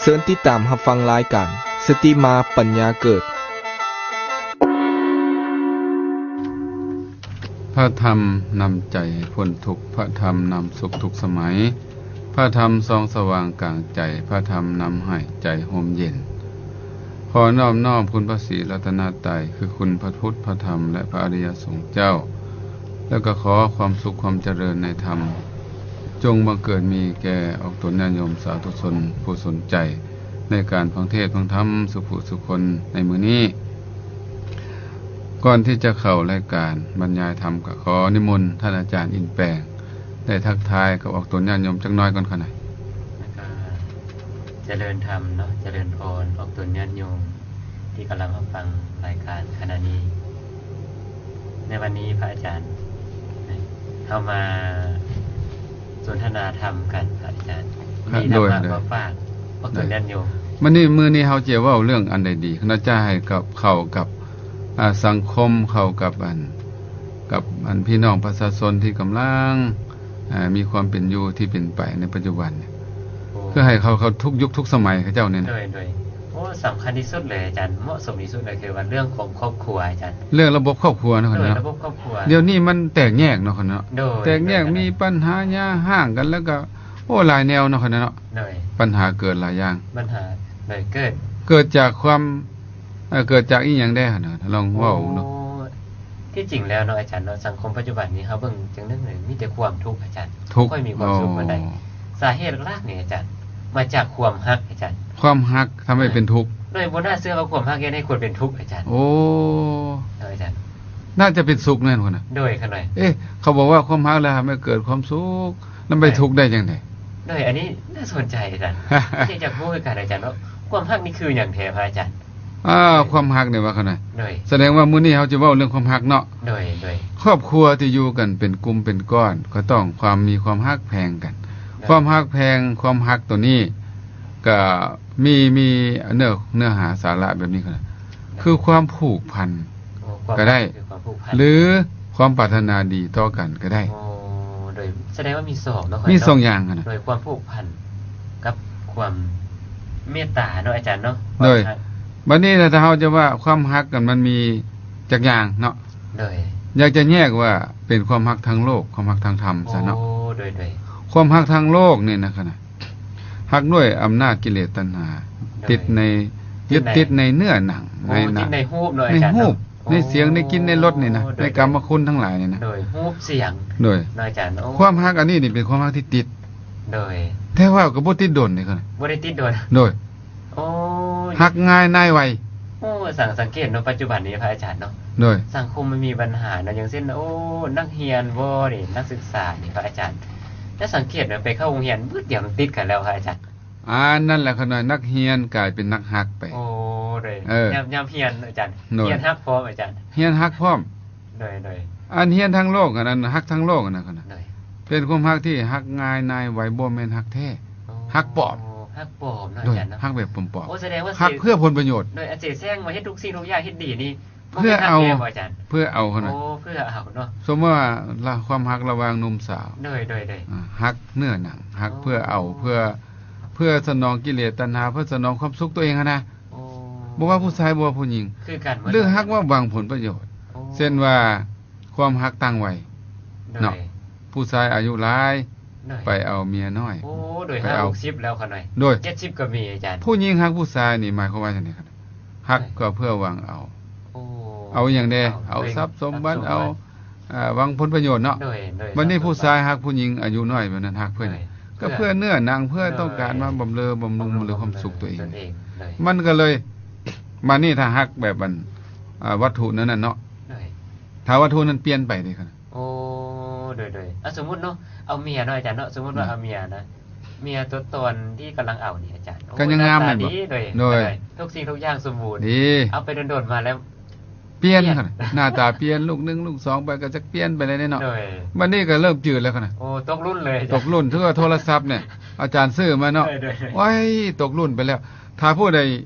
ເຊີນຕິດຕາມຮັບຟັງລາຍການ ສະຕິມາປັນຍາເກີດ. ພະທຳນຳໃຈໃຫ້ພົ້ນທຸກ, ພະທຳນຳສຸກທຸກສະໄໝ, ພະທຳສ່ອງສະຫວ່າງກາງໃຈ, ພະທຳນຳໃຫ້ໃຈຮົ່ມເຢັນ. ຂໍນອບນ້ອມຄຸນພະສີລັດຕະນະໄຕ ຄືຄຸນພະພຸດ, ພະທຳ ແລະ ພະອະລິຍະສົງເຈົ້າ, ແລ້ວກໍຂໍຄວາມສຸກຄວາມຈະເລີນໃນທຳ ຈົ່ງບັງເກີດມີແກ່ອອກຕົນຍາດໂຍມສາທຸຊົນຜູ້ສົນໃຈໃນການຟັງເທດຟັງທຳສູ່ຜູ້ສູ່ຄົນໃນມື້ນີ້. ກ່ອນທີ່ຈະເຂົ້າລາຍການບັນຍາຍທຳ ກໍຂໍນິມົນທ່ານອາຈານອິນແປງ ໄດ້ທັກທາຍກັບອອກຕົນຍາດໂຍມຈັກໜ້ອຍກ່ອນຂະນະ. ແລ້ວກໍຈະເລີນທຳເນາະ, ຈະເລີນພອນອອກຕົນຍາດໂຍມທີ່ກຳລັງຮັບຟັງລາຍການຂະນະນີ້. ໃນວັນນີ້ພະອາຈານ ເຮົາມາສົນທະນາທຳກັນພະອາຈານ. ມີທຳມະມາຝາກອອກຕົນຍາດໂຍມ. ມື້ນີ້ ມື້ນີ້ເຮົາຈະເວົ້າເລື່ອງອັນໃດດີ? ຄະນະຈະໃຫ້ກັບ ເຂົ້າກັບ ອາ ສັງຄົມ, ເຂົ້າກັບອັນ ກັບອັນພີ່ນ້ອງປະຊາຊົນທີ່ກຳລັງ ອາ ມີຄວາມເປັນຢູ່ທີ່ເປັນໄປໃນປັດຈຸບັນນີ້. ໂອ້ ຄືໃຫ້ເຂົ້າ ເຂົ້າທຸກຍຸກທຸກສະໄໝເຂົາເຈົ້ານີ້ນະ. ໂດຍ ໂດຍ. ໂອ້ ສຳຄັນທີ່ສຸດເລີຍອາຈານ, ເໝາະສົມທີ່ສຸດເລີຍ ຄືວ່າເລື່ອງຂອງຄອບຄົວອາຈານ. ເລື່ອງລະບົບຄອບຄົວເນາະ. ໂດຍ ເນາະ ລະບົບຄອບຄົວ. ດຽວນີ້ມັນແຕກແຍກເນາະ ເນາະ. ໂດຍ ແຕກແຍກ ໂດຍ ມີປັນຫາຫຍ່າຮ້າງກັນ ແລ້ວກໍ ໂອ້ ຫຼາຍແນວເນາະ ເນາະ. ໂດຍ. ບັນຫາເກີດຫຼາຍຢ່າງ. ບັນຫາ ໂດຍ ເກີດ ເກີດຈາກຄວາມ ເອີ ເກີດຈາກອີ່ຫຍັງແດ່ຫັ້ນນະ? ລອງເວົ້າເບິ່ງດູ. ໂອ້ ທີ່ຈິງແລ້ວເນາະອາຈານເນາະ, ສັງຄົມປັດຈຸບັນນີ້ເຮົາເບິ່ງຈັ່ງໜຶ່ງເລີຍ ມີແຕ່ຄວາມທຸກອາຈານ. ທຸກ ບໍ່ຄ່ອຍມີຄວາມສຸກປານໃດ. ອໍ ສາເຫດຫຼັກໆນີ້ອາຈານ ມາຈາກຄວາມຮັກອາຈານ. ຄວາມຮັກທຳໃຫ້ເປັນທຸກ. ໂດຍ ບໍ່ໜ້າເຊື່ອວ່າຄວາມຮັກເຮັດໃຫ້ຄົນເປັນທຸກອາຈານ. ໂອ້ ໂດຍອາຈານ. ໜ້າຈະເປັນສຸກແມ່ນບໍ່ນະ? ໂດຍ ຂະນ້ອຍ. ເອະ ເຂົາບອກວ່າຄວາມຮັກແລ້ວທຳໃຫ້ເກີດຄວາມສຸກ, ນຳໄປ ໂດຍ ທຸກໄດ້ຈັ່ງໃດ? ໂດຍ ອັນນີ້ໜ້າສົນໃຈອາຈານ. ຢາກຈະຮູ້ຄືກັນອາຈານເນາະ, ຄວາມຮັກນີ້ຄືຫຍັງແທ້ພະອາຈານ? ອ່າ ຄວາມຮັກນີ້ວ່າຂະນ້ອຍ. ໂດຍ. ສະແດງວ່າມື້ນີ້ເຮົາຈະເວົ້າເລື່ອງຄວາມຮັກເນາະ. ໂດຍ ໂດຍ. ຄອບຄົວທີ່ຢູ່ກັນເປັນກຸ່ມເປັນກ້ອນ ກໍຕ້ອງຄວາມ ມີຄວາມຮັກແພງກັນ. ໂດຍ. ຄວາມຮັກແພງ ຄວາມຮັກໂຕນີ້ກໍມີ ມີເນື້ອ ເນື້ອຫາສາລະແບບນີ້ຂະນ້ອຍ. ໂດຍ. ຄືຄວາມຜູກພັນ ໂອ້ ຄວາມ ກໍໄດ້ ຄືຄວາມຜູກພັນ ຫຼື ຄວາມປາດຖະໜາດີຕໍ່ກັນກໍໄດ້. ໂອ້ ໂດຍ ສະແດງວ່າມີສອງເນາະ ມີສອງຢ່າງຫັ້ນນະ. ໂດຍ ຄວາມຜູກພັນກັບຄວາມເມດຕາເນາະອາຈານເນາະ. ໂດຍ. ຄວາມຮັກ ບັດນີ້ຖ້າເຮົາຈະວ່າຄວາມຮັກກັນ ມັນມີຈັກຢ່າງເນາະ. ໂດຍ. ຢາກຈະແຍກວ່າເປັນຄວາມຮັກທາງໂລກ ຄວາມຮັກທາງທຳຊະເນາະ. ໂອ້ ໂດຍ ໂດຍ. ຄວາມຮັກທາງໂລກນີ້ນະ ຂະນະ ຮັກດ້ວຍອຳນາດກິເລດຕັນຫາ ໂດຍ ຕິດໃນ ຕິດໃນ ຍຶດຕິດໃນເນື້ອໜັງ ໂອ້ ໃນ ຕິດໃນຮູບເນາະ ໃນ ອາຈານເນາະ ຮູບ ໃນສຽງ ໃນກິ່ນ ໃນລົດນີ້ນະ ໂອ້ ໂດຍ ໃນກາມະຄຸນທັງຫຼາຍນີ້ນະ ໂດຍ ຮູບສຽງ ໂດຍ ເນາະ ອາຈານ. ໂອ້ ຄວາມຮັກອັນນີ້ນີ້ເປັນຄວາມຮັກທີ່ຕິດ ໂດຍ ແຕ່ວ່າກໍບໍ່ຕິດດົນເດ້ ບໍ່ໄດ້ຕິດດົນ ໂດຍ ໂອ້ ຮັກງ່າຍນາຍໄວ. ໂອ້ ສັງ ສັງເກດເນາະ ປັດຈຸບັນນີ້ພະອາຈານເນາະ ໂດຍ ສັງຄົມມັນມີບັນຫາເນາະ ຢ່າງເຊັ່ນ ໂອ້ ນັກຮຽນບໍ່ນີ້ ນັກສຶກສານີ້ພະອາຈານ ແຕ່ສັງເກດເນາະ ໄປເຂົ້າໂຮງຮຽນບຶດດຽວມັນຕິດກັນແລ້ວພະອາຈານ. ອັນນັ້ນແຫຼະ ຂະນ້ອຍ ນັກຮຽນກາຍເປັນນັກຮັກໄປ. ໂອ້ ໂດຍ ເອີ ຍາມ ຍາມຮຽນອາຈານ ໂດຍ ຮຽນຮັກພ້ອມອາຈານ ຮຽນຮັກພ້ອມ. ໂດຍ ໂດຍ. ອັນຮຽນທາງໂລກ ອັນນັ້ນຮັກທາງໂລກ ອັນນັ້ນ ໂດຍ ເປັນຄວາມຮັກທີ່ຮັກງ່າຍນາຍໄວ ບໍ່ແມ່ນຮັກແທ້ ໂອ້ ຮັກປອມ ຮັກປອມເນາະ ໂດຍ ອາຈານເນາະ ຮັກແບບປອມໆ ໂອ້ ສະແດງວ່າ ຮັກເພື່ອຜົນປະໂຫຍດ ໂດຍ ອັນເສແສງວ່າເຮັດທຸກສິ່ງທຸກຢ່າງ ເຮັດດີນີ້ ເພື່ອເອົາ ເພື່ອເອົາ ເນາະ ໂອ້ ເພື່ອເອົາເນາະ ສົມມຸດວ່າ ຄວາມຮັກລະຫວ່າງໜຸ່ມສາວ ໂດຍ ໂດຍ ໂດຍ ອາ ຮັກເນື້ອໜັງ ຮັກ ໂອ້ ເພື່ອເອົາ ເພື່ອ ເພື່ອສະໜອງກິເລດຕັນຫາ ເພື່ອສະໜອງຄວາມສຸກຕົວເອງຫັ້ນນະ ໂອ້ ບໍ່ວ່າຜູ້ຊາຍ ບໍ່ວ່າຜູ້ຍິງ ຄືກັນໝົດ ຫຼື ຮັກວ່າຫວັງຜົນປະໂຫຍດ ໂອ້ ເຊັ່ນວ່າ ຄວາມຮັກຕ່າງໄວ ໂດຍ ເນາະ ຜູ້ຊາຍອາຍຸຫຼາຍ ໂດຍ ໄປເອົາເມຍນ້ອຍ ໂອ້ ໂດຍ ໄປເອົາ ຫ້າຫົກສິບແລ້ວຂະນ້ອຍ ໂດຍ ເຈັດສິບກໍມີອາຈານ ຜູ້ຍິງຮັກຜູ້ຊາຍນີ້ ໝາຍຄວາມວ່າຈັ່ງໃດ? ຮັກ ໂດຍ ກໍເພື່ອຫວັງເອົາ ໂອ້ ເອົາຫຍັງແດ່? ເອົາ ເອົາຊັບສົມບັດ ເອົາ ເອົາ ອ່າ ຫວັງຜົນປະໂຫຍດເນາະ ໂດຍ ໂດຍ ບັດນີ້ຜູ້ຊາຍຮັກຜູ້ຍິງອາຍຸນ້ອຍແບບນັ້ນ ຮັກເພື່ອຫຍັງ? ໂດຍ ກໍເພື່ອເນື້ອໜັງ ເພື່ອ ໂດຍ ຕ້ອງການມາບຳເລີ ບຳລຸງ ໂດຍ ບຳລຸງຄວາມສຸກຕົວເອງ ຕົນເອງ ໂດຍ ມັນກໍເລີຍ ບັດນີ້ຖ້າຮັກແບບອັນ ອ່າ ວັດຖຸແນວນັ້ນເນາະ ໂດຍ ຖ້າວັດຖຸນັ້ນປ່ຽນໄປເດ້ ໂອ້ ໂດຍ ໂດຍ ອ່າ ສົມມຸດເນາະ ເອົາເມຍເນາະອາຈານເນາະ ສົມມຸດວ່າ ອືມ ເອົາເມຍນະ ເມຍຕົວຕອນທີ່ກຳລັງເອົານີ້ອາຈານ ກໍຍັງງາມແມ່ນບໍ່? ໂດຍ ໂດຍ ທຸກສິ່ງທຸກຢ່າງສົມບູນ ດີ ເອົາໄປດົນໆມາແລ້ວ ປ່ຽນ ປ່ຽນ ໜ້າຕາປ່ຽນ ລູກໜຶ່ງລູກສອງໄປກໍຈັກປ່ຽນໄປແລ້ວເນາະ ໂດຍ ບັດນີ້ກໍເລີ່ມຈືດແລ້ວຫັ້ນນະ ໂອ້ ຕົກລຸ້ນເລີຍ ຕົກລຸ້ນ ຄືວ່າໂທລະສັບນີ້ ອາຈານຊື້ມາເນາະ ໂດຍ ໂດຍ ໂອ້ຍ ຕົກລຸ້ນໄປແລ້ວ ຖ້າຜູ້ໃດ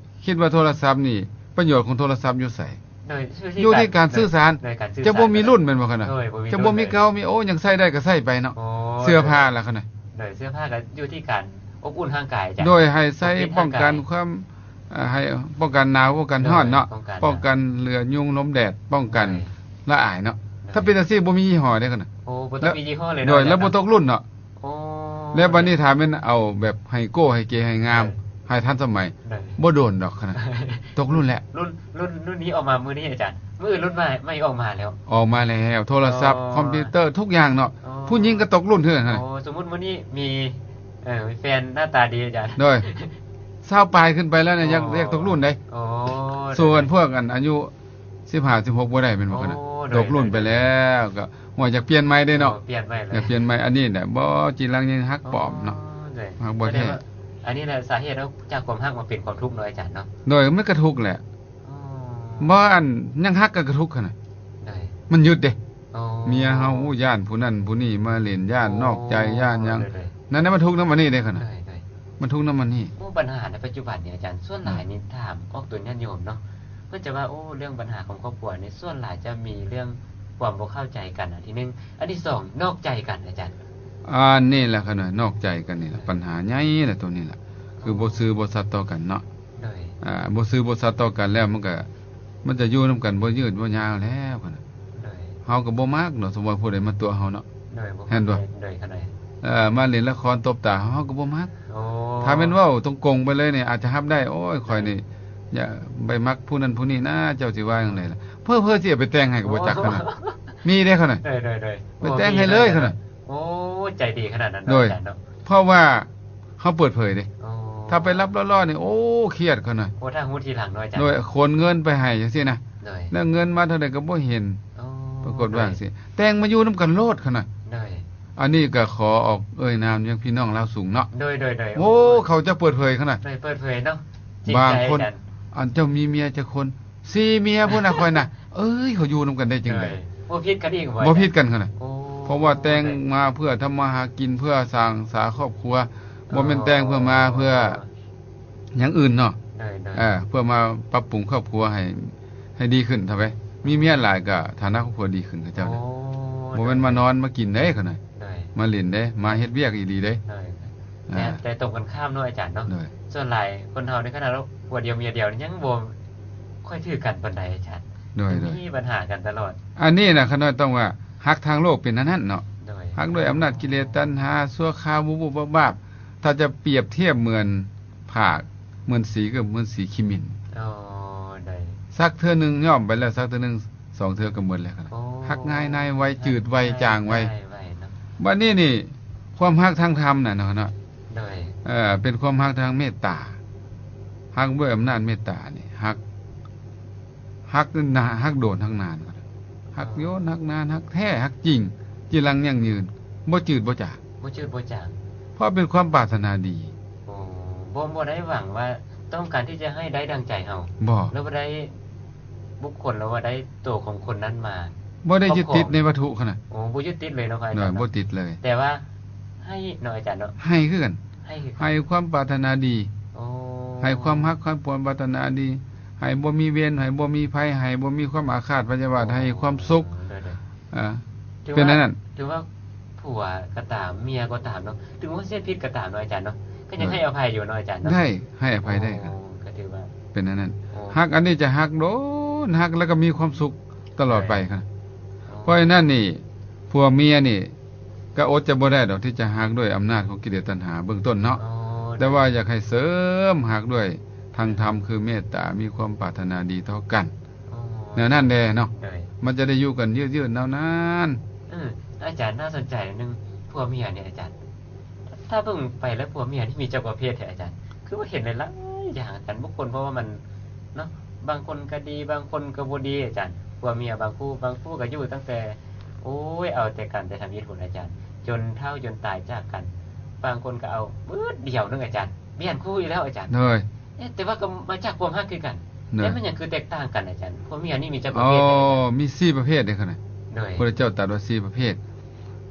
ຄິດວ່າໂທລະສັບນີ້ ປະໂຫຍດຂອງໂທລະສັບຢູ່ໃສ? ໂດຍ ຢູ່ທີ່ການ ຢູ່ທີ່ການສື່ສານ ໂດຍ ການສື່ສານ ຈະບໍ່ມີລຸ້ນແມ່ນບໍ່ຂະນ້ອຍ? ໂດຍ ບໍ່ມີ ຈະບໍ່ມີເກົ່າ ມີ ໂອ້ ຍັງໃຊ້ໄດ້ກໍໃຊ້ໄປເນາະ ໂອ້ ເສື້ອຜ້າລະຂະນ້ອຍ ໂດຍ ເສື້ອຜ້າກໍຢູ່ທີ່ການ ອົບອຸ່ນຮ່າງກາຍ ອາຈານ. ໂດຍ ໃຫ້ໃສ່ປ້ອງກັນຄວາມ ເອີ ໃຫ້ປ້ອງກັນໜາວ ປ້ອງກັນຮ້ອນເນາະ ປ້ອງກັນເຫຼືອຍຸງ ລົມແດດ ປ້ອງກັນລະອາຍເນາະ. ໂດຍ ຖ້າເປັນຈັ່ງຊີ້ ບໍ່ມີຍີ່ຫໍ້ເດ້ຂະນະ. ໂອ້ ບໍ່ຕ້ອງມີຍີ່ຫໍ້ເລີຍເນາະ ໂດຍ ແລ້ວບໍ່ຕົກລຸ້ນເນາະ. ໂອ້ ແລ້ວບັດນີ້ຖ້າແມ່ນເອົາແບບໃຫ້ໂກ້ ໃຫ້ເກ ໃຫ້ງາມ ໃຫ້ທັນສະໄໝ ບໍ່ໂດນດອກຂະນະ ຕົກລຸ້ນແລ້ວ. ລຸ້ນ ລຸ້ນ ລຸ້ນນີ້ອອກມາມື້ນີ້ອາຈານ ມື້ອື່ນລຸ້ນໃໝ່ ໃໝ່ອອກມາແລ້ວ. ອອກມາແລ້ວ ໂທລະສັບ ຄອມພິວເຕີ ທຸກຢ່າງເນາະ. ຜູ້ຍິງກໍຕົກລຸ້ນຄືກັນ. ໂອ້ ສົມມຸດມື້ນີ້ມີ ເອີ ແຟນໜ້າຕາດີອາຈານ. ໂດຍ ຊາວປາຍຂຶ້ນໄປແລ້ວນະ ຢາກ ຢາກຕົກລຸ້ນເດ້. ໂອ້ ສ່ວນພວກອັນອາຍຸສິບຫ້າ ສິບຫົກ ບໍ່ໄດ້ແມ່ນບໍ່ຂະນະ? ໂອ້ ໂດຍ ຕົກລຸ້ນໄປແລ້ວ ກໍວ່າຢາກປ່ຽນໃໝ່ເດ້ເນາະ. ໂອ້ ປ່ຽນໃໝ່ເລີຍ ຢາກປ່ຽນໃໝ່. ອັນນີ້ແຫຼະ ບໍ່ຈີລັງຍັງຮັກປອມເນາະ. ໂອ້ ໂດຍ ຮັກບໍ່ແທ້. ອັນນີ້ແຫຼະສາເຫດເນາະ ຈາກຄວາມຮັກມາເປັນຄວາມທຸກເນາະອາຈານເນາະ. ໂດຍ ມັນກະທຸກແຫຼະ. ອໍ ບໍ່ ອັນຍັງຮັກກະ ກະທຸກຫັ້ນນະ. ໂດຍ ມັນຍຶດເດ້. ອໍ ເມຍເຮົາ ໂອ້ ຢ້ານຜູ້ນັ້ນຜູ້ນີ້ມາຫຼິ້ນ ຢ້ານນອກໃຈ ອໍ ຢ້ານຫຍັງ. ໂດຍໆ ນັ້ນນະ ມັນທຸກນຳອັນນີ້ເດ້ຂະນະ. ໂດຍໆ ມັນທຸກນຳອັນນີ້. ໂອ້ ບັນຫາໃນປັດຈຸບັນນີ້ອາຈານ ສ່ວນຫຼາຍນີ້ ອືມ ຖາມອອກຕົວຍາດໂຍມເນາະ ເພິ່ນຈະວ່າ ໂອ້ ເລື່ອງບັນຫາຂອງຄອບຄົວນີ້ ສ່ວນຫຼາຍຈະມີເລື່ອງຄວາມບໍ່ເຂົ້າໃຈກັນ ອັນທີໜຶ່ງ. ອັນທີສອງ ນອກໃຈກັນອາຈານ. ອັນນີ້ແຫຼະຂະນະ ນອກໃຈກັນນີ້ແຫຼະ ໂດຍ ປັນຫາໃຫຍ່ລະ ໂຕນີ້ລະ ຄື ອໍ ບໍ່ຊື່ບໍ່ສັດຕໍ່ກັນເນາະ. ໂດຍ ອ່າ ບໍ່ຊື່ບໍ່ສັດຕໍ່ກັນແລ້ວ ມັນກະ ມັນຈະຢູ່ນຳກັນບໍ່ຍືດບໍ່ຍາວແລ້ວຫັ້ນນະ. ໂດຍ ເຮົາກໍບໍ່ມັກເນາະ ສົມມຸດວ່າຜູ້ໃດມາຕົວະເຮົາເນາະ. ໂດຍ ບໍ່ ແມ່ນບໍ່? ໂດຍ ໂດຍ ເອີ ມາຫຼິ້ນລະຄອນຕົບຕາເຮົາ ເຮົາກໍບໍ່ມັກ. ໂອ້ ຖ້າແມ່ນເວົ້າຕົງກົງໄປເລີຍນີ້ ອາດຈະຮັບໄດ້ ໂອ້ຍ ຂ້ອຍນີ້ ໂດຍ ຢ່າໄປມັກຜູ້ນັ້ນຜູ້ນີ້ນະ ເຈົ້າຊິວ່າຈັ່ງໃດລະ ເຜີໆຊິເອົາໄປແຕ່ງໃຫ້ກໍບໍ່ຈັກ ໂອ້ ຂະນະ. ມີເດ້ຂະນະ. ໂດຍໆໆ ໄປແຕ່ງໃຫ້ເລີຍຂະນະ. ໂອ້ ໃຈດີຂະໜາດນັ້ນເນາະ ໂດຍ ອາຈານເນາະ. ເພາະວ່າ ເຮົາເປີດເຜີຍເດ້. ອໍ ຖ້າໄປລັບລໍ້ໆນີ້ ໂອ້ ຄຽດຂະໜາດ. ໂອ້ ຖ້າຮູ້ທີຫຼັງເນາະອາຈານ. ໂດຍ ຂົນເງິນໄປໃຫ້ຈັ່ງຊີ້ນະ. ໂດຍ ແລ້ວເງິນມາເທົ່າໃດກໍບໍ່ເຫັນ. ອໍ ປາກົດວ່າ ໂດຍ ຈັ່ງຊີ້ ແຕ່ງມາຢູ່ນຳກັນໂລດຂະໜາດ. ໂດຍ ອັນນີ້ກໍຂໍອອກເອີ່ຍນາມຍັງພີ່ນ້ອງລາວສູງເນາະ. ໂດຍໆໆ ໂອ້ ໂອ້ ເຂົາຈະເປີດເຜີຍຂະໜາດ. ໂດຍ ເປີດເຜີຍເນາະ. ບາງຄົນ ອັນເຈົ້າມີເມຍຈັກຄົນ? ສີ່ເມຍພຸ້ນນະຂ້ອຍນະ. ເອີຍ ເຂົາຢູ່ນຳກັນໄດ້ຈັ່ງໃດ? ໂດຍ ບໍ່ຜິດກັນອີກບໍ່? ບໍ່ຜິດກັນຫັ້ນນະ. ໂອ້ ເພາະວ່າແຕ່ງມາເພື່ອທຳມາຫາກິນ ເພື່ອສ້າງສາຄອບຄົວ ອໍ ບໍ່ແມ່ນແຕ່ງເພື່ອມາເພື່ອຫຍັງອື່ນເນາະ. ໂດຍໆ ເອີ ເພື່ອມາປັບປຸງຄອບຄົວໃຫ້ ໃຫ້ດີຂຶ້ນເທົ່າໃດ. ມີເມຍຫຼາຍກໍຖານະຄອບຄົວດີຂຶ້ນເຂົາເຈົ້າ. ໂອ້ ບໍ່ແມ່ນມານອນມາກິນເດ້ເຂົານະ. ໂດຍ ມາຫຼິ້ນເດ້ ມາເຮັດວຽກອີ່ຫຼີເດ້. ໂດຍ ອ່າ ແຕ່ ແຕ່ຕົງກັນຂ້າມເນາະອາຈານເນາະ. ໂດຍ ສ່ວນຫຼາຍຄົນເຮົາໃນຂະນະເຮົາຜົວດຽວເມຍດຽວນີ້ຍັງບໍ່ຄ່ອຍຖືກກັນປານໃດອາຈານ. ໂດຍ ຍັງມີບັນຫາກັນຕະຫຼອດ. ອັນນີ້ນະ ຂະນ້ອຍຕ້ອງວ່າຮັກທາງໂລກເປັນອັນນັ້ນເນາະ. ໂດຍ ຮັກດ້ວຍອຳນາດກິເລດຕັນຫາຊົ່ວຄາວ ວູບໆວາບໆ. ຖ້າຈະປຽບທຽບເໝືອນຜາກ ເໝືອນສີ ກໍເໝືອນສີຂີ້ໝິ່ນ. ອໍ ໂດຍ ສັກເທື່ອໜຶ່ງຍ້ອມໄປແລ້ວ ສັກເທື່ອໜຶ່ງ ສອງເທື່ອກໍໝົດແລ້ວ. ໂອ້ ຮັກງ່າຍນາຍໄວ ຮັກງ່າຍ ຈືດໄວ ຈາງໄວ ງ່າຍໄວເນາະ. ບັດນີ້ນີ້ ຄວາມຮັກທາງທຳນະເນາະ ໂດຍ ເອີ ເປັນຄວາມຮັກທາງເມດຕາ ຮັກດ້ວຍອຳນາດເມດຕານີ້ ຮັກ ຮັກນາ ຮັກໂດນ ຮັກນານ ຮັກໂຍນ ຮັກນານ ຮັກແທ້ ຮັກຈິງ ຈີລັງຢັ້ງຢືນ ບໍ່ຈືດບໍ່ຈາງ ບໍ່ຈືດບໍ່ຈາງ ເພາະເປັນຄວາມປາດຖະໜາດີ. ໂອ້ ບໍ່ ບໍ່ໄດ້ຫວັງວ່າຕ້ອງການທີ່ຈະໃຫ້ໄດ້ດັ່ງໃຈເຮົາ ບໍ່ ຫຼືວ່າໄດ້ ບຸກຄົນ ຫຼືວ່າໄດ້ໂຕຂອງຄົນນັ້ນມາ ບໍ່ໄດ້ຍຶດຕິດໃນວັດຖຸຂະນະ. ໂອ້ ບໍ່ຍຶດຕິດເລີຍເນາະ ພະອາຈານເນາະ. ບໍ່ຕິດເລີຍ ແຕ່ວ່າໃຫ້ເນາະອາຈານເນາະ. ໃຫ້ຄືກັນ ໃຫ້ຄືກັນ ໃຫ້ຄວາມປາດຖະໜາດີ. ໂອ້ ໃຫ້ຄວາມຮັກຄວາມປາດຖະໜາດີ ໃຫ້ບໍ່ມີເວນ ໃຫ້ບໍ່ມີໄພ ໃຫ້ບໍ່ມີຄວາມອາຄາດພະຍາບາດ ໃຫ້ຄວາມສຸກ. ໂດຍໆ ອ່າ ຖືວ່າ ເປັນອັນນັ້ນ ຖືວ່າ ຜົວກໍຕາມ ເມຍກໍຕາມເນາະ ເຖິງວ່າເຮັດຜິດກໍຕາມເນາະອາຈານເນາະ ກໍຍັງໃຫ້ອະໄພຢູ່ເນາະອາຈານເນາະ. ໄດ້ ໃຫ້ອະໄພໄດ້. ໂອ້ ກໍຖືວ່າເປັນອັນນັ້ນ. ໂອ້ ຮັກອັນນີ້ຈະຮັກໂດນ ຮັກແລ້ວກໍມີຄວາມສຸກຕະຫຼອດໄປ. ໂດຍ ເພາະສະນັ້ນນີ້ ຜົວເມຍນີ້ກໍອົດຈະບໍ່ໄດ້ດອກທີ່ຈະຮັກດ້ວຍອຳນາດຂອງກິເລດຕັນຫາເບື້ອງຕົ້ນເນາະ. ໂອ້ ແຕ່ວ່າຢາກໃຫ້ເສີມຮັກດ້ວຍທາງທຳ ຄືເມດຕາ ມີຄວາມປາດຖະໜາດີຕໍ່ກັນ. ອໍ ແນວນັ້ນແດ່ເນາະ ໂດຍ ມັນຈະໄດ້ຢູ່ກັນຍືດໆນານໆ. ອື ອາຈານ ໜ້າສົນໃຈໜຶ່ງ ຜົວເມຍນີ້ອາຈານ ຖ້າເບິ່ງໄປແລ້ວຜົວເມຍນີ້ມີຈັກປະເພດແທ້ອາຈານ? ຄືວ່າເຫັນຫຼາຍໆຢ່າງອາຈານ ບຸກຄົນ ເພາະວ່າມັນເນາະ ບາງຄົນກໍດີ ບາງຄົນກໍບໍ່ດີອາຈານ. ຜົວເມຍບາງຄູ່ ບາງຄູ່ກໍຢູ່ຕັ້ງແຕ່ ໂອ້ຍ ເອົາແຕ່ກັນແຕ່ທຳອິດພຸ້ນອາຈານ ຈົນເຖົ້າຈົນຕາຍຈາກກັນ. ບາງຄົນກໍເອົາບຶດດຽວໜຶ່ງອາຈານ ປ່ຽນຄູ່ອີກແລ້ວອາຈານ. ໂດຍ ເອະ ແຕ່ວ່າກໍມາຈາກຄວາມຮັກຄືກັນ. ໂດຍ ແຕ່ມັນຫຍັງຄືແຕກຕ່າງກັນອາຈານ? ຜົວເມຍນີ້ມີຈັກປະເພດ? ອໍ ມີສີ່ປະເພດເດ້ຂະນະ. ໂດຍ ພະພຸດທະເຈົ້າຕັດວ່າສີ່ປະເພດ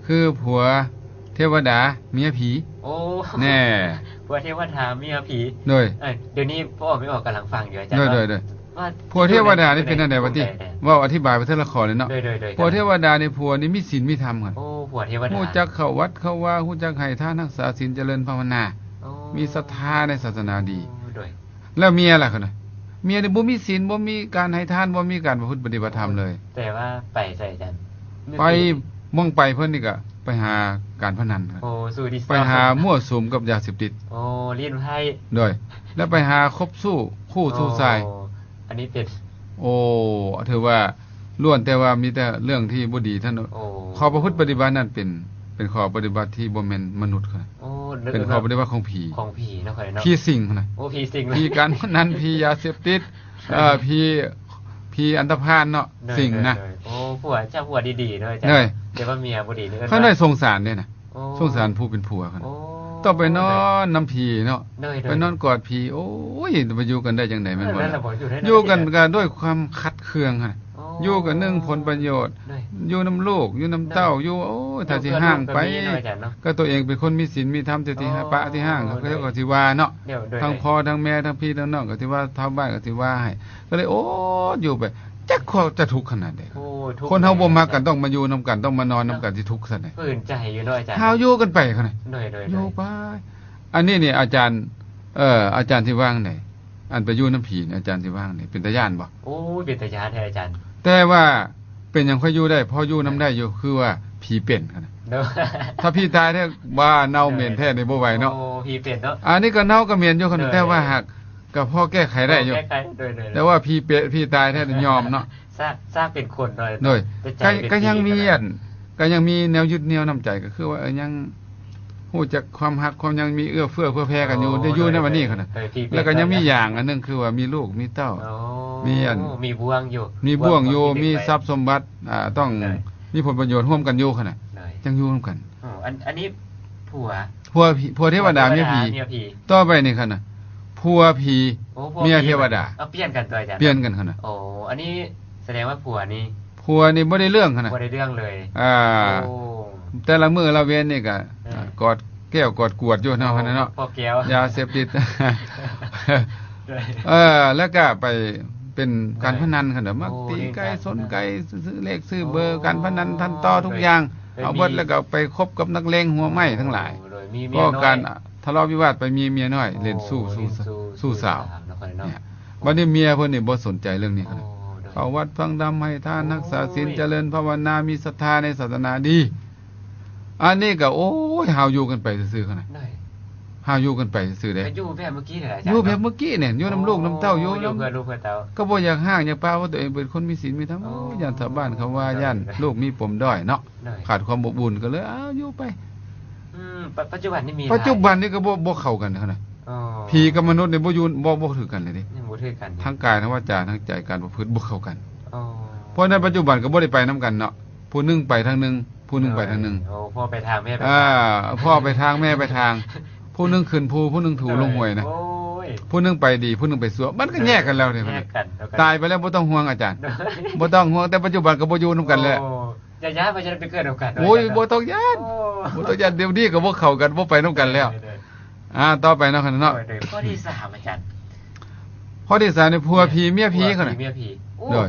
ຄືຜົວເທວະດາ ເມຍຜີ. ໂອ້ ແນ່ ຜົວເທວະດາ ເມຍຜີ. ໂດຍ ເອີ ດຽວນີ້ພໍ່ອອກແມ່ອອກກຳລັງຟັງຢູ່ອາຈານ. ໂດຍໆ ວ່າ ຜົວເທວະດານີ້ເປັນແນວໃດວະຕິ? ເວົ້າອະທິບາຍໄປເທື່ອລະຂໍ້ເລີຍເນາະ. ໂດຍໆ ຜົວເທວະດານີ້ ຜົວນີ້ມີສິນມີທຳ ໂອ້ ຜົວເທວະດາ ຮູ້ຈັກເຂົ້າວັດເຂົ້າວາ ຮູ້ຈັກໃຫ້ທານ ຮັກສາສິນ ຈະເລີນພາວະນາ. ໂອ້ ມີສັດທາໃນສາສະໜາດີ. ໂດຍ ແລ້ວເມຍລະ ເຂົານະ ເມຍນີ້ບໍ່ມີສິນ ບໍ່ມີການໃຫ້ທານ ບໍ່ມີການປະພຶດປະຕິບັດທຳເລີຍ. ແຕ່ວ່າໄປໃສອາຈານ? ໄປ ໝ່ອງໄປເພິ່ນນີ້ກະໄປຫາການພະນັນ. ໂອ້ ໄປຫາມົ້ວສຸມກັບຢາເສບຕິດ. ໂອ້ ຫຼິ້ນໄພ້. ໂດຍ ແລ້ວໄປຫາຄົບຊູ້ ຄູ່ຊູ້ຊາຍ. ໂອ້ ອັນນີ້ເປັນ ໂອ້ ຖືວ່າລ້ວນແຕ່ວ່າມີແຕ່ເລື່ອງທີ່ບໍ່ດີເທົ່ານັ້ນ. ໂອ້ ຂໍ້ປະພຶດປະຕິບັດນັ້ນເປັນ ເປັນຂໍ້ປະຕິບັດທີ່ບໍ່ແມ່ນມະນຸດ. ໂອ້ ເປັນຂໍ້ປະຕິບັດຂອງຜີ ຂອງຜີເນາະ ຂ້ອຍເນາະ ຜີສິງຫັ້ນນະ. ໂອ້ ຜີສິງ ຜີການພະນັນ ຜີຢາເສບຕິດ ເອີ ຜີ ຜີອັນຕະພານເນາະ. ໂດຍ ສິງນະ. ໂດຍ ໂອ້ ຜົວ ເຈົ້າຜົວດີໆເນາະອາຈານ. ໂດຍ ແຕ່ວ່າເມຍບໍ່ດີນີ້ ເອີ້ນ ຂ້ອຍໄດ້ສົງສານເດ້ນະ. ໂອ້ ສົງສານຜູ້ເປັນຜົວຫັ້ນ. ໂອ້ ຕ້ອງໄປນອນນຳຜີເນາະ. ໂດຍ ໄປນອນກອດຜີ. ໂອ້ຍ ໄປຢູ່ກັນໄດ້ຈັ່ງໃດແມ່ນບໍ່? ຢູ່ກັນກໍດ້ວຍຄວາມຂັດເຄືອງຫັ້ນ. ໂອ້ ຢູ່ກັນໜຶ່ງຜົນປະໂຫຍດ. ໂດຍ ຢູ່ນຳລູກ ຢູ່ນຳເຕົ້າ ໂດຍ ຢູ່ ໂອ້ຍ ຖ້າຊິຮ້າງໄປ ກໍຕົວເອງເປັນຄົນມີສິນມີທຳ ແຕ່ທີ່ປະທີ່ຮ້າງ ເຂົາເຈົ້າກໍຊິວ່າເນາະ. ໂດຍ ທັງພໍ່ທັງແມ່ ທັງພີ່ທັງນ້ອງກໍຊິວ່າ ຊາວບ້ານກໍຊິວ່າໃຫ້. ກໍເລີຍ ໂອ້ ຢູ່ໄປ ຈັກຄວາມຈະທຸກຂະໜາດໃດ. ໂອ້ ທຸກ ຄົນເຮົາບໍ່ມັກກັນ ຕ້ອງມາຢູ່ນຳກັນ ຕ້ອງມານອນນຳກັນ ຊິທຸກຊັ້ນໃດ. ຝືນໃຈຢູ່ເນາະອາຈານ. ຫາວ ຢູ່ກັນໄປຫັ້ນນະ. ໂດຍ ໂດຍ ຢູ່ໄປ. ອັນນີ້ນີ້ອາຈານ ເອີ ອາຈານຊິວ່າຈັ່ງໃດ? ອັນໄປຢູ່ນຳຜີນີ້ ອາຈານຊິວ່າຈັ່ງໃດ? ເປັນຕາຢ້ານບໍ່? ໂອ້ຍ ເປັນຕາຢ້ານແທ້ອາຈານ. ແຕ່ວ່າເປັນຫຍັງຂ້ອຍຢູ່ໄດ້? ພໍຢູ່ນຳໄດ້ຢູ່ ຄືວ່າຜີເປັນຫັ້ນນະ. ໂດຍ ຖ້າຜີຕາຍແທ້ ວ່າເນົ່າເໝັນແທ້ນີ້ບໍ່ໄຫວເນາະ. ໂອ້ ຜີເປັນເນາະ. ອັນນີ້ກໍເນົ່າກໍເໝັນຢູ່ ໂດຍ ແຕ່ວ່າຫາກ ກໍພໍແກ້ໄຂໄດ້ຢູ່ ພໍແກ້ໄຂ. ໂດຍ ໂດຍ ແຕ່ວ່າຜີເປະ ຜີຕາຍແທ້ນີ້ຍອມເນາະ. ຊາກ ຊາກເປັນຄົນເນາະ. ໂດຍ ແຕ່ໃຈ ກໍ ກໍຍັງມີອັນ ກໍຍັງມີແນວຍຶດໜຽວນຳໃຈ ກໍຄືວ່າ ເອີ ຍັງຮູ້ຈັກຄວາມຮັກຄວາມຫຍັງ ມີເອື້ອເຟື້ອເຜື່ອແຜ່ກັນຢູ່. ໂອ້ ໄດ້ຢູ່ໃນວັນນີ້ ໂດຍ ຂະນະ. ໂດຍ ແລ້ວກໍຍັງມີຢ່າງອັນໜຶ່ງ ຄືວ່າມີລູກມີເຕົ້າ. ໂອ້ ມີອັນ ມີບ່ວງຢູ່ ມີບ່ວງຢູ່ ມີຊັບສົມບັດ ອ່າ ຕ້ອງ ໂດຍ ມີຜົນປະໂຫຍດຮ່ວມກັນຢູ່ຂະນະ. ໂດຍ ຈັ່ງຢູ່ນຳກັນ. ໂອ້ ອັນ ອັນນີ້ຜົວ ຜົວ ຜົວເທວະດາ ຜົວເທວະດາ ເມຍຜີ ເມຍຜີ. ຕໍ່ໄປນີ້ຂະນະ ຜົວຜີ ໂອ້ ຜົວ ເມຍເທວະດາ. ເອົາ ປ່ຽນກັນຕົວອາຈານ ປ່ຽນກັນຂະນະ. ໂອ້ ອັນນີ້ສະແດງວ່າຜົວນີ້ ຜົວນີ້ບໍ່ໄດ້ເລື່ອງຂະນະ ບໍ່ໄດ້ເລື່ອງເລີຍ. ອ່າ ໂອ້ ແຕ່ລະມື້ລະເວນນີ້ກະ ເອີ ກອດແກ້ວກອດກວດຢູ່ເນາະ ໂອ້ ຂະນະເນາະ ພໍແກ້ວ ຢາເສບຕິດ. ໂດຍ ເອີ ແລ້ວກະໄປເປັນການພະນັນຂະນະ. ໂອ້ ມັກຕີໄກ່ ຫຼິ້ນການ ຊົນໄກ່ ຊື້ເລກຊື້ເບີ ໂອ້ ການພະນັນທັນຕໍ່ທຸກຢ່າງ. ໂດຍ ເອົາເບິດ ມີ ແລ້ວກໍໄປຄົບກັບນັກເລງຫົວໄມ້ທັງຫຼາຍ. ໂດຍ ມີເມຍນ້ອຍ ກໍການທະເລາະວິວາດໄປມີເມຍນ້ອຍ ໂອ້ ຫຼິ້ນຊູ້ ຊູ້ ຊູ້ສາວ ເນາະ ເນາະ. ບັດນີ້ເມຍເພິ່ນນີ້ບໍ່ສົນໃຈເລື່ອງນີ້. ໂອ້ ໂດຍ ເຂົ້າວັດຟັງທຳ ໃຫ້ທານ ໂອ້ຍ ຮັກສາສິນ ຈະເລີນພາວະນາ ມີສັດທາໃນສາສະໜາດີ. ອັນນີ້ກໍ ໂອ້ຍ ຫາວຢູ່ກັນໄປຊື່ໆຂະນະ. ໂດຍ ຫາວຢູ່ກັນໄປຊື່ໆເດ້. ກໍຢູ່ແບບເມື່ອກີ້ນີ້ແຫຼະອາຈານ ຢູ່ແບບເມື່ອກີ້ນີ້ ຢູ່ນຳລູກນຳເຕົ້າ ໂອ້ ຢູ່ນຳ ຢູ່ເພື່ອລູກເພື່ອເຕົ້າ ກໍບໍ່ຢາກຮ້າງຢາກປາກວ່າຕົວເອງເປັນຄົນມີສິນມີທຳ. ໂອ້ ໂອ້ ຢ້ານຊາວບ້ານເຂົາວ່າ ໂດຍ ຢ້ານລູກມີປົມດ້ອຍເນາະ. ໂດຍ ຂາດຄວາມອົບອຸ່ນ ກໍເລີຍ ເອົາ ຢູ່ໄປ. ອືມ ປະ ປັດຈຸບັນນີ້ມີ ປັດຈຸບັນນີ້ກໍບໍ່ ບໍ່ເຂົ້າກັນເທົ່ານັ້ນ. ອໍ ຜີກັບມະນຸດນີ້ບໍ່ຢູ່ ບໍ່ ບໍ່ຖືກກັນເລີຍເດ້. ຍັງບໍ່ຖືກກັນ ທັງກາຍ ທັງວາຈາ ທັງໃຈ ການປະພຶດບໍ່ເຂົ້າກັນ. ອໍ ເພາະໃນປັດຈຸບັນກໍບໍ່ໄດ້ໄປນຳກັນເນາະ ຜູ້ໜຶ່ງໄປທາງໜຶ່ງ ຜູ້ໜຶ່ງໄປທາງໜຶ່ງ. ໂອ້ ພໍ່ໄປທາງ ແມ່ໄປທາງ. ອ່າ ພໍ່ໄປທາງ ແມ່ໄປທາງ ຜູ້ໜຶ່ງຂຶ້ນພູ ຜູ້ໜຶ່ງຖູ ໂດຍ ລົງຫ້ວຍນະ. ໂອ້ຍ ຜູ້ໜຶ່ງໄປດີ ຜູ້ໜຶ່ງໄປຊົ່ວ ມັນກໍແຍກກັນແລ້ວເດ. ໂດຍ ແຍກກັນ ຕາຍໄປແລ້ວບໍ່ຕ້ອງຫ່ວງອາຈານ. ໂດຍ ບໍ່ຕ້ອງຫ່ວງ ແຕ່ປັດຈຸບັນກໍບໍ່ຢູ່ນຳກັນແລ້ວ. ໂອ້ ຢ່າຢ້ານວ່າຈະໄດ້ໄປເກີດນຳກັນ. ໂອ້ຍ ບໍ່ຕ້ອງຢ້ານ ໂອ້ ບໍ່ຕ້ອງຢ້ານ ດຽວນີ້ກໍບໍ່ເຂົ້າກັນ ບໍ່ໄປນຳກັນແລ້ວ. ໂດຍ ໂດຍ ອ່າ ຕໍ່ໄປເນາະ ຂ້ອຍເນາະ. ໂດຍ ໂດຍ ຂໍ້ທີສາມອາຈານ ຂໍ້ທີສາມນີ້ ຜົວຜີເມຍຜີ ຜົວຜີ ຂະນະ ເມຍຜີ. ໂອ້ ໂດຍ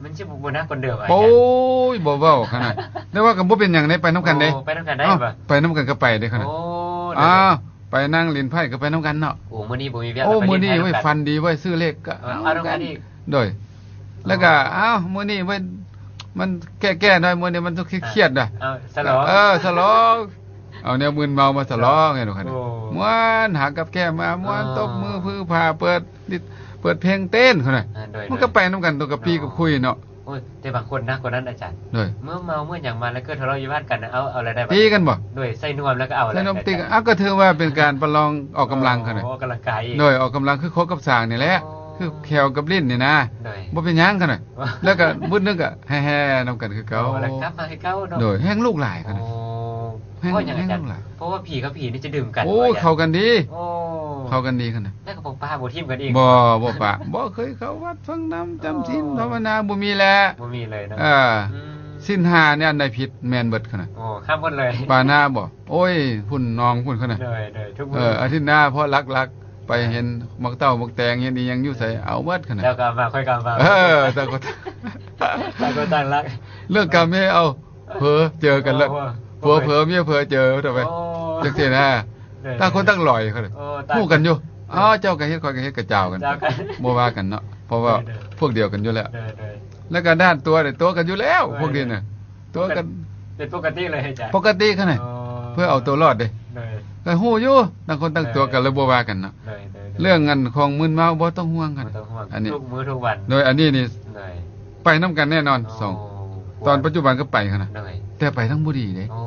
ມັນຊິບໍ່ ບໍ່ໜັກກວ່າເດີມອາຈານ. ໂອ້ຍ ບໍ່ເວົ້າຂະນະ ແຕ່ວ່າກໍບໍ່ເປັນຫຍັງເດ້ ໄປນຳກັນເດ້. ໂອ້ ໄປນຳກັນໄດ້ບໍ່? ເອົ້າ ໄປນຳກັນກໍໄປເດ້ຂະນະ. ໂອ້ ອ້າວ ໄປນັ່ງຫຼິ້ນໄຟກໍໄປນຳກັນເນາະ. ໂອ້ ມື້ນີ້ບໍ່ມີວຽກ ໂອ້ ມື້ນີ້ ໄປຫຼິ້ນໄຟ ໂອ້ຍ ນຳກັນ ຝັນດີເວີຍ ຊື້ເລກກໍ ເອີ ເອົານຳກັນອີກ. ໂດຍ ແລ້ວກໍ ອ້າວ ມື້ນີ້ເວີຍ ມັນແກ້ໆໜ້ອຍ ມື້ນີ້ມັນຕ້ອງຄຽດໆນະ. ເອົາສະຫຼອງ ເອີ ສະຫຼອງ ເອົາແນວມຶນເມົາມາສະຫຼອງໃຫ້ນະ. ໂອ້ ມ່ວນ ຫາກັບແກ້ມາ ມ່ວນ ອໍ ຕົບມື ຝື້ຜາ ເປີດ ເປີດເພງເຕັ້ນຂະນະ. ອ່າ ໂດຍ ມັນກໍໄປນຳກັນຕົວ ກັບປີກັບຄຸຍເນາະ. ໂອ້ຍ ແຕ່ບາງຄົນໜັກກວ່ານັ້ນອາຈານ. ໂດຍ ເມື່ອເມົາເມື່ອຫຍັງມາແລ້ວເກີດທະເລາະວິວາດກັນ ເອົາ ເອົາແລ້ວໄດ້ບໍ່? ຕີກັນບໍ່? ໂດຍ ໃສ່ນວມແລ້ວກໍເອົາແລ້ວ ໃສ່ນວມຕີກັນ. ເອົາ ກໍຖືວ່າເປັນການປະລອງອອກກຳລັງ ອໍ ຂະນະ ອອກກຳລັງກາຍ. ໂດຍ ອອກກຳລັງຄືຄົບກັບສາກນີ້ແຫຼະ. ອໍ ຄືແຂ້ວກັບຫຼິ້ນນີ້ນະ. ໂດຍ ບໍ່ເປັນຫຍັງຂະນະ ແລ້ວກໍບຶດໜຶ່ງກໍແຫ່ໆນຳກັນຄືເກົ່າ. ອໍ ແລ້ວກັບມາຄືເກົ່າເນາະ. ໂດຍ ແຮ່ງລູກຫຼາຍຂະນະ. ອໍ ແຮ່ງ ເພາະຫຍັງອາຈານ? ແຮ່ງລູກຫຼາຍ ເພາະວ່າຜີກັບຜີນີ້ຈະດຶງກັນ. ໂອ້ຍ ເຂົ້າກັນດີ. ອໍ ເຂົ້າກັນດີຂະນະ. ແລ້ວກໍບໍ່ປະບໍ່ຖິ້ມກັນອີກ. ບໍ່ ບໍ່ປະ ບໍ່ເຄີຍເຂົ້າວັດຟັງທຳຈຳສິນ ອໍ ພາວະນາ ບໍ່ມີແຫຼະ. ບໍ່ມີເລີຍເນາະ. ເອີ ອືມ ສິນຫ້ານີ້ອັນໃດຜິດແມ່ນເບິດຂະນະ. ອໍ ຂ້າມໝົດເລີຍ. ປານາບໍ່? ໂອ້ຍ ພຸ້ນໜອງພຸ້ນຂະນະ. ໂດຍ ໂດຍ ທຸກມື້. ເອີ ອາທິດໜ້າພໍຫຼັກໆ ໄປເຫັນໝາກເຕົ້າໝາກແຕງ ເຫັນອີ່ຫຍັງຢູ່ໃສ ເອົາເບິດຂະນະ. ເຈົ້າກໍເອົາມາ ຂ້ອຍກໍເອົາມາ. ເອີ ຕ່າງຄົນ ຕ່າງຄົນຕ່າງລັກ. ເລື່ອງກາເມ ເອົາ ເຜີເຈີກັນແລ້ວ. ໂອ້ ຜົວເຜີເມຍເຜີເຈີເທົ່າໄປ. ໂອ້ ຈັ່ງຊີ້ນະ. ໂດຍ ຕ່າງຄົນຕ່າງລອຍ ໂອ້ ຕ່າງ ຮູ້ກັນຢູ່ ອໍ ເຈົ້າກໍເຮັດ ຂ້ອຍກໍເຮັດ ກະຈາວກັນ ເຈົ້າກັນ ບໍ່ວ່າກັນເນາະ ເພາະວ່າ ໂດຍ ໂດຍ ພວກດຽວກັນຢູ່ແລ້ວ ໂດຍ ໂດຍ ແລ້ວກໍດ້ານຕົວນີ້ຕົວກັນຢູ່ແລ້ວ ໂດຍ ພວກນີ້ນະ ຕົວກັນ ເປັນປົກກະຕິເລີຍອາຈານ ປົກກະຕິຂະໜາດ ອໍ ເພື່ອເອົາຕົວລອດເດ້ ໂດຍ ກໍຮູ້ຢູ່ ຕ່າງຄົນຕ່າງຕົວກັນ ເອີ ແລ້ວບໍ່ວ່າກັນເນາະ ໂດຍ ໂດຍ ໂດຍ ເລື່ອງອັນຂອງມຶນເມົາບໍ່ຕ້ອງຫ່ວງກັນ ບໍ່ຕ້ອງຫ່ວງ ອັນນີ້ ທຸກມື້ທຸກວັນ ໂດຍ ອັນນີ້ນີ້ ໂດຍ ໄປນຳກັນແນ່ນອນ ອໍ ສອງ ຕອນປັດຈຸບັນກໍໄປຫັ້ນນະ ໂດຍ ແຕ່ໄປທາງບໍ່ດີເດ້ ໂອ້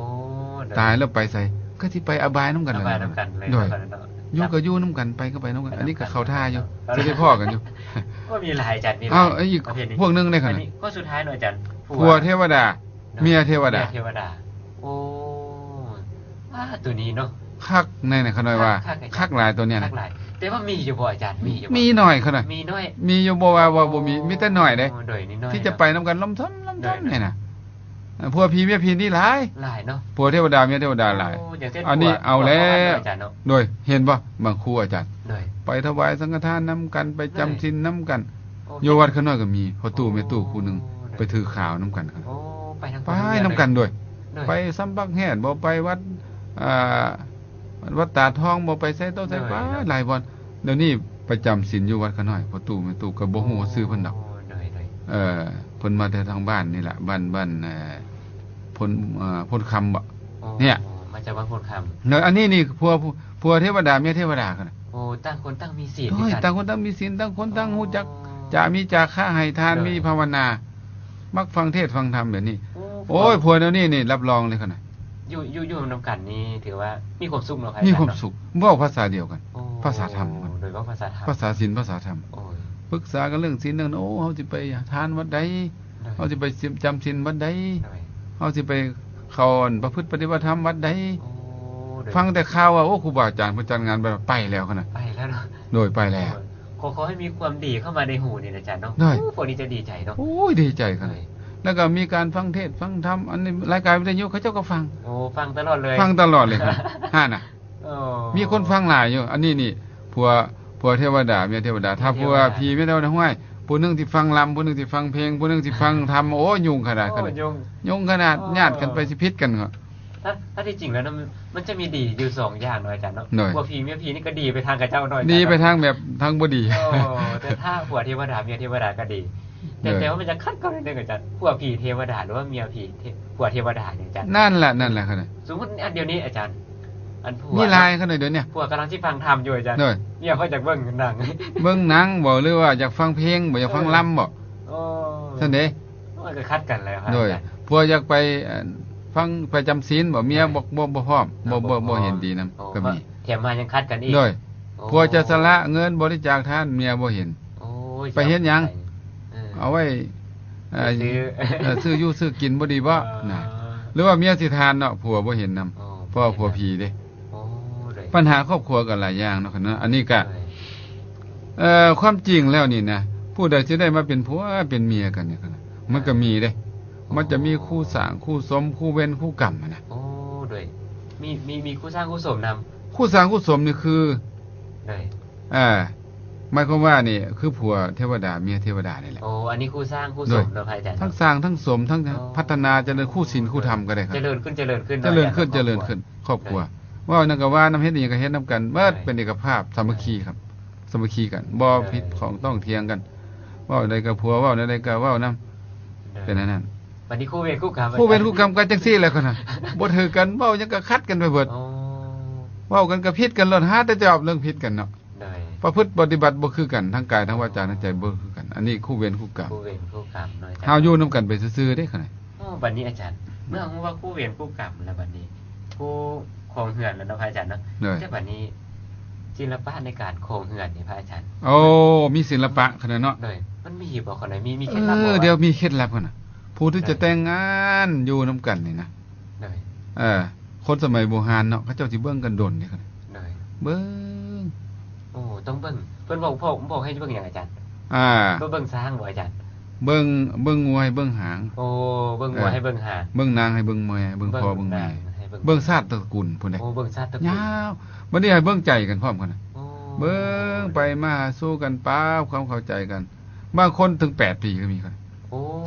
ໂດຍ ຕາຍແລ້ວໄປໃສ ກໍຊິໄປອະບາຍນຳກັນ ອະບາຍນຳກັນເລີຍ ໂດຍ ເນາະ ຢູ່ກໍຢູ່ນຳກັນ ໄປກໍໄປນຳກັນ ໄປນຳກັນ ອັນນີ້ກໍເຂົ້າທ່າຢູ່ ເນາະ ຊິໄດ້ພໍ້ກັນຢູ່ ກໍມີຫຼາຍອາຈານ ມີຫຼາຍ ເອົາ ອີກ ປະເພດນີ້ ພວກໜຶ່ງເດ້ ອັນນີ້ຂໍ້ສຸດທ້າຍເນາະອາຈານ ຜົວເທວະດາ ໂດຍ ເມຍເທວະດາ ເມຍເທວະດາ ໂອ້ ອ່າ ຕົວນີ້ເນາະ ຄັກແນ່ນະ ຂະນ້ອຍວ່າ ຄັກ ຄັກ ຄັກຫຼາຍຕົວນີ້ນະ ຄັກຫຼາຍ ແຕ່ວ່າມີຢູ່ບໍ່ອາຈານ ມີຢູ່ບໍ່ ມີໜ້ອຍຂະນ້ອຍ ມີໜ້ອຍ ມີຢູ່ ບໍ່ວ່າ ວ່າບໍ່ມີ ອໍ ມີແຕ່ໜ້ອຍເດ້ ໂດຍ ນີ້ໜ້ອຍ ທີ່ຈະໄປນຳກັນ ໂດຍ ລ້ອມຊອມ ລ້ອມຊອມ ໂດຍ ນີ້ນະ ເອີ ຜົວຜີເມຍຜີນີ້ຫຼາຍ ຫຼາຍເນາະ ຜົວເທວະດາເມຍເທວະດາຫຼາຍ ໂອ້ ຢ່າງເຊັ່ນ ອັນນີ້ເອົາແລ້ວ ອາຈານເນາະ ໂດຍ ເຫັນບໍ່ ບາງຄູ່ອາຈານ ໂດຍ ໄປຖວາຍສັງຄະທານນຳກັນ ໄປຈຳສິນນຳກັນ ໂອ້ ຢູ່ວັດຂະນ້ອຍກໍມີ ພໍ່ຕູ້ແມ່ຕູ້ຄູ່ໜຶ່ງ ໂອ້ ໂດຍ ໄປຖືຂາວນຳກັນ ໂອ້ ໄປນຳກັນ ໄປນຳກັນ ໂດຍ ໂດຍ ໄປສຳປາກແຮດບໍ່ ໄປວັດ ອ່າ ວັດຕາດທອງບໍ່ ໄປໃສຕໍ່ໃສ ໂດຍ ໄປ ໂດຍ ຫຼາຍບ່ອນ ດຽວນີ້ໄປຈຳສິນຢູ່ວັດຂະນ້ອຍ ພໍ່ຕູ້ແມ່ຕູ້ ກໍບໍ່ຮູ້ຊື່ເພິ່ນດອກ ໂອ້ ໂດຍ ໂດຍ ເອີ ເພິ່ນມາແຕ່ທາງບ້ານນີ້ລະ ບ້ານ ບ້ານ ເອີ ໂພນ ເອີ ໂພນຄຳບໍ ໂອ້ ເນຍ ມາຈາກບ້ານໂພນຄຳ ເນາະ ອັນນີ້ນີ້ຜົວ ຜົວເທວະດາ ເມຍເທວະດາ ໂອ້ ຕ່າງຄົນຕ່າງມີສິນ ໂດຍ ຄືກັນ ຕ່າງຄົນຕ່າງມີສິນ ຕ່າງຄົນຕ່າງ ອໍ ຮູ້ຈັກຈາມີຈາຄະ ໃຫ້ທານ ໂດຍ ມີພາວະນາ ມັກຟັງເທດຟັງທຳແບບນີ້ ໂອ້ ໂອ້ຍ ຜົວແນວນີ້ນີ້ ຮັບຮອງເລີຍຂະນະ ຢູ່ ຢູ່ ຢູ່ນຳກັນນີ້ ຖືວ່າມີຄວາມສຸກເນາະ ມີຄວາມສຸກ ເວົ້າພາສາດຽວກັນ ໂອ້ ພາສາທຳ ໂດຍ ເວົ້າພາສາທຳ ພາສາສິນ ພາສາທຳ ໂອ້ຍ ປຶກສາກັນເລື່ອງສິນເລື່ອງ ໂອ້ ເຮົາຊິໄປທານວັດໃດ ໂດຍ ເຮົາຊິໄປສິນ ຈຳສິນວັດໃດ ໂດຍ ເຮົາຊິໄປເຂົ້າອັນປະພຶດປະຕິບັດທຳວັດໃດ ໂອ້ ໂດຍ ຟັງແຕ່ຂ່າວວ່າ ໂອ້ ຄູບາອາຈານເພິ່ນຈັດງານ ໄປແລ້ວຂະນະ ໄປແລ້ວເນາະ ໂດຍ ໄປແລ້ວ ໂດຍ ຂໍ ຂໍໃຫ້ມີຄວາມດີເຂົ້າມາໃນຫູນີ້ນະອາຈານເນາະ ໂດຍ ໂອ້ ພວກນີ້ຈະດີໃຈເນາະ ໂອ້ຍ ດີໃຈຂະນະ ໂດຍ ແລ້ວກໍມີການຟັງເທດຟັງທຳ ອັນນີ້ລາຍການວິທະຍຸເຂົາເຈົ້າກໍຟັງ ໂອ້ ຟັງຕະຫຼອດເລີຍ ຟັງຕະຫຼອດເລີຍ ຫັ້ນນະ ໂອ້ ມີຄົນຟັງຫຼາຍຢູ່ ອັນນີ້ນີ້ ຜົວ ຜົວເທວະດາ ເມຍເທວະດາ ຖ້າ ເມຍເທວະດາ ຜົວຜີເມຍເທວະດາ ຫ້ວຍ ຜູ້ໜຶ່ງຊິຟັງລຳ ຜູ້ໜຶ່ງຊິຟັງເພງ ຜູ້ໜຶ່ງຊິຟັງທຳ ໂອ້ ໂອ້ ຫຍຸ້ງຂະໜາດ ໂອ້ ຫຍຸ້ງ ຫຍຸ້ງຂະໜາດ ໂອ້ ຫຍຸ້ງ ຍາດກັນໄປ ຊິຜິດກັນເນາະ ຖ້າ ຖ້າທີ່ຈິງແລ້ວນະ ມັນ ມັນຈະມີດີຢູ່ສອງຢ່າງເນາະອາຈານເນາະ ໂດຍ ຜົວຜີເມຍຜີນີ້ກໍດີໄປທາງເຂົາເຈົ້າເນາະອາຈານ ດີໄປທາງແບບທາງບໍ່ດີ ໂອ້ ແຕ່ຖ້າຜົວເທວະດາເມຍເທວະດາກໍດີ ແຕ່ ໂດຍ ແຕ່ວ່າມັນຈະຂັດກັນໜຶ່ງອາຈານ ຜົວຜີເທວະດາ ຫຼືວ່າເມຍຜີເທ ຜົວເທວະດານີ້ອາຈານ ນັ້ນແຫຼະ ນັ້ນແຫຼະ ຄັນ ສົມມຸດ ອັນດຽວນີ້ອາຈານ ອັນຜົວ ມີຫຼາຍຂະໜາດດຽວນີ້ ຜົວກຳລັງຊິຟັງທຳຢູ່ອາຈານ ໂດຍ ເມຍເຂົາຢາກເບິ່ງໜັງ ເບິ່ງໜັງບໍ ຫຼືວ່າຢາກຟັງເພງບໍ ຢາກຟັງລຳບໍ ເອີ ຊັ້ນເດ້ ໂອ້ຍ ກໍຂັດກັນແລ້ວ ໂດຍ ອາຈານ ຜົວຢາກໄປ ອັນ ຟັງ ໄປຈຳສິນບໍ ເມຍ ໂດຍ ບໍ່ ບໍ່ ບໍ່ພ້ອມ ບໍ່ ບໍ່ ບໍ່ເຫັນດີນຳ ໂອ້ ກໍມີ ແຖມມາຍັງຂັດກັນອີກ ໂດຍ ໂອ້ ຜົວຈະສະຫຼະເງິນບໍລິຈາກທານ ເມຍບໍ່ເຫັນ ໂອ້ຍ ໄປເຮັດຫຍັງ ເອີ ເອົາໄວ້ ເອີ ໄປຊື້ ເອີ ຊື້ຢູ່ຊື້ກິນບໍ່ດີບໍ ອໍ ນະ ຫຼືວ່າເມຍຊິທານເນາະ ຜົວບໍ່ເຫັນນຳ ອໍ ເພາະວ່າຜົວຜີເດ້ ໂອ້ ໂດຍ ບັນຫາຄອບຄົວກໍຫຼາຍຢ່າງເນາະ ອັນນີ້ກໍ ໂດຍ ເອີ ຄວາມຈິງແລ້ວນີ້ນະ ຜູ້ໃດຊິໄດ້ມາເປັນຜົວເປັນເມຍກັນນີ້ ມັນກໍມີເດ້ ອໍ ມັນຈະມີຄູ່ສ້າງຄູ່ສົມ ຄູ່ເວນຄູ່ກຳຫັ້ນນະ ໂອ້ ໂດຍ ມີ ມີ ມີຄູ່ສ້າງຄູ່ສົມນຳ ຄູ່ສ້າງຄູ່ສົມນີ້ຄື ໂດຍ ອ່າ ໝາຍຄວາມວ່ານີ້ຄືຜົວເທວະດາເມຍເທວະດານີ້ແຫຼະ ໂອ້ ອັນນີ້ຄູ່ສ້າງຄູ່ສົມເນາະ ໂດຍ ພະອາຈານ ທັງສ້າງທັງສົມ ທັງ ອໍ ພັດທະນາຈະເລີນ ໂອ້ ຄູ່ສິນຄູ່ທຳກໍໄດ້ ຈະເລີນຂຶ້ນ ຈະເລີນຂຶ້ນ ຈະເລີນຂຶ້ນ ເນາະ ຈະເລີນຂຶ້ນ ຄອບຄົວ ໂດຍ ເວົ້າຫຍັງກໍວ່ານຳ ເຮັດອີ່ຫຍັງກໍເຮັດນຳກັນເບິດ ໂດຍ ເປັນເອກະພາບ ສາມັກຄີກັນ ໂດຍ ສາມັກຄີກັນ ບໍ່ ໂດຍ ຜິດຂ້ອງຕ້ອງຖຽງກັນ ເວົ້າໃດກໍຜົວ ເວົ້າແນວໃດກໍເວົ້ານຳ ໂດຍ ເປັນອັນນັ້ນ ບັດນີ້ຄູ່ເວນຄູ່ກຳ ຄູ່ເວນຄູ່ກຳກໍຈັ່ງຊີ້ແຫຼະ ຄັນນະ ບໍ່ຖືກກັນ ເວົ້າຫຍັງກໍຂັດກັນໄປເບິດ ອໍ ເວົ້າກັນກໍຜິດກັນໂລດ ຫາແຕ່ຈະເວົ້າເລື່ອງຜິດກັນເນາະ ໂດຍ ປະພຶດປະຕິບັດບໍ່ຄືກັນ ທັງກາຍທັງວາຈາທັງໃຈບໍ່ຄືກັນ ອັນນີ້ຄູ່ເວນຄູ່ກຳ ຄູ່ເວນຄູ່ກຳເນາະ ເຮົາຢູ່ນຳກັນໄປຊື່ໆເດ້ ຄັນນະ ອໍ ບັດນີ້ອາຈານ ເມື່ອຮູ້ວ່າຄູ່ເວນຄູ່ກຳແລ້ວ ບັດນີ້ຄູ່ຄອງເຮືອນແລ້ວເນາະ ພະອາຈານເນາະ ໂດຍ ແຕ່ບັດນີ້ ສິລະປະໃນການຄອງເຮືອນນີ້ ພະອາຈານ ໂອ້ ມີສິລະປະຂະໜາດເນາະ ໂດຍ ມັນມີບໍ່ ຂະໜາດ ມີ ມີເຄັດລັບບໍ່ ເອີ ວ່າ ດຽວມີເຄັດລັບຂະໜາດ ຜູ້ທີ່ຈະແຕ່ງງານຢູ່ນຳກັນນີ້ນະ ໂດຍ ເອີ ຄົນສະໄໝບູຮານເນາະ ເຂົາເຈົ້າຊິເບິ່ງກັນດົນເດ້ ໂດຍ ເບິ່ງ ໂອ້ ຕ້ອງເບິ່ງ ເພິ່ນບອກ ບອກໃຫ້ເບິ່ງຫຍັງອາຈານ ອ່າ ເບິ່ງ ເບິ່ງຊ້າງບໍ່ອາຈານ ເບິ່ງ ເບິ່ງງົວໃຫ້ເບິ່ງຫາງ ໂອ້ ເບິ່ງງົວໃຫ້ເບິ່ງຫາງ ເບິ່ງນາງໃຫ້ເບິ່ງແມ່ ເບິ່ງພໍ່ເບິ່ງແມ່ ເບິ່ງຊາດຕະກຸນພຸ້ນເດ້ ໂອ້ ເບິ່ງຊາດຕະກຸນ ຍາວ ບັດນີ້ໃຫ້ເບິ່ງໃຈກັນພ້ອມກັນນະ ໂອ້ ເບິ່ງໄປມາຫາສູ່ກັນ ປາບຄວາມເຂົ້າໃຈກັນ ບາງຄົນເຖິງແປດປີກໍມີ ໂອ້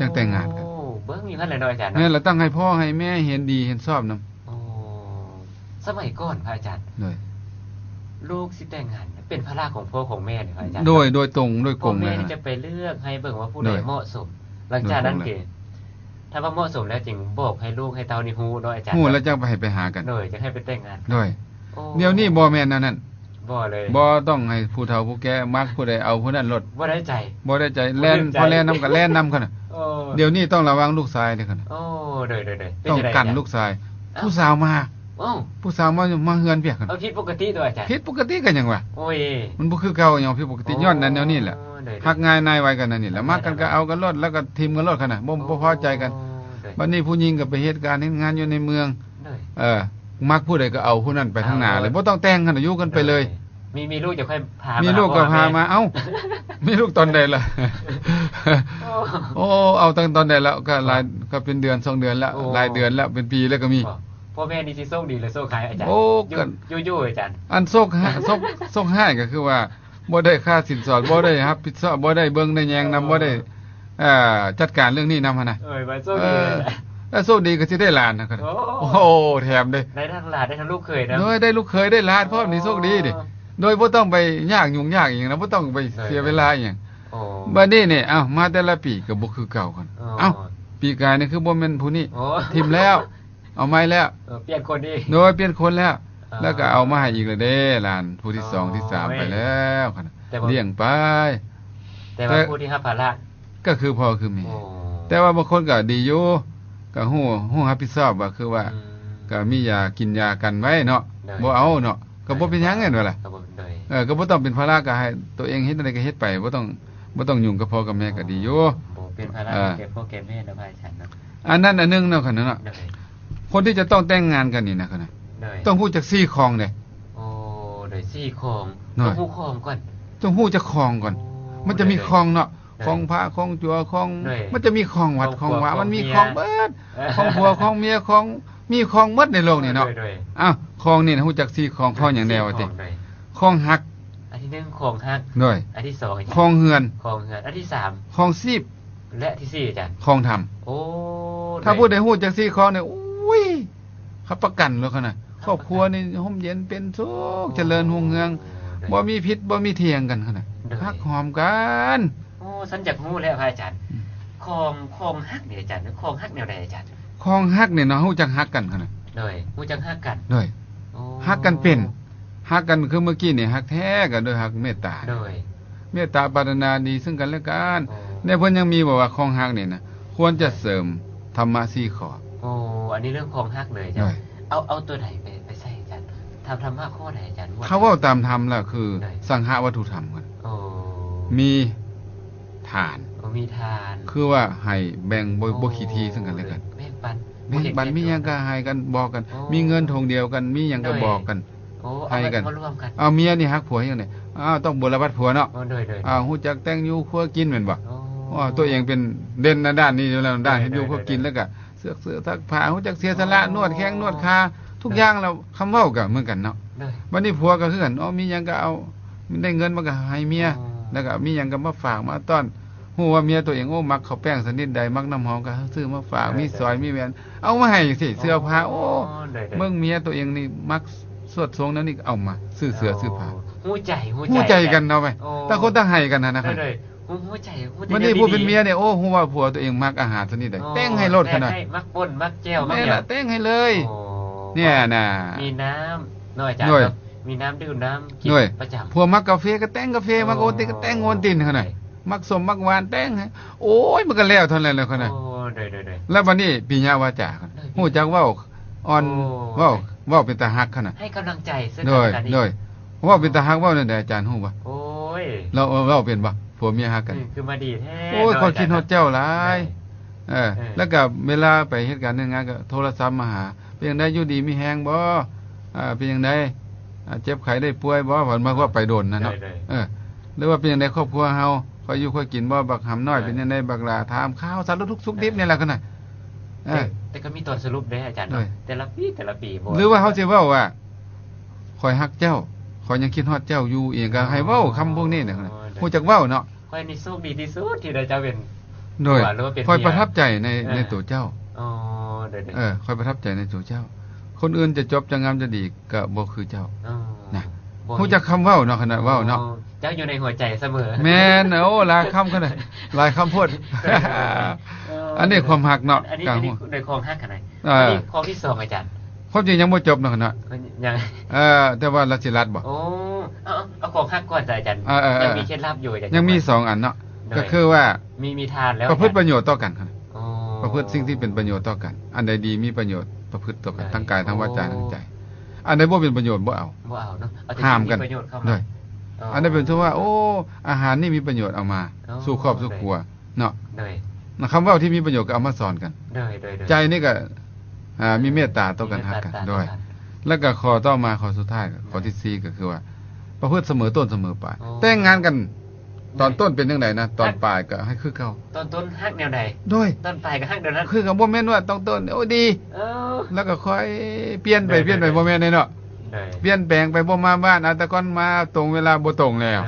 ຈັ່ງແຕ່ງງານກັນ ເບິ່ງຢູ່ຫັ້ນແຫຼະເນາະອາຈານເນາະ ແມ່ນລະ ຕັ້ງໃຫ້ພໍ່ໃຫ້ແມ່ເຫັນດີເຫັນຊອບນຳ ໂອ້ ສະໄໝກ່ອນພະອາຈານ ໂດຍ ລູກຊິແຕ່ງງານເປັນພາລະຂອງພໍ່ຂອງແມ່ນີ້ ອາຈານ? ໂດຍ ໂດຍຕົງ ໂດຍກົງເລີຍ ພໍ່ແມ່ຈະໄປເລືອກໃຫ້ເບິ່ງວ່າຜູ້ໃດເໝາະສົມ. ຫຼັງຈາກນັ້ນເກ ຖ້າວ່າເໝາະສົມແລ້ວຈຶ່ງບອກໃຫ້ລູກໃຫ້ເຕົ້ານີ້ຮູ້ເນາະອາຈານ. ຮູ້ແລ້ວຈັ່ງໄປໃຫ້ໄປຫາກັນ. ໂດຍ ຈັ່ງໃຫ້ໄປແຕ່ງງານ. ໂດຍ ໂອ້ ດຽວນີ້ບໍ່ແມ່ນແນວນັ້ນ. ບໍ່ເລີຍ. ບໍ່ຕ້ອງໃຫ້ຜູ້ເຖົ້າຜູ້ແກ່ມັກຜູ້ໃດເອົາຜູ້ນັ້ນໂລດ. ບໍ່ໄດ້ໃຈ. ບໍ່ໄດ້ໃຈ. ແລ່ນ ພໍແລ່ນນຳກໍແລ່ນນຳ ຄັນນະ. ໂອ້ ດຽວນີ້ຕ້ອງລະວັງລູກຊາຍເດ້ ຄັນນະ. ໂອ້ ໂດຍໆໆ. ຕ້ອງກັນລູກຊາຍ. ເອົ້າ ຜູ້ສາວມາ. ເອົ້າ ຜູ້ສາວມາ ມາເຮືອນພຽກ ຄັນນະ. ເອົາ ຜິດປົກກະຕິຕົວະອາຈານ. ຜິດປົກກະຕິກໍຫຍັງວະ? ໂອ້ຍ ມັນບໍ່ຄືເກົ່າຫຍັງ ຜິດປົກກະຕິ. ໂອ້ ຍ້ອນນັ້ນແນວນີ້ແຫຼະ. ໂດຍໆ. ຮັກງ່າຍນາຍໄວກັນນັ້ນນີ້ແຫຼະ. ມັກກັນກໍເອົາກັນໂລດ ແລ້ວກໍຖິ້ມກັນໂລດ ຄັນນະ. ບໍ່ ບໍ່ພໍໃຈກັນ. ໂອ້ ໂດຍ. ບັດນີ້ຜູ້ຍິງກໍໄປເຮັດການເຮັດງານຢູ່ໃນເມືອງ. ໂດຍ. ເອີ ມັກຜູ້ໃດກໍເອົາຜູ້ນັ້ນໄປທາງໜ້າເລີຍ. ໂອ້ ບໍ່ຕ້ອງແຕ່ງ ຄັນນະ ຢູ່ກັນໄປເລີຍ. ໂດຍ. ມີ ມີລູກຈະຄ່ອຍພາ ມີລູກກໍພາມາ. ເອົ້າ ມີລູກຕອນໃດລະ? ໂອ້ ໂອ້ ເອົາຕັ້ງຕອນໃດລະ? ກໍຫຼາຍ ກໍເປັນເດືອນສອງເດືອນລະ. ໂອ້ ຫຼາຍເດືອນລະ ເປັນປີລະກໍມີ. ພໍ່ແມ່ນີ້ຊິໂຊກດີຫຼືໂຊກຮ້າຍອາຈານ? ໂອ້ ຢູ່ ຢູ່ໆ ອາຈານ. ອັນໂຊກຮ້າຍ ໂຊກ ໂຊກຮ້າຍກໍຄືວ່າ ບໍ່ໄດ້ຄ່າສິນສອດ ບໍ່ໄດ້ຮັບຜິດຊອບ ບໍ່ໄດ້ເບິ່ງໄດ້ແຍງນຳ ເອີ ບໍ່ໄດ້ ເອີ ຈັດການເລື່ອງນີ້ນຳຫັ້ນນະ. ເອີ ວ່າໂຊກດີ. ເອີ ເອີ ໂຊກດີກໍຊິໄດ້ຫຼານນະ. ໂອ້ ໂອ້ ແຖມເດ້. ໄດ້ທັງຫຼານ ໄດ້ທັງລູກເຂີຍນຳ. ໂດຍ ໄດ້ລູກເຂີຍ ໄດ້ຫຼານພ້ອມນີ້ ໂອ້ ໂຊກດີເດ້. ໂດຍບໍ່ຕ້ອງໄປຍາກຫຍຸ້ງຍາກອີ່ຫຍັງນະ ບໍ່ຕ້ອງໄປເສຍເວລາອີ່ຫຍັງ. ໂອ້ ບັດນີ້ນີ້ ເອົ້າ ມາແຕ່ລະປີກໍບໍ່ຄືເກົ່າກັນ. ໂອ້ ເອົ້າ ປີກາຍນີ້ຄືບໍ່ແມ່ນຜູ້ນີ້. ໂອ້ ຖິ້ມແລ້ວ ເອົາໃໝ່ແລ້ວ. ເອີ ປ່ຽນຄົນອີກ. ໂດຍ ປ່ຽນຄົນແລ້ວ. ເອີ ແລ້ວກໍເອົາມາໃຫ້ອີກແລ້ວເດ້ ຫຼານຜູ້ທີສອງ ໂອ້ຍ ທີສາມໄປແລ້ວ ຄັນນະ. ແຕ່ວ່າ ລ້ຽງໄປ ແຕ່ວ່າ ແຕ່ ຜູ້ທີ່ຮັບພາລະ ກໍຄືພໍ່ຄືແມ່. ໂອ້ ແຕ່ວ່າບາງຄົນກໍດີຢູ່ ກໍຮູ້ ຮູ້ຮັບຜິດຊອບວ່າ ຄືວ່າ ອືມ ກໍມີຢາ ກິນຢາກັນໄວ້ເນາະ. ໂດຍ. ບໍ່ເອົາເນາະ ກໍບໍ່ເປັນຫຍັງ ແມ່ນບໍ່ລະ? ກໍບໍ່ເປັນ ໂດຍ. ເອີ ກໍບໍ່ຕ້ອງເປັນພາລະ ກໍໃຫ້ຕົວເອງເຮັດແນວໃດກໍເຮັດໄປ ບໍ່ຕ້ອງ ບໍ່ຕ້ອງຫຍຸ້ງກັບພໍ່ກັບແມ່ກໍດີຢູ່. ໂອ້ ບໍ່ເປັນພາລະ ເອີ ແກ່ພໍ່ແກ່ແມ່ເນາະ ພະອາຈານເນາະ. ອັນນັ້ນອັນໜຶ່ງເນາະ ຄັນນະເນາະ. ໂດຍ. ຄົນທີ່ຈະຕ້ອງແຕ່ງງານກັນນີ້ນະ ຄັນນະ ໂດຍ ຕ້ອງຮູ້ຈັກສີ່ຂອງເດ້. ໂອ້ ໂດຍ ສີ່ຂອງ. ໂດຍ. ຕ້ອງຮູ້ຂອງກ່ອນ. ຕ້ອງຮູ້ຈັກຂອງກ່ອນ. ໂອ້ ມັນຈະມີ ໂດຍໆ ຂອງເນາະ. ໂດຍ. ຂອງພະ ຂອງຈົວ ຂອງ ໂດຍ ມັນຈະມີຂອງວັດ ຂອງວາ ຂອງຜົວ ມັນມີຂອງເບິດ. ຂອງຜົວ ຂອງເມຍ ຂອງ ມີຂອງເບິດໃນໂລກນີ້ເນາະ. ໂດຍໆ. ອ້າວ ຂອງນີ້ນະ ຮູ້ຈັກສີ່ຂອງ. ໂດຍ. ຂອງຫຍັງແດ່ວະຕິ? ສີ່ຂອງ. ໂດຍ. ຂອງຮັກ. ອັນທີໜຶ່ງຂອງຮັກ. ໂດຍ. ອັນທີສອງຂອງເຮືອນ. ຂອງເຮືອນ. ອັນທີສາມຂອງຊີບ. ແລະ ອັນທີສີ່ ອາຈານ? ຂອງທຳ. ໂອ້ ຖ້າຜູ້ໃດຮູ້ຈັກສີ່ຂອງນີ້ ໂອ້ຍ ຮັບປະກັນໂລດ ຄັນນະ. ຄອບຄົວນີ້ຮົ່ມເຢັນເປັນສຸກ ເອີ ຈະເລີນຮຸ່ງເຮືອງ. ໂດຍ. ບໍ່ມີຜິດບໍ່ມີຖຽງກັນ ຄັນນະ. ໂດຍ. ຮັກຫອມກັນ. ໂອ້ ຊັ້ນຢາກຮູ້ແລ້ວ ພະອາຈານ. ອືມ. ຂອງ ຂອງຮັກນີ້ອາຈານ ຂອງຮັກແນວໃດອາຈານ? ຂອງຮັກນີ້ເນາະ ຮູ້ຈັກຮັກກັນ ຄັນນະ. ໂດຍ. ຮູ້ຈັກຮັກກັນ. ໂດຍ. ໂອ້ ຮັກກັນເປັນ ຮັກກັນຄືເມື່ອກີ້ນີ້ ຮັກແທ້ກໍໂດຍຮັກເມດຕາ. ໂດຍ. ເມດຕາປາດຖະໜາດີເຊິ່ງກັນແລະກັນ. ໂອ້ ແນວເພິ່ນຍັງມີບອກວ່າຂອງຮັກນີ້ນະ ຄວນຈະເສີມທຳມະສີ່ຂໍ້. ໂອ້ ອັນນີ້ເລື່ອງຂອງຮັກເລີຍອາຈານ. ໂດຍ. ເອົາ ເອົາຕົວໃດໄປ ໄປໃສ່ອາຈານ? ທຳ ທຳມະຂໍ້ໃດອາຈານ? ເຂົາເວົ້າຕາມທຳລະຄື ໂດຍ ສັງຫະວັດຖຸທຳ. ໂອ້ ມີທານ. ໂອ້ ມີທານ ຄືວ່າໃຫ້ແບ່ງ ບໍ່ ໂອ້ ບໍ່ຂີ້ຖີ່ເຊິ່ງກັນແລະກັນ. ແບ່ງປັນ ແບ່ງປັນ ບໍ່ເຫັນແກ່ຕົວ ມີຫຍັງກໍໃຫ້ກັນ ບອກກັນ. ໂອ້ ມີເງິນຖົງດຽວກັນ ມີຫຍັງກໍ ໂດຍ ບອກກັນ. ໂອ້ ໃຫ້ກັນ ເອົາມາ ເອົາມາລວມກັນ. ເອົາ ເມຍນີ້ຮັກຜົວແຮງເດ. ເອົາ ຕ້ອງບົວລະບັດຜົວເນາະ. ໂອ້ ໂດຍໆໆ. ເອົາ ຮູ້ຈັກແຕ່ງຢູ່ຄົວກິນແມ່ນບໍ່? ໂອ້ ເອົາ ຕົວເອງເປັນເດັ່ນໃນດ້ານນີ້ຢູ່ແລ້ວ ດ້ານເຮັດຢູ່ຄົວກິນ ໂດຍໆໆໆ. ແລ້ວກໍເຊືອກເສື້ອ ໂອ້ ຊັກຜ້າ ຮູ້ຈັກເສຍສະຫຼະ ໂອ້ ນວດແຂ້ງນວດຂາ ທຸກຢ່າງແລ້ວ ຄຳເວົ້າກໍເໝືອນກັນເນາະ. ໂດຍ. ບັດນີ້ຜົວກໍຄືກັນ ເອົາ ມີຫຍັງກໍເອົາ ໄດ້ເງິນມາກໍໃຫ້ເມຍ. ໂອ້ ແລ້ວກໍມີຫຍັງກໍມາຝາກມາຕ້ອນ ຮູ້ວ່າເມຍຕົວເອງ ໂອ້ ມັກເຂົ້າແປ້ງຊະນິດໃດ ມັກນ້ຳຫອມກໍຊື້ມາຝາກ. ໂດຍໆໆ. ມີສອຍມີແຫວນ ເອົາມາໃຫ້ຈັ່ງຊີ້. ໂອ້ ເສື້ອຜ້າ ໂອ້ ໂດຍໆ. ເບິ່ງເມຍຕົວເອງນີ້ມັກສວດຊົງແນວນີ້ ເອົາມາຊື້ເສື້ອ ໂອ້ ຊື້ຜ້າ. ຮູ້ໃຈ ຮູ້ໃຈ ຮູ້ໃຈກັນເນາະ. ໂອ້ ຕ່າງຄົນຕ່າງໃຫ້ກັນຫັ້ນນະ. ໂດຍໆ. ຮູ້ ຮູ້ໃຈ ຮູ້ໃຈ. ບັດນີ້ຜູ້ເປັນເມຍນີ້ ໂອ້ ຮູ້ວ່າຜົວຕົວເອງມັກອາຫານຊະນິດໃດ ໂອ້ ແຕ່ງໃຫ້ໂລດ. ແຕ່ງໃຫ້ ຂະໜາດ ມັກປົ່ນມັກແຈ່ວ ແມ່ນລະ ແຕ່ງໃຫ້ເລີຍ. ໂອ້ ນີ້ນະ ມີນ້ຳເນາະອາຈານ ໂດຍ ເນາະ ມີນ້ຳດື່ມ ນ້ຳກິນ ໂດຍ ປະຈຳ. ຜົວມັກກາເຟກໍແຕ່ງກາເຟ. ໂອ້ ມັກໂອວັນຕິນກໍແຕ່ງໂອວັນຕິນ ຂະໜາດ ໂດຍ. ມັກສົ້ມມັກຫວານແຕ່ງໃຫ້. ໂອ້ຍ ມັນກໍແລ້ວເທົ່ານັ້ນແຫຼະ ຂະໜາດ ໂດຍໆໆ. ແລ້ວບັດນີ້ ປິຍະວາຈາ ໂດຍ ຮູ້ຈັກເວົ້າອ່ອນ. ໂອ້ ເວົ້າ ເວົ້າເປັນຕາຮັກ ຂະໜາດ ໃຫ້ກຳລັງໃຈເຊິ່ງກັນແລະກັນ. ໂດຍ ໂດຍ. ເວົ້າເປັນຕາຮັກ ເວົ້າແນວໃດ ອາຈານຮູ້ບໍ່? ໂອ້ຍ ລາວເວົ້າເປັນບໍ່? ຜົວເມຍຮັກກັນ ອືມ ຄືມາດີແທ້. ໂອ້ຍ ເນາະ ຂ້ອຍຄິດຮອດເຈົ້າຫຼາຍ. ໂດຍ. ເອີ ເອີ ແລ້ວກໍເວລາໄປເຮັດການເຮັດງານກໍໂທລະສັບມາຫາ ເປັນຈັ່ງໃດ ຢູ່ດີມີແຮງບໍ່? ເປັນຈັ່ງໃດ ເຈັບໄຂ້ໄດ້ປ່ວຍບໍ່? ເພິ່ນມາວ່າໄປດົນນະເນາະ. ໂດຍໆ. ເອີ ຫຼືວ່າເປັນຈັ່ງໃດຄອບຄົວເຮົາ ຂ້ອຍຢູ່ຂ້ອຍກິນບໍ່? ບັກຫຳນ້ອຍ ໂດຍ ເປັນຈັ່ງໃດ? ບັກຫຼ້າ ຖາມຂ່າວສາລະທຸກສຸກດິບນີ້ແຫຼະ ຂະໜາດ. ເອີ ແຕ່ ແຕ່ກໍມີຕອນສະຫຼຸບເດ້ອາຈານເນາະ. ໂດຍ. ແຕ່ລະປີ ແຕ່ລະປີບໍ່ ຫຼືວ່າເຮົາຊິເວົ້າວ່າ ຂ້ອຍຮັກເຈົ້າ ຂ້ອຍຍັງຄິດຮອດເຈົ້າຢູ່ ອີ່ຫຍັງກໍໃຫ້ເວົ້າຄຳພວກນີ້ນະ. ອໍ ໂດຍ ຮູ້ຈັກເວົ້າເນາະ. ຂ້ອຍນີ້ໂຊກດີທີ່ສຸດທີ່ໄດ້ເຈົ້າເປັນ ໂດຍ ຜົວ ຫຼືວ່າເປັນເມຍ. ຂ້ອຍປະທັບໃຈໃນ ເອີ ໃນໂຕເຈົ້າ. ອໍ ໂດຍໆ. ເອີ ຂ້ອຍປະທັບໃຈໃນໂຕເຈົ້າ. ຄົນອື່ນຈະຈົບ ຈະງາມ ຈະດີກໍບໍ່ຄືເຈົ້າ. ອໍ ນະ. ຮູ້ຈັກຄຳເວົ້າເນາະ ຂະໜາດເວົ້າເນາະ. ອໍ ເຈົ້າຢູ່ໃນຫົວໃຈສະເໝີ. ແມ່ນ. ໂອ້ ຫຼາຍຄຳຂະໜາດ ຫຼາຍຄຳໂພດ. ເອີ ອັນນີ້ຄວາມຮັກເນາະ. ອັນນີ້ ການ ອັນນີ້ ໃນຄວາມຮັກຫັ້ນນະ. ເອີ ອັນນີ້ຂໍ້ທີສອງ ອາຈານ. ຄວາມຈິງຍັງບໍ່ຈົບເນາະ ຂະໜາດ. ເອີ ຍັງ. ເອີ ແຕ່ວ່າລາວຊິລັດບໍ່? ໂອ້ ເອົາ ເອົາຂອງຮັກກ່ອນຊະອາຈານ. ເອີ ເອີ ເອີ ຍັງມີເຄັດລັບຢູ່ອາຈານ. ຍັງມີສອງອັນເນາະ. ໂດຍ. ກໍຄືວ່າ ມີ ມີທານແລ້ວ ປະພຶດ ອາຈານ ປະໂຫຍດຕໍ່ກັນ. ອໍ ປະພຶດສິ່ງທີ່ເປັນປະໂຫຍດຕໍ່ກັນ. ອັນໃດດີມີປະໂຫຍດປະພຶດຕໍ່ກັນ ໂດຍ ທັງກາຍ ໂອ້ ທັງວາຈາ ທັງໃຈ. ອັນໃດບໍ່ເປັນປະໂຫຍດບໍ່ເອົາ. ບໍ່ເອົາເນາະ. ເອົາແຕ່ ຫ້າມກັນ ສິ່ງທີ່ມີປະໂຫຍດເຂົ້າມາ. ໂດຍ. ອໍ ອັນໃດເປັນ ຖືວ່າ ໂອ້ ອາຫານນີ້ມີປະໂຫຍດ ເອົາມາ ອໍ ສູ່ຄອບສູ່ຄົວເນາະ. ໂດຍ. ນະ ຄຳເວົ້າທີ່ມີປະໂຫຍດກໍເອົາມາສອນກັນ. ໂດຍ ໂດຍ ໂດຍ. ໃຈນີ້ກໍ ອ່າ ມີເມດຕາຕໍ່ກັນ ມີເມດຕາ ຮັກກັນ. ໂດຍ. ແລ້ວກໍຂໍ້ຕໍ່ມາ ຂໍ້ສຸດທ້າຍ ໂດຍ ຂໍ້ທີສີ່ ກໍຄືວ່າ ປະພຶດສະເໝີຕົ້ນສະເໝີປາຍ. ອໍ ແຕ່ງງານກັນ ຕອນ ໂດຍ ຕົ້ນເປັນຈັ່ງໃດນະ ຕອນປາຍກໍໃຫ້ຄືເກົ່າ. ຕອນຕົ້ນຮັກແນວໃດ? ໂດຍ. ຕອນປາຍກໍຮັກແນວນັ້ນ. ຄືກັນ ບໍ່ແມ່ນວ່າຕອນຕົ້ນ ໂອ້ ດີ ເອີ ແລ້ວກໍຄ່ອຍປ່ຽນໄປ ໂດຍ ປ່ຽນໄປ ໂດຍ ບໍ່ແມ່ນເດ້ເນາະ. ໂດຍ. ປ່ຽນແປງໄປ ບໍ່ມາບ້ານ ອາ ແຕ່ກ່ອນມາຕົງເວລາ ບໍ່ຕົງແລ້ວ.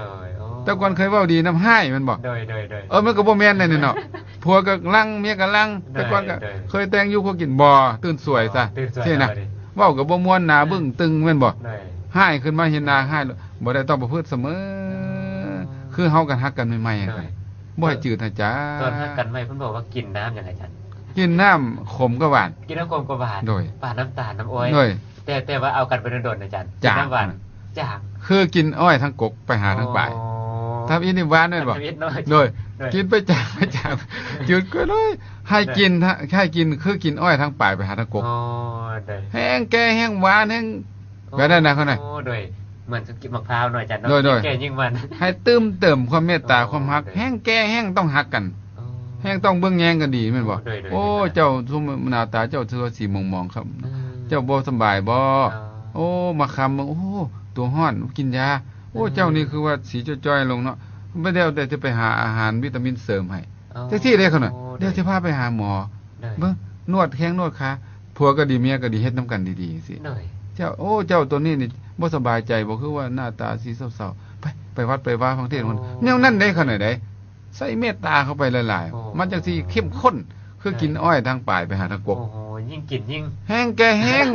ໂດຍ. ອໍ ແຕ່ກ່ອນເຄີຍເວົ້າດີນຳ ຮ້າຍແມ່ນບໍ່? ໂດຍ ໂດຍ ໂດຍ. ເອີ ມັນກໍບໍ່ແມ່ນແນວນີ້ເນາະ. ຜົວກໍຫຼັ່ງ ເມຍກໍຫຼັ່ງ. ໂດຍ. ແຕ່ກ່ອນກໍ ໂດຍ ເຄີຍແຕ່ງຢູ່ ຄົວກິນ ບໍ່ ຕື່ນສວຍຊະ. ອໍ ຕື່ນສວຍ ຊີ້ນະ ແລ້ວບັດນີ້ ເວົ້າກໍບໍ່ມ່ວນ ໜ້າ ເອີ ບຶ້ງຕຶງແມ່ນບໍ່? ໂດຍ. ຮ້າຍຂຶ້ນມາເຫັນໜ້າຮ້າຍ ບໍ່ໄດ້ ຕ້ອງປະພຶດສະເໝີ. ອໍ ຄືເຮົາກັນຮັກກັນໃໝ່ໆ ໂດຍ ບໍ່ໃຫ້ຈືດນະຈາ. ຕອນຮັກກັນໃໝ່ເພິ່ນບອກວ່າກິນນ້ຳຫຍັງອາຈານ? ກິນນ້ຳຂົມກັບຫວານ. ກິນນ້ຳຂົມກັບຫວານ. ໂດຍ. ປານນ້ຳຕານນ້ຳອ້ອຍ. ໂດຍ. ແຕ່ ແຕ່ວ່າເອົາກັນໄປດົນໆ ອາຈານ ຈາງ ກິນນ້ຳຫວານ ຈາງ. ຄືກິນອ້ອຍທາງກົກໄປຫາທາງປາຍ. ອໍ ທຳອິດນີ້ຫວານແມ່ນບໍ່? ທຳອິດເນາະ. ໂດຍ. ໂດຍ. ກິນໄປຈາງ ໄປຈາງ ຈືດກໍເລີຍ ໃຫ້ກິນ ໂດຍ ໃຫ້ກິນຄືກິນອ້ອຍທາງປາຍໄປຫາທາງກົກ. ອໍ ໂດຍ. ແຮງແກ່ແຮງຫວານແຮງ ໂອ້ ແບບນັ້ນນະ ເຂົານະ. ໂອ້ ໂດຍ. ເໝືອນກິນໝາກພ້າວເນາະອາຈານເນາະ. ໂດຍ ໂດຍ. ແຮງແກ່ແຮງຫວານ. ໃຫ້ຕື່ມເຕີມຄວາມເມດຕາ ອໍ ຄວາມຮັກ. ໂດຍ. ແຮງແກ່ແຮງຕ້ອງຮັກກັນ. ອໍ ແຮງຕ້ອງເບິ່ງແຍງກັນດີແມ່ນບໍ່? ໂດຍ ໂດຍ. ໂອ້ ໂດຍ ເຈົ້າຊຸມໜ້າຕາເຈົ້າຄືວ່າສີໝອງໆ ຄັບ. ອືມ. ເຈົ້າບໍ່ສຳບາຍບໍ່? ອໍ ໂອ້ ມາຄຳເບິ່ງ ໂອ້ ຕົວຮ້ອນ ກິນຢາ. ໂອ້ ອືມ ເຈົ້ານີ້ຄືວ່າສີຈ່ອຍໆລົງເນາະ. ບໍ່ແລ້ວແຕ່ຈະໄປຫາອາຫານວິຕາມິນເສີມໃຫ້. ອໍ ຈັ່ງຊີ້ເດ້ ເຂົານະ. ໂອ້ ໂດຍ. ດຽວຊິພາໄປຫາໝໍ. ໂດຍ. ເບິ່ງ ນວດແຂ້ງນວດຂາ ຜົວກໍດີເມຍກໍດີ ເຮັດນຳກັນດີໆ ຈັ່ງຊີ້. ໂດຍ. ເຈົ້າ ໂອ້ ເຈົ້າຕົວນີ້ນີ້ບໍ່ສະບາຍໃຈບໍ່? ຄືວ່າໜ້າຕາສີເສົ້າໆ ໄປ ໄປວັດໄປວາຟັງເທດ. ອໍ ແນວນັ້ນເດ້ ຂະໜາດໃດ ໃຊ້ເມດຕາເຂົ້າໄປຫຼາຍໆ. ອໍ ມັນຈັ່ງຊິເຂັ້ມຂຸ້ນ ຄືກິນ ໂດຍ ອ້ອຍທາງປາຍໄປຫາທາງກົກ. ໂອ້ໂຫ ຍິ່ງກິນຍິ່ງ ແຮງແກ່ແຮງ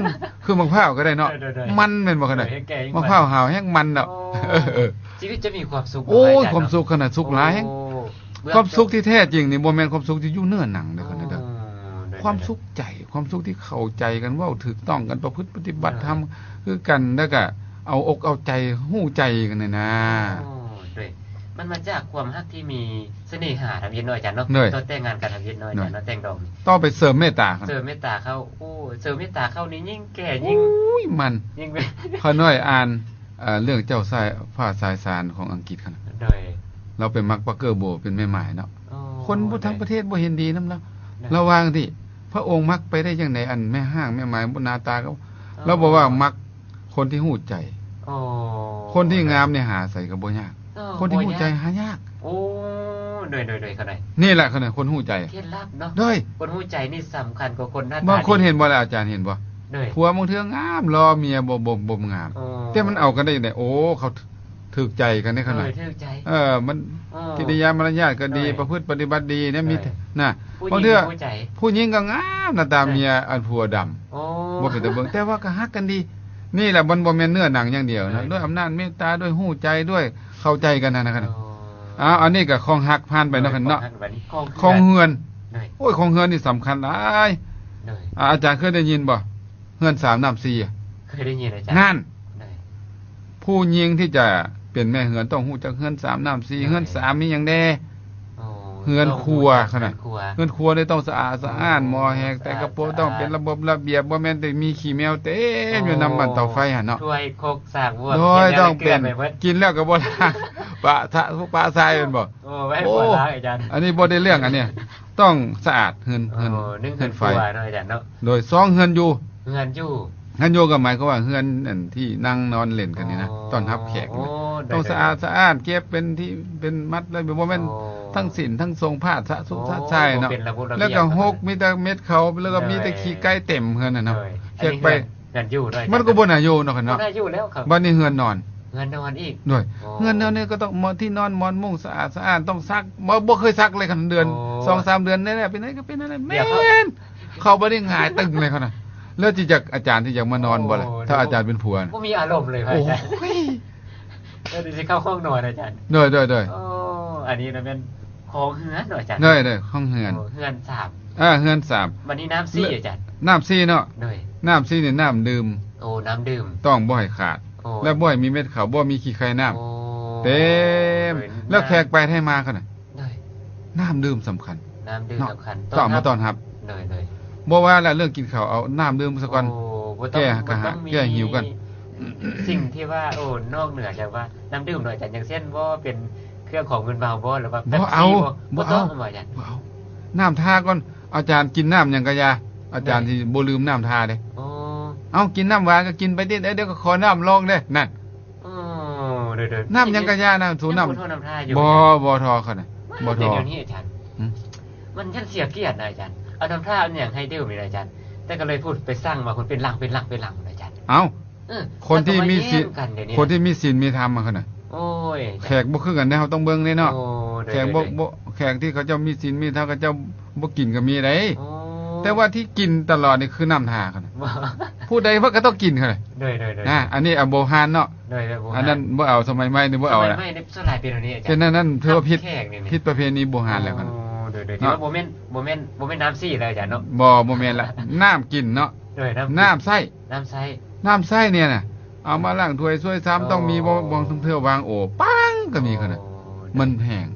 ຄືໝາກພ້າວກໍໄດ້ເນາະ. ໂດຍໆໆ. ມັນແມ່ນບໍ່? ຂະໜາດ ໂດຍ ແຮງແກ່ແຮງມັນ ໝາກພ້າວຫາວແຮງມັນເນາະ. ໂອ້ ເອີໆ ຊີວິດຈະມີຄວາມສຸກ. ໂອ້ຍ ຄວາມສຸກຂະໜາດ ສຸກຫຼາຍແຮງ. ໂອ້ ຄວາມສຸກທີ່ແທ້ຈິງນີ້ບໍ່ແມ່ນຄວາມສຸກທີ່ຢູ່ເໜືອໜັງເດ້ ໂອ້ ຂະໜາດເດີ. ໂດຍໆໆ. ຄວາມສຸກໃຈ ຄວາມສຸກທີ່ເຂົ້າໃຈກັນ ເວົ້າຖືກຕ້ອງກັນ ປະພຶດປະຕິບັດທຳ ໂດຍ ຄືກັນ ແລ້ວກະເອົາອົກເອົາໃຈ ຮູ້ໃຈກັນນີ້ນະ. ໂອ້ ໂດຍ ມັນມາຈາກຄວາມຮັກທີ່ມີສະເໜ່ຫາທຳອິດເນາະ ອາຈານເນາະ. ໂດຍ. ຕອນແຕ່ງງານກັນທຳອິດເນາະ ອາຈານເນາະ. ໂດຍ. ແຕ່ງດອງ ຕໍ່ໄປເສີມເມດຕາ ເສີມເມດຕາເຂົ້າ. ໂອ້ ເສີມເມດຕາເຂົ້ານີ້ຍິ່ງແກ່ຍິ່ງ ໂອ້ຍ ມັນ ຍິ່ງ ຂ້ານ້ອຍອ່ານ ເອີ ເລື່ອງເຈົ້າຊາຍຟ້າຊາຍສານຂອງອັງກິດຫັ້ນ. ໂດຍ. ລາວໄປມັກປາເກີໂບເປັນແມ່ໝ້າຍເນາະ. ໂອ້ ຄົນບໍ່ ໂດຍ ທັງປະເທດບໍ່ເຫັນດີນຳລາວ. ໂດຍ. ລະຫວ່າງທີ່ພະອົງມັກໄປໄດ້ຈັ່ງໃດ ອັນແມ່ຮ້າງແມ່ໝ້າຍ ໜ້າຕາກໍ ອໍ ລາວບອກວ່າມັກຄົນທີ່ຮູ້ໃຈ. ອໍ ຄົນທີ່ງາມນີ້ຫາໃສກໍບໍ່ຍາກ. ອໍ ຄົນທີ່ຮູ້ໃຈຫາຍາກ. ໂອ້ ໂດຍໆໆ ເຂົ້າໃຈ. ນີ້ແຫຼະ ເຂົານະ ຄົນຮູ້ໃຈ ເຄັດລັບເນາະ. ໂດຍ. ຄົນຮູ້ໃຈນີ້ສຳຄັນກວ່າຄົນໜ້າຕາ. ບາງຄົນເຫັນບໍ່ລະ ອາຈານເຫັນບໍ່? ໂດຍ. ຜົວບາງເທື່ອງາມ ຫຼໍ່ ເມຍບໍ່ ບໍ່ ບໍ່ງາມ. ອໍ ແຕ່ມັນເອົາກັນໄດ້ຈັ່ງໃດ? ໂອ້ ເຂົາ ຖືກໃຈກັນເດ້ ຂະໜາດ ເອີ ຖືກໃຈ. ເອີ ມັນ ອໍ ກິລິຍາມາລະຍາດກໍດີ ໂດຍ ປະພຶດປະຕິບັດດີນະ. ໂດຍ. ມີນະ ບາງເທື່ອຜູ້ຍິງກໍງາມ ໜ້າຕາເມຍ ໂດຍ ອັນຜົວດຳ. ໂອ້ ບໍ່ເປັນຕາເບິ່ງ ແຕ່ວ່າກໍຮັກກັນດີ. ນີ້ແຫຼະ ມັນບໍ່ແມ່ນເນື້ອໜັງຢ່າງດຽວນະ. ໂດຍ ດ້ວຍອຳນາດເມດຕາ ດ້ວຍຮູ້ໃຈ ດ້ວຍເຂົ້າໃຈກັນຫັ້ນນະ. ອໍ ເອົາ ອັນນີ້ກໍຂອງຮັກຜ່ານໄປເນາະ. ໂດຍ ຂອງ ຂອງເຮືອນ. ໂດຍ. ໂອ້ຍ ຂອງເຮືອນນີ້ສຳຄັນຫຼາຍ. ໂດຍ. ອາ ອາຈານເຄີຍໄດ້ຍິນບໍ່? ເຮືອນສາມນ້ຳສີ່. ເຄີຍໄດ້ຍິນອາຈານ. ນັ້ນ ໂດຍ ຜູ້ຍິງທີ່ຈະເປັນແມ່ເຮືອນຕ້ອງຮູ້ຈັກເຮືອນສາມນ້ຳສີ່. ໂດຍ. ເຮືອນສາມມີຫຍັງແດ່? ອໍ ເຮືອນຄົວຂະໜາດ ເຮືອນຄົວ ເຮືອນຄົວນີ້ຕ້ອງສະອາດສະອ້ານ ອໍ ໝໍ້ແຮງ ແຕ່ງກະໂປ ສະອາດ ຕ້ອງເປັນລະບົບລະບຽບ ບໍ່ແມ່ນແຕ່ມີຂີ້ແມວເຕັມຢູ່ນຳ ອໍ ອັນເຕົາໄຟຫັ້ນເນາະ. ຖ້ວຍຄົກສາກບວມ ໂດຍ ຕ້ອງເປັນ ກິນແລ້ວກໍບໍ່ລ້າງ ປະທະ ປະຊາຍແມ່ນບໍ່? ໂອ້ ໄວ້ ໂອ້ ບໍ່ລ້າງອາຈານ. ອັນນີ້ບໍ່ໄດ້ເລື່ອງ ອັນນີ້ຕ້ອງສະອາດເຮືອນ ອໍ ເຮືອນ ໜຶ່ງ ເຮືອນໄຟ ເຮືອນຄົວເນາະອາຈານເນາະ. ໂດຍ. ສອງ ເຮືອນຢູ່ ເຮືອນຢູ່ ເຮືອນຢູ່ກໍໝາຍຄວາມວ່າເຮືອນອັນທີ່ນັ່ງນອນຫຼິ້ນກັນນີ້ນະ. ອໍ ຕ້ອນຮັບແຂກນີ້ນະ. ໂອ້ ໂດຍ ຕ້ອງສະອາດ ໂດຍ ສະອ້ານ ເກັບເປັນທີ່ເປັນມັດເລີຍ ບໍ່ແມ່ນ ອໍ ທັງສິນທັງສົງ ພາດສະສຸ ອໍ ສະຊາຍເນາະ. ບໍ່ເປັນລະບົບລະບຽບ ແລ້ວກໍຮົກ ເນາະ ມີແຕ່ເມັດເຂົາ ແລ້ວກໍມີແຕ່ ໂດຍ ຂີ້ໄກ່ເຕັມເຮືອນນະເນາະ. ໂດຍ. ແຂກໄປ ອັນນີ້ເຮືອນ ເຮືອນຢູ່ເນາະ ມັນກໍບໍ່ໜ້າຢູ່ເນາະ ເນາະ. ບໍ່ໜ້າຢູ່ແລ້ວ. ບັດນີ້ເຮືອນນອນ ເຮືອນນອນອີກ. ໂດຍ. ອໍ ເຮືອນນອນນີ້ກໍຕ້ອງ ທີ່ນອນ ໝອນ ມຸ້ງ ສະອາດສະອ້ານ ຕ້ອງຊັກ ບໍ່ ບໍ່ເຄີຍຊັກເລີຍ ຄັນເດືອນ ອໍ ສອງສາມເດືອນນີ້ແຫຼະ ເປັນຫຍັງກໍເປັນອັນນັ້ນ. ແມ່ນ ເຂົ້າໄປນີ້ຫງາຍຕຶງເລີຍເຂົານະ. ແລ້ວຊິຢາກ ອາຈານຊິຢາກມານອນບໍ່ລະ ໂອ້ ຖ້າອາຈານເປັນຜົວນະ? ບໍ່ມີອາລົມເລີຍ ໂອ້ຍ. ເອີ ຊິເຂົ້າຫ້ອງນອນອາຈານ. ໂດຍ ໂດຍ ໂດຍ. ໂອ້ ອັນນີ້ນະແມ່ນຂອງເຮືອນເນາະອາຈານ. ໂດຍ ໂດຍ ຂອງເຮືອນ. ໂອ້ ເຮືອນສາມ. ເອີ ເຮືອນສາມ. ບັດນີ້ນ້ຳສີ່ອາຈານ. ນ້ຳສີ່ເນາະ. ໂດຍ. ນ້ຳສີ່ນີ້ນ້ຳດື່ມ. ໂອ້ ນ້ຳດື່ມ. ຕ້ອງບໍ່ໃຫ້ຂາດ. ໂອ້ ແລະບໍ່ໃຫ້ມີເມັດເຂົ້າ ບໍ່ມີຂີ້ໄຂ່ນ້ຳ. ໂອ້ ເຕັມ. ໂດຍ. ແລ້ວແຂກໄປໄທມາເຂົານະ. ໂດຍ. ນ້ຳດື່ມສຳຄັນ. ນ້ຳດື່ມ ເນາະ ສຳຄັນ ຕ້ອງເອົາມາຕ້ອນຮັບ. ໂດຍ ໂດຍ. ບໍ່ວ່າລະເລື່ອງກິນເຂົ້າ ເອົານ້ຳດື່ມຊະກ່ອນ. ໂອ້ ແກ້ ກະຫາ ແກ້ຫິວກ່ອນ. ສິ່ງທີ່ວ່າ ໂອ້ ນອກເໜືອຈາກວ່ານ້ຳດື່ມເນາະອາຈານ ຢ່າງເຊັ່ນບໍ່ເປັນເຄື່ອງຂອງມຶນເມົາບໍ່ ຫຼືວ່າເປັບຊີບໍ່? ບໍ່ເອົາ. ບໍ່ຕ້ອງບໍ່ອາຈານ? ບໍ່ເອົາ. ນ້ຳທາກ່ອນ. ອາຈານກິນນ້ຳຫຍັງກະຢ່າ ອາຈານ ໂດຍ ຊິບໍ່ລືມນ້ຳທາເດ້. ອໍ ເອົາ ກິນນ້ຳຫວານກະກິນໄປຕິ ດຽວກະຂໍນ້ຳລອງເດ້ ນັ້ນ. ອໍ ໂດຍໆ. ນ້ຳຫຍັງກະຢ່ານະ ສູນ້ຳ ບໍ່ ບໍ່ທໍ່ເຂົານະ ບໍ່ທໍ່. ມັນຈັ່ງເສຍກຽດນະອາຈານ ເອົານ້ຳທາເອົາຫຍັງໃຫ້ດື່ມນີ້ນະອາຈານ. ແຕ່ກະເລີຍພຸດໄປສັ່ງມາພຸ້ນ ເປັນລັງ ເປັນລັງ ເປັນລັງນະອາຈານ. ເອົ້າ ເອີ ຄົນທີ່ມີສິນ ຄົນທີ່ມີສິນມີທຳເຂົານະ. ໂອ້ຍ ແຂກບໍ່ຄືກັນເດ້ ເຮົາຕ້ອງເບິ່ງເດ້ເນາະ. ໂອ້ ໂດຍໆ. ແຂກບໍ່ ບໍ່ ແຂກທີ່ເຂົາເຈົ້າມີສິນມີທຳ ເຂົາເຈົ້າບໍ່ກິນກະມີໄດ໋. ໂອ້ ແຕ່ວ່າທີ່ກິນຕະຫຼອດນີ້ຄືນ້ຳທາເຂົານະ. ຜູ້ໃດວ່າກະຕ້ອງກິນເຂົານະ. ໂດຍໆໆ. ອາ ອັນນີ້ ອາ ໂບຮານເນາະ. ໂດຍໆ ໂບຮານ. ອັນນັ້ນບໍ່ເອົາ ສະໄໝໃໝ່ນີ້ບໍ່ເອົາລະ. ສະໄໝໃໝ່ນີ້ສ່ວນຫຼາຍເປັນແນວນີ້ອາຈານ. ເປັນອັນນັ້ນ ຖືວ່າຜິດ ຜິດປະເພນີໂບຮານແລ້ວເນາະ. ໂອ້ ໂດຍໆ. ຖືວ່າບໍ່ແມ່ນ ບໍ່ແມ່ນ ບໍ່ແມ່ນນ້ຳສີແລ້ວອາຈານເນາະ. ບໍ່ ບໍ່ແມ່ນລະ ນ້ຳກິນເນາະ. ໂດຍ ນ້ຳ ນ້ຳໃຊ້ ນ້ຳໃຊ້ ນ້ຳໃຊ້ນີ້ນະ ເອົາມາລ້າງຖ້ວຍຊວຍຊາມ ຕ້ອງມີ. ບໍ່ ບາງເທື່ອວາງໂອປັງກະມີເຂົານະ. ໂອ້ ມັນແຫ້ງ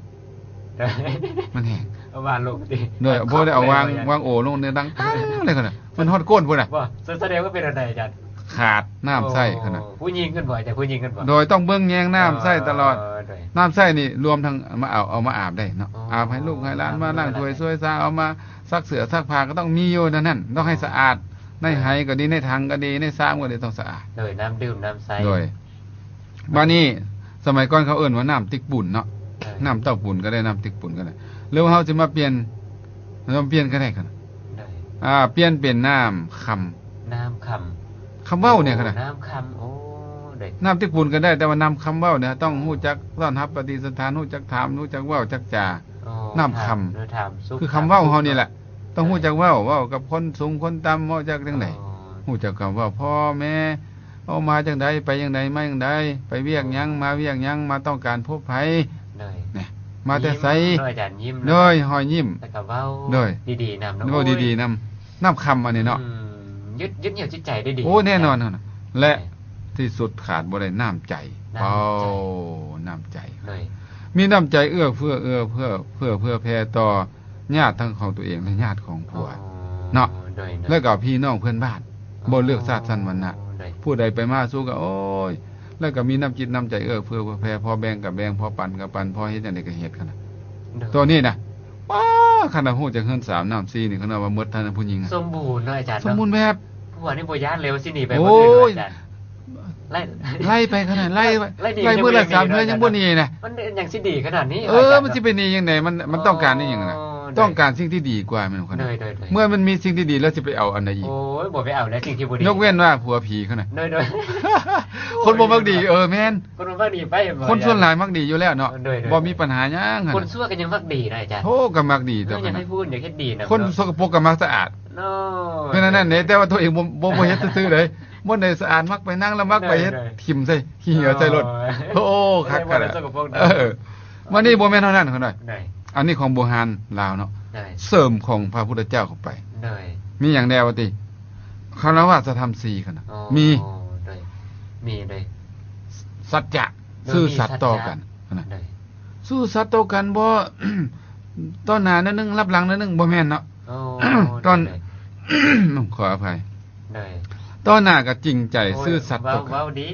ມັນແຫ້ງ ເອົາວາງລົງຕິ. ໂດຍ ພໍໄດ້ເອົາວາງ ວາງໂອລົງນີ້ດັງປັງເລີຍເຂົານະ. ມັນຮອດກົ້ນພຸ້ນນະ. ບໍ່ ສະແດງວ່າເປັນອັນໃດອາຈານ? ຂາດນ້ຳໃຊ້ເຂົານະ. ໂອ້ ຜູ້ຍິງເພິ່ນບໍ່ອາຈານ? ຜູ້ຍິງເພິ່ນບໍ່? ໂດຍ ຕ້ອງເບິ່ງແຍງນ້ຳໃຊ້ຕະຫຼອດ. ໂດຍ. ອໍ ນ້ຳໃຊ້ນີ້ລວມທັງມາອາບ ເອົາມາອາບໄດ້ເນາະ. ອໍ ອາບໃຫ້ລູກໃຫ້ຫຼານ ມາລ້າງຖ້ວຍຊວຍຊາມ ເອົາມາ ຊັກເສື້ອຊັກຜ້າກະຕ້ອງມີຢູ່ໃນນັ້ນ ຕ້ອງໃຫ້ສະອາດ. ໃນໄຫກະດີ ໃນຖັງກະດີ ໃນຊາມກະດີ ຕ້ອງສະອາດ. ໂດຍ ນ້ຳດື່ມ ນ້ຳໃຊ້. ໂດຍ. ບາດນີ້ສະໄໝກ່ອນເຂົາເອີ້ນວ່ານ້ຳຕິກປຸນເນາະ. ໂດຍ. ນ້ຳເຕົ້າປຸນກະໄດ້ ນ້ຳຕິກປຸນກະໄດ້ ຫຼືວ່າເຮົາຊິມາປ່ຽນ ມາປ່ຽນກະໄດ້. ໂດຍ. ອາ ປ່ຽນເປັນນ້ຳຄຳ. ນ້ຳຄຳ ຄຳເວົ້ານີ້ຫັ້ນນະ. ໂອ້ ນ້ຳຄຳ. ໂອ້ ໂດຍ. ນ້ຳຕິກປຸນກະໄດ້ ແຕ່ວ່ານ້ຳຄຳເວົ້ານີ້ຕ້ອງຮູ້ຈັກຕ້ອນຮັບປະຕິສະຖານ ຮູ້ຈັກຖາມ ຮູ້ຈັກເວົ້າຈັກຈາ. ໂອ້ ນ້ຳຄຳ ຄືຄຳເວົ້າເຮົານີ້ແຫຼະ. ຕ້ອງຮູ້ຈັກເວົ້າ ເວົ້າກັບຄົນສູງຄົນຕ່ຳ ເວົ້າຈັກຈັ່ງໃດ. ໂອ້ ຮູ້ຈັກຄຳເວົ້າ ພໍ່ແມ່ ເອົາມາຈັ່ງໃດ ໄປຈັ່ງໃດ ມາຈັ່ງໃດ ໄປວຽກຫຍັງ ໂອ້ ມາວຽກຫຍັງ ມາຕ້ອງການພົບໃຜ. ໂດຍ. ມາແຕ່ໃສ? ໂດຍ ຮອຍຍິ້ມ ແລ້ວກະເວົ້າ ໂດຍ ດີໆນຳເນາະ. ເວົ້າດີໆນຳ ນ້ຳຄຳອັນນີ້ເນາະ. ອືມ ຍຶດ ຍຶດໜຽວຈິດໃຈໄດ້ດີ. ໂອ້ ແນ່ນອນ. ແລະ ທີ່ສຸດຂາດບໍ່ໄດ້ ນ້ຳໃຈ. ນ້ຳໃຈ ໂອ້ ນ້ຳໃຈ. ໂດຍ. ມີນ້ຳໃຈເອື້ອເຟື້ອ ເອື້ອເຟື້ອ ເອື້ອເຟື້ອເຜື່ອແຜ່ຕໍ່ ຍາດທັງຂອງຕົວເອງ ແລະ ຍາດຂອງຜົວ ອໍ ເນາະ. ໂດຍໆ. ແລ້ວກະພີ່ນ້ອງເພື່ອນບ້ານ ອໍ ບໍ່ເລືອກຊາດຊັ້ນວັນນະ. ໂດຍ. ຜູ້ໃດໄປມາສູ່ກະ ໂອ້ຍ ແລ້ວກະມີນ້ຳຈິດນ້ຳໃຈເອື້ອເຟື້ອເຜື່ອແຜ່ ພໍແບ່ງກະແບ່ງ ພໍປັນກະປັນ ພໍເຮັດຫຍັງໃດກະເຮັດຫັ້ນນະ. ໂດຍ. ໂຕນີ້ນະ ປ້າ ຄັນວ່າຮູ້ຈັກເຮືອນສາມນ້ຳສີ່ນີ້ ຄັນວ່າໝົດທັງຜູ້ຍິງ ສົມບູນເນາະອາຈານເນາະ. ສົມບູນແບບ ຜົວນີ້ບໍ່ຢ້ານເລີຍວ່າຊິໜີໄປ ໂອ້ຍ ບໍ່ຖືກອາຈານ. ໄລ່ ໄລ່ໄປຂະໜາດ ໄລ່ ໄລ່ໜີ ໄລ່ມື້ລະສາມເທື່ອຍັງບໍ່ໜີນະ. ມັນຍັງຊິດີຂະໜາດນີ້ ເອີ ອາຈານ ມັນຊິໄປໜີຈັ່ງໃດ? ມັນ ມັນຕ້ອງການອີ່ຫຍັງນະ? ອໍ ຕ້ອງການສິ່ງທີ່ດີກວ່າແມ່ນບໍ່? ໂດຍໆໆ. ເມື່ອມັນມີສິ່ງທີ່ດີແລ້ວຊິໄປເອົາອັນໃດອີກ? ໂອ້ຍ ບໍ່ໄປເອົາແລ້ວສິ່ງທີ່ບໍ່ດີ ຍົກເວັ້ນວ່າຜົວຜີເຂົານະ. ໂດຍໆ. ຄົນບໍ່ມັກດີ ເອີ ແມ່ນ ຄົນບໍ່ມັກດີໄປ ຄົນສ່ວນຫຼາຍມັກດີຢູ່ແລ້ວເນາະ. ໂດຍໆໆ. ບໍ່ມີປັນຫາຫຍັງ ຄົນຊົ່ວກະຍັງມັກດີນະອາຈານ. ໂອ້ ກະມັກດີຕົວະ ຢາກໃຫ້ຜູ້ອື່ນຢາກເຮັດດີນຳ. ຄົນສົກກະປົກກະມັກສະອາດ ເນາະ. ເພາະນັ້ນແຫຼະ ແຕ່ວ່າຕົວເອງບໍ່ ບໍ່ ບໍ່ເຮັດຊື່ໆເດ້. ບ່ອນໃດສະອາດມັກໄປນັ່ງ ລະມັກໄປເຮັດ ໂດຍໆ ຖິ້ມໃສ່ ຂີ້ເຫຍື້ອໃສ່ລົດ. ໂອ້ ຄັກຂະໜາດ. ເອີ ບາດນີ້ບໍ່ແມ່ນເທົ່ານັ້ນເຂົານ້ອຍ ອັນນີ້ຂອງບູຮານລາວເນາະ. ໂດຍ. ເສີມຂອງພະພຸດທະເຈົ້າເຂົ້າໄປ. ໂດຍ. ມີຫຍັງແດ່ວ່າຕິ? ຄາລະວາດທຳສີ່ຫັ້ນນະ. ອໍ ມີ ໂດຍ ມີ ໂດຍ ສັດຈະ ຊື່ສັດຕໍ່ກັນຫັ້ນນະ. ໂດຍ. ຊື່ສັດຕໍ່ກັນ ບໍ່ ຕໍ່ໜ້າໜ້ອຍໜຶ່ງ ລັບຫຼັງໜ້ອຍໜຶ່ງ ບໍ່ແມ່ນເນາະ. ອໍ ຕ້ອງ ໂດຍໆ ຂໍອະໄພ. ໂດຍ. ຕໍ່ໜ້າກະຈິງໃຈ ໂອ້ຍ ຊື່ສັດຕໍ່ກັນ ເວົ້າ ເວົ້າດີ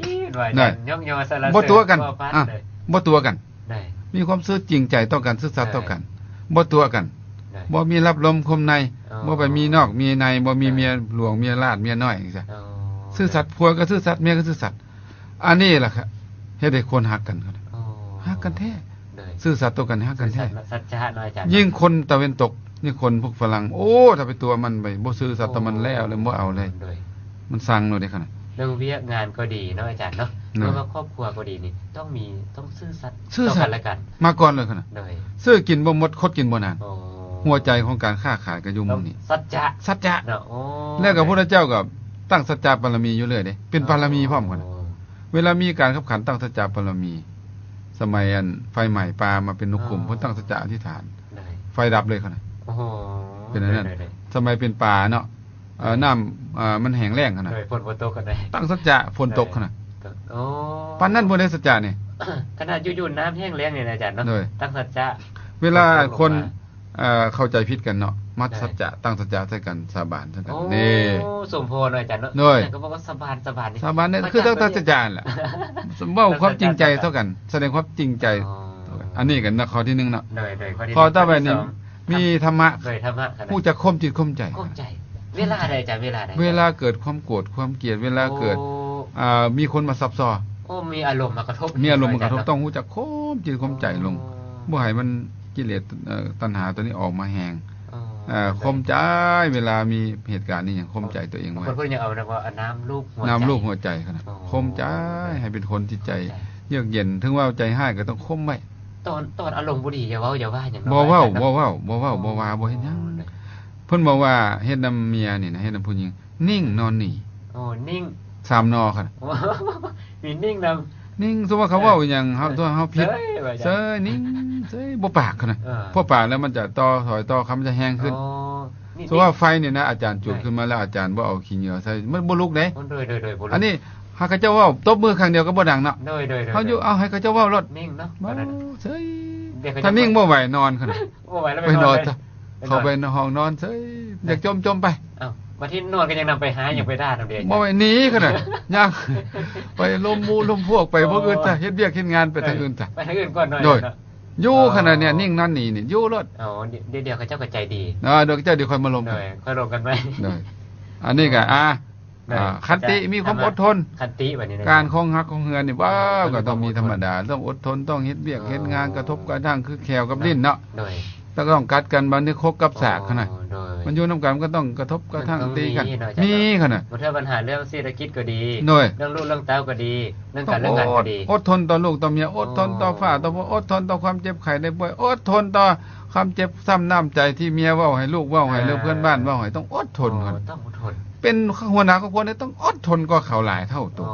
ໂດຍ ຍົກຍໍສັນລະເສີນ ບໍ່ຕົວະກັນ ບໍ່ປານ ອ່ະ ເລີຍ ບໍ່ຕົວະກັນ. ໂດຍ. ມີຄວາມຊື່ຈິງໃຈຕໍ່ກັນ ຊື່ສັດຕໍ່ກັນ ໂດຍ ບໍ່ຕົວະກັນ. ໂດຍ. ບໍ່ມີລັບລົມຄົມໃນ ອໍ ບໍ່ໄປມີນອກມີໃນ ບໍ່ມີ ໂດຍ ເມຍຫຼວງເມຍຫຼາດເມຍນ້ອຍຈັ່ງຊີ້. ອໍ. ຊື່ສັດ ໂດຍ ຜົວກະຊື່ສັດ ເມຍກະຊື່ສັດ. ອັນນີ້ລະ ເຮັດໃຫ້ຄົນຮັກກັນ. ອໍ ຮັກກັນແທ້. ໂດຍ. ຊື່ສັດຕໍ່ກັນ ຮັກກັນແທ້. ຊື່ສັດ ສັດຈະເນາະອາຈານ. ຍິ່ງຄົນຕາເວັນຕົກ ຍິ່ງຄົນພວກຝຣັ່ງ ໂອ້ ຖ້າໄປຕົວະມັນໄປ ບໍ່ຊື່ສັດຕໍ່ມັນແລ້ວ ໂອ້ ແລ້ວບໍ່ເອົາເລີຍ. ໂດຍ. ມັນຊັງໂລດເດ້ຂະນະ ເລື່ອງວຽກງານກໍດີເນາະອາຈານເນາະ. ໂດຍ. ເລື່ອງຄອບຄົວກໍດີນີ້ ຕ້ອງມີ ຕ້ອງຊື່ສັດ ຊື່ສັດຕໍ່ກັນແລະກັນ ມາກ່ອນເລີຍຂະນະ. ໂດຍ. ຊື້ກິນບໍ່ໝົດ ຄົດກິນບໍ່ນານ. ໂອ້. ຫົວໃຈຂອງການຄ້າຂາຍກະຢູ່ໝ່ອງນີ້ ສັດຈະ ສັດຈະເນາະ. ໂອ້ ແລ້ວກະ ໂດຍ ພຸດທະເຈົ້າກະຕັ້ງສັດຈະບາລະມີຢູ່ເລື້ອຍເດ້ ເປັນບາລະມີພ້ອມຫັ້ນນະ. ອໍ. ເວລາມີການຂັບຂັນ ຕັ້ງສັດຈະບາລະມີ ສະໄໝອັນໄຟໄໝ້ປ່າມາເປັນນົກຂຸມ ອໍ ເພິ່ນຕັ້ງສັດຈະອະທິຖານ ໄດ້ ໄຟດັບເລີຍຫັ້ນນະ. ໂອ້ໂຫ ເປັນອັນນັ້ນ ໄດ້ໆໆ ສະໄໝເປັນປ່າເນາະ ເອີ ໄດ້ ນ້ຳ ເອີ ມັນແຫ້ງແລ້ງຫັ້ນນະ ໂດຍ ຝົນບໍ່ຕົກຫັ້ນນະ ຕັ້ງສັດຈະຝົນຕົກຫັ້ນນະ. ໂອ້ ປານນັ້ນບໍ່ໄດ້ສັດຈະນີ້ ຂະໜາດຢູ່ໆ ນ້ຳແຫ້ງແລ້ງນີ້ນະອາຈານເນາະ ໂດຍ ຕັ້ງສັດຈະ ເວລາຄົນ ເອີ ເຂົ້າໃຈຜິດກັນເນາະ ມັດ ໄດ້ ສັດຈະ ຕັ້ງສັດຈະໃສ່ກັນ ສາບານໃສ່ກັນ ໂອ້ ນີ້ ສົມພໍເນາະອາຈານເນາະ ໂດຍ ແມ່ນກໍບອກວ່າສາບານ ສາບານນີ້ ສາບານນີ້ຄືຕັ້ງສັດຈະຫັ້ນແຫຼະ ເວົ້າຄວາມຈິງໃຈໃສ່ກັນ ສະແດງຄວາມຈິງໃຈ ອໍ ອັນນີ້ກໍນະ ຂໍ້ທີໜຶ່ງເນາະ ໂດຍໆ ຂໍ້ທີໜຶ່ງ ຂໍ້ຕໍ່ໄປນີ້ ຂໍ້ທີສອງ ມີທຳມະ ໂດຍ ທຳມະ ຮູ້ຈັກຂົ່ມຈິດຂົ່ມໃຈ ຂົ່ມໃຈ ເວລາໃດອາຈານ ເວລາໃດ ເວລາເກີດຄວາມໂກດຄວາມກຽດ ເວລາເກີດ ໂອ້ ອ່າ ມີຄົນມາຊັບຊໍ ໂອ້ ມີອາລົມມາກະທົບ ມີອາລົມມາກະທົບ ອາຈານເນາະ ຕ້ອງຮູ້ຈັກຂົ່ມຈິດຂົ່ມໃຈລົງ ອໍ ບໍ່ໃຫ້ມັນ ກິເລດ ເອີ ຕັນຫາຕົວນີ້ອອກມາແຮງ ອໍ ເອີ ຂົ່ມໃຈ ເວລາມີເຫດການອີ່ຫຍັງ ຂົ່ມໃຈຕົວເອງໄວ້ ບາງຄົນເພິ່ນຍັງເອົານະວ່າ ນ້ຳລູບຫົວໃຈ ນ້ຳລູບຫົວໃຈຫັ້ນນະ ອໍ ຂົ່ມໃຈ ໃຫ້ເປັນຄົນທີ່ໃຈ ໃຈເຍືອກເຢັນ ເຖິງວ່າໃຈຮ້າຍກໍຕ້ອງຂົ່ມໄວ້ ຕອນ ຕອນອາລົມບໍ່ດີ ຢ່າເວົ້າ ຢ່າວ່າຫຍັງເນາະ ບໍ່ເວົ້າ ອາຈານເນາະ ບໍ່ເອົາ ບໍ່ເວົ້າ ບໍ່ວ່າ ບໍ່ເຮັດຫຍັງ ອໍ ເພິ່ນບອກວ່າເຮັດນຳເມຍນີ້ນະ ເຮັດນຳຜູ້ຍິງ ນິ່ງນອນໜີ ໂອ້ ນິ່ງ ສາມໜໍ້ຫັ້ນນະ ໂອ້ ມີນິ່ງນຳ ນິ່ງ ສົມມຸດເຂົາເວົ້າອີ່ຫຍັງ ເຮົາ ເອີ ເຮົາຜິດ ເຊີຍ ເຊີຍ ນິ່ງ ເຊີຍ ບໍ່ປາກຫັ້ນນະ ເອີ ເພາະປາກແລ້ວມັນຈະຕໍ່ ຖອຍຕໍ່ ຄຳມັນຈະແຮງຂຶ້ນ ອໍ ນີ້ ສົມມຸດວ່າໄຟນີ້ນະ ອາຈານຈູດຂຶ້ນມາແລ້ວ ອາຈານບໍ່ເອົາຂີ້ເຫຍື້ອໃສ່ ມັນບໍ່ລຸກເດ້ ໂອ້ ໂດຍໆໆ ບໍ່ລຸກ ອັນນີ້ ຫາເຂົາເຈົ້າເວົ້າ ຕົບມືຂ້າງດຽວກໍບໍ່ດັງເນາະ ໂດຍໆໆ ເຮົາຢູ່ ເອົາໃຫ້ເຂົາເຈົ້າເວົ້າໂລດ ນິ່ງເນາະ ເວົ້າເຊີຍ ຖ້ານິ່ງບໍ່ໄຫວນອນຫັ້ນນະ ບໍ່ໄຫວແລ້ວໄປນອນ ໄປນອນ ເຂົ້າໄປຫ້ອງນອນເຊີຍ ຢາກຈົ່ມຈົ່ມໄປ ເອົ້າ ບາດທີ່ນອນກໍຍັງນຳໄປຫາ ຍັງໄປດ່ານຳເດ ບໍ່ໄຫວໜີຫັ້ນນະ ຍ່າງໄປລົມໝູ່ລົມພວກ ໄປພວກອື່ນຊະ ເຮັດວຽກເຮັດງານໄປທາງອື່ນຊະ ໄປທາງອື່ນກ່ອນໜ້ອຍ ໂດຍ ຢູ່ຂະໜາດນີ້ ນິ່ງນອນໜີນີ້ ຢູ່ໂລດ ອໍ ດຽວໆ ເຂົາເຈົ້າກໍໃຈດີ ອ່າ ດຽວເຈົ້າ ດຽວຄ່ອຍມາລົມກັນ ໂດຍ ຄ່ອຍລົມກັນໃໝ່ ໂດຍ ອັນນີ້ກໍ ອ່າ ອ່າ ຂັນຕິ ມີຄວາມອົດທົນ ຂັນຕິບັດນີ້ນະ ການຄອງຮັກຄອງເຮືອນນີ້ ວ້າວ ກໍຕ້ອງມີທຳມະດາ ຕ້ອງອົດທົນ ຕ້ອງເຮັດວຽກເຮັດງານ ກະທົບກະທັ່ງ ຄືແຂ້ວກັບ ອໍ ລີ້ນເນາະ ໂດຍ ແລ້ວກໍຕ້ອງກັດກັນ ບັດນີ້ຄົກກັບສາກຫັ້ນນະ ໂອ້ ໂດຍ ມັນຢູ່ນຳກັນ ມັນກໍຕ້ອງກະທົບກະທັ່ງ ມັນກໍຕ້ອງ ຕີກັນ ມີເນາະ ມີຂະໜາດ ບັດເທື່ອບັນຫາເລື່ອງເສດຖະກິດກໍດີ ໂດຍ ເລື່ອງລູກເລື່ອງເຕົ້າກໍດີ ເລື່ອງການເລື່ອງງານກໍດີ ອົດທົນຕໍ່ລູກຕໍ່ເມຍ ອົດທົນຕໍ່ຟ້າຕໍ່ຝົນ ອົດທົນຕໍ່ຄວາມເຈັບໄຂ້ໄດ້ປ່ວຍ ອົດທົນຕໍ່ຄວາມເຈັບຊ້ຳນ້ຳໃຈທີ່ເມຍເວົ້າໃຫ້ ລູກເວົ້າໃຫ້ ເອີ ຫຼືເພື່ອນບ້ານເວົ້າໃຫ້ ຕ້ອງອົດທົນ ອໍ ເພິ່ນ ຕ້ອງອົດທົນ ເປັນຫົວໜ້າຄອບຄົວນີ້ຕ້ອງອົດທົນກວ່າເຂົາຫຼາຍເທົ່າໂຕ ອໍ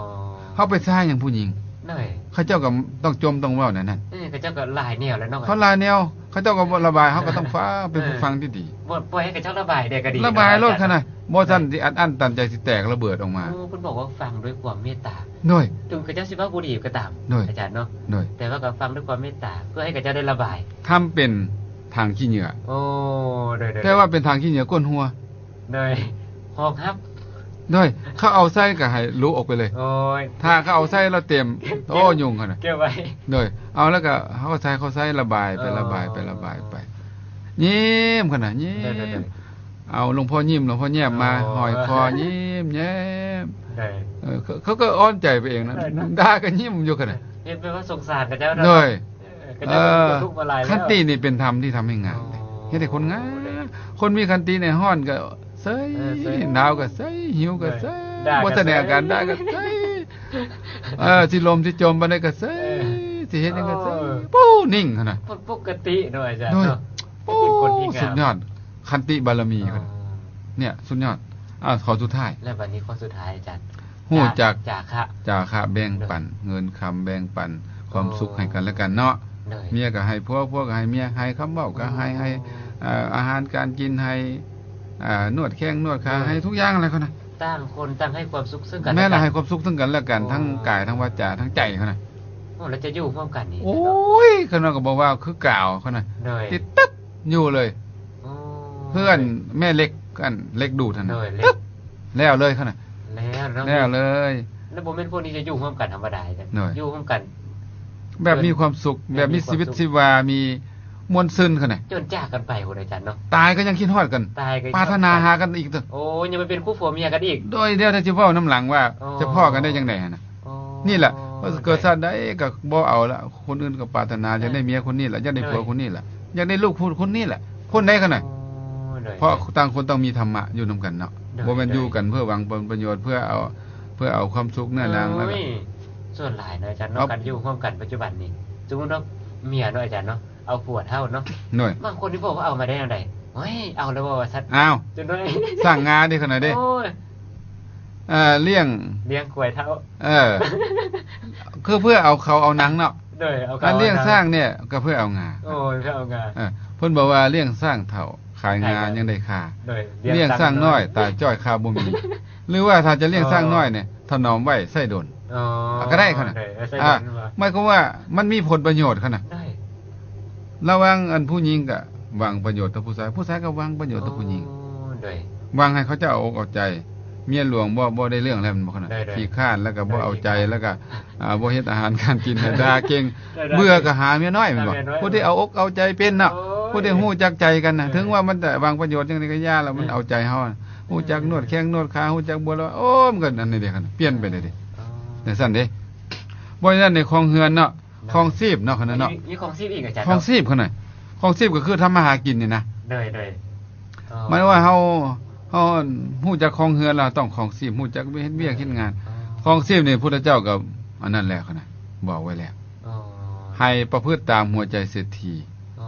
ເຮົາໄປຊ້າຫຍັງຜູ້ຍິງ ໂດຍ ເຂົາເຈົ້າກໍຕ້ອງຈົ່ມຕ້ອງເວົ້າແນວນັ້ນ ເອີ ເຂົາເຈົ້າກໍຫຼາຍແນວແລ້ວເນາະ ເຂົາຫຼາຍແນວ ເຂົາເຈົ້າກໍບໍ່ລະບາຍ ເຮົາກໍຕ້ອງຟັງ ເປັນຜູ້ຟັງທີ່ດີ ເອີ ບໍ່ ປ່ອຍໃຫ້ເຂົາເຈົ້າລະບາຍໄດ້ກໍດີ ລະບາຍໂລດ ເນາະ ຂະໜາດ ບໍ່ຊັ້ນ ໂດຍ ຊິອັດອັ້ນຕັນໃຈ ຊິແຕກລະເບີດອອກມາ ໂອ້ ເພິ່ນບອກວ່າຟັງດ້ວຍຄວາມເມດຕາ ໂດຍ ເຖິງເຂົາເຈົ້າຊິເວົ້າບໍ່ດີກໍຕາມ ໂດຍ ອາຈານເນາະ ໂດຍ ແຕ່ວ່າກໍຟັງດ້ວຍຄວາມເມດຕາ ເພື່ອໃຫ້ເຂົາເຈົ້າໄດ້ລະບາຍ ທຳເປັນຖັງຂີ້ເຫຍື້ອ ໂອ້ ໂດຍໆໆ ແຕ່ວ່າເປັນຖັງຂີ້ເຫຍື້ອກົ້ນຮົ່ວ ໂດຍ ຮອງຮັບ ໂດຍ ເຂົາເອົາໃສ່ກໍໃຫ້ຫຼຸອອກໄປເລີຍ ໂອ້ຍ ຖ້າເຂົາເອົາໃສ່ແລ້ວເຕັມ ເກັບ ໂອ້ ຫຍຸ້ງຫັ້ນນະ ເກັບໄວ້ ໂດຍ ເອົາແລ້ວກໍເຮົາໃສ່ ເຂົາໃສ່ລະບາຍໄປ ອໍ ລະບາຍໄປ ລະບາຍໄປ ຍິ້ມຫັ້ນນະ ຍິ້ມ ໂດຍໆໆ ເອົາ ຫຼວງພໍ່ຍິ້ມ ຫຼວງພໍ່ແຍ້ມມາ ອໍ ຫ້ອຍຄໍ ຍິ້ມແຍ້ມ ໂດຍ ເອີ ເຂົາ ເຂົາກໍອ່ອນໃຈໄປເອງນະ ໂດຍ ດ່າກໍຍິ້ມຢູ່ຫັ້ນນະ ເຮັດແບບວ່າສົງສານເຂົາເຈົ້າເນາະ ໂດຍ ເອີ ເອີ ຄັນຕິນີ້ເປັນທຳທີ່ທຳໃຫ້ງາມເດ້ ອໍ ເຮັດໃຫ້ຄົນງາມ ໂດຍ ຄົນມີຄັນຕິນີ້ ຮ້ອນກໍເຊີຍ ເອີ ເຊີຍ ໜາວກໍເຊີຍ ຫິວກໍເຊີຍ ໂດຍ ບໍ່ສະແດງອາການ ດ່າກໍເຊີຍ ເອີ ຊິລົມຊິຈົ່ມປານໃດກໍເຊີຍ ເອີ ຊິເຮັດຫຍັງກໍເຊີຍ ໂອ້ ໂອ້ ນິ່ງຫັ້ນນະ ຄົນປົກກະຕິເນາະອາຈານ ໂດຍ ເນາະ ໂອ້ ເປັນຄົນທີ່ງາມ ສຸດຍອດ ຄັນຕິບາລະມີ ອໍ ເນຍ ສຸດຍອດ ອ່າ ຂໍ້ສຸດທ້າຍ ແລ້ວບັດນີ້ຂໍ້ສຸດທ້າຍອາຈານ ຮູ້ຈັກ ຈາ ຈາຄະ ຈາຄະແບ່ງປັນ ໂດຍ ເງິນຄຳແບ່ງປັນ ຄວາມສຸກ ອໍ ໃຫ້ກັນແລະກັນເນາະ ໂດຍ ເມຍກໍໃຫ້ຜົວ ຜົວກໍໃຫ້ເມຍ ໃຫ້ຄຳເວົ້າກໍໃຫ້ ອໍ ໃຫ້ ເອີ ອາຫານການກິນ ໃຫ້ ເອີ ນວດແຂ້ງນວດຂາ ໂດຍ ໃຫ້ທຸກຢ່າງແຫຼະເຂົານະ ຕ່າງຄົນຕ່າງໃຫ້ຄວາມສຸກເຊິ່ງກັນ ແມ່ນລະ ແລະກັນ ໃຫ້ຄວາມສຸກເຊິ່ງກັນແລະກັນ ອໍ ທັງກາຍ ທັງວາຈາ ທັງໃຈເຂົານະ ໂອ້ ແລ້ວຈະຢູ່ຮ່ວມກັນນີ້ ໂອ້ຍ ເຂົານະ ກໍບໍ່ວ່າຄືກາວເຂົານະ ໂດຍ ຕິດຕຶບ ຢູ່ເລີຍ ໂອ້ ເພື່ອນແມ່ເຫຼັກ ອັນເຫຼັກດູດຫັ້ນນະ ໂດຍ ຕຶບ ແລ້ວເລີຍຫັ້ນນະ ແລ້ວເນາະ ແລ້ວເລີຍ ແລ້ວບໍ່ແມ່ນພວກນີ້ຈະຢູ່ຮ່ວມກັນທຳມະດາເດ້ ໂດຍ ຢູ່ຮ່ວມກັນແບບມີຄວາມສຸກ ແບບມີຊີວິດຊີວາ ມີມວນຊື່ນຫັ້ນນະ ຈົນຈາກກັນໄປພຸ້ນອາຈານເນາະ ຕາຍກໍຍັງຄິດຮອດກັນ ຕາຍກໍ ປາດຖະໜາຫາກັນອີກ ໂອ້ ຍັງໄປເປັນຄູ່ຜົວເມຍກັນອີກ ໂດຍ ແລ້ວຈະເວົ້ານຳຫຼັງວ່າ ໂອ້ ຈະພໍ້ກັນໄດ້ຈັ່ງໃດຫັ້ນນະ ອໍ ນີ້ລະ ໂອ້ ເກີດຊາດໃດກໍບໍ່ເອົາລະ ຄົນອື່ນກໍປາດຖະໜາ ເອີ ຢາກໄດ້ເມຍຄົນນີ້ລະ ຢາກໄດ້ ໂດຍ ຜົວຄົນນີ້ລະ ຢາກໄດ້ລູກຜູ້ຄົນນີ້ລະ ຄົນໃດຂະໜາດ ໂອ້ ໂດຍ ເພາະຕ່າງຄົນຕ້ອງມີທຳມະຢູ່ນຳກັນເນາະ ໂດຍ ບໍ່ແມ່ນຢູ່ກັນເພື່ອຫວັງຜົນປະໂຫຍດ ເພື່ອເອົາ ເພື່ອເອົາຄວາມສຸກເນື້ອນາງ ໂອ້ຍ ແລ້ວກໍ ສ່ວນຫຼາຍເນາະອາຈານເນາະ ເອົາ ການຢູ່ຮ່ວມກັນປັດຈຸບັນນີ້ ສົມມຸດວ່າເມຍເນາະອາຈານເນາະ ເອົາຜົວເຖົ້າເນາະ ໂດຍ ບາງຄົນນີ້ບອກວ່າເອົາມາໄດ້ແນວໃດ ໂອ້ຍ ເອົາແລ້ວບໍ່ວ່າຊັ້ນ ອ້າວ ຈົນໄດ້ ສ້າງງານເດ້ຂະໜາດເດ້ ໂອ້ຍ ເອີ ລ້ຽງ ລ້ຽງຄວາຍເຖົ້າ ເອີ ຄືເພື່ອເອົາເຂົາເອົານາງເນາະ ໂດຍ ເອົາ ການລ້ຽງຊ້າງນີ້ກໍເພື່ອເອົາງາ. ໂອ້ຍ ເພື່ອເອົາງາ. ເອີ ເພິ່ນບອກວ່າລ້ຽງຊ້າງເຖົ້າ ຂາຍງາຍັງໄດ້ຄ່າ. ໂດຍ ລ້ຽງຊ້າງນ້ອຍ ຕາຈ້ອຍຄ່າບໍ່ມີ. ຫຼືວ່າຖ້າຈະລ້ຽງຊ້າງນ້ອຍນີ້ ຖະໜອມໄວ້ໃຊ້ດົນ. ອໍ ກໍໄດ້ຂະນະ. ໂດຍ ໃຊ້ ອ່າ ດົນວ່າ ໝາຍຄວາມວ່າມັນມີຜົນປະໂຫຍດຂະນະ. ໄດ້ ລະຫວ່າງອັນຜູ້ຍິງກໍຫວັງປະໂຫຍດຕໍ່ຜູ້ຊາຍ ຜູ້ຊາຍກໍຫວັງປະໂຫຍດຕໍ່ຜູ້ຍິງ. ໂອ້ ໂດຍ ຫວັງໃຫ້ເຂົາເຈົ້າເອົາອົກເອົາໃຈ. ເມຍຫຼວງບໍ່ ບໍ່ໄດ້ເລື່ອງແລ້ວ ແມ່ນບໍ່ຂະນະ? ໂດຍ ໂດຍ ຂີ້ຄ້ານ ແລ້ວກໍບໍ່ເອົາໃຈ ໂດຍ ແລ້ວກໍ ອ່າ ບໍ່ເຮັດອາຫານການກິນໃຫ້ ດ່າເກັ່ງ. ໂດຍ ໂດຍ ເບື່ອກໍຫາເມຍນ້ອຍ ແມ່ນບໍ່? ຫາເມຍນ້ອຍ ຜູ້ທີ່ເອົາອົກເອົາໃຈເປັນເນາະ. ໂອ້ຍ ຜູ້ທີ່ຮູ້ຈັກໃຈກັນນະ. ເອີ ເຖິງວ່າມັນຈະຫວັງປະໂຫຍດຈັ່ງໃດກໍຢ່າລະ ມັນ ເອີ ເອົາໃຈເຮົາ. ເອີ ຮູ້ຈັກນວດແຂ້ງນວດຂາ ຮູ້ຈັກບົວລະ ໂອ້ ມັນກໍອັນນີ້ເດ້ ຄັນປ່ຽນໄປເດ້. ອໍ ຈັ່ງຊັ້ນເດ້. ບໍ່ນັ້ນໃນຄອງເຮືອນເນາະ ໂດຍ ຄອງຊີບເນາະ ຄັນນັ້ນເນາະ. ມີ ມີຄອງຊີບອີກ ອາຈານເນາະ? ຄອງຊີບ ຄັນນັ້ນ ຄອງຊີບກໍຄືທຳມາຫາກິນນີ້ນະ. ໂດຍ ໂດຍ. ອໍ ໝາຍວ່າເຮົາ ເຮົາຮູ້ຈັກຄອງເຮືອນແລ້ວ ຕ້ອງຄອງຊີບ ຮູ້ຈັກເຮັດວຽກເຮັດງານ. ອໍ ຄອງຊີບນີ້ ພຸດທະເຈົ້າກໍອັນນັ້ນແລ້ວ ຄັນນັ້ນ ບອກໄວ້ແລ້ວ. ອໍ ໃຫ້ປະພຶດຕາມຫົວໃຈເສດຖີ.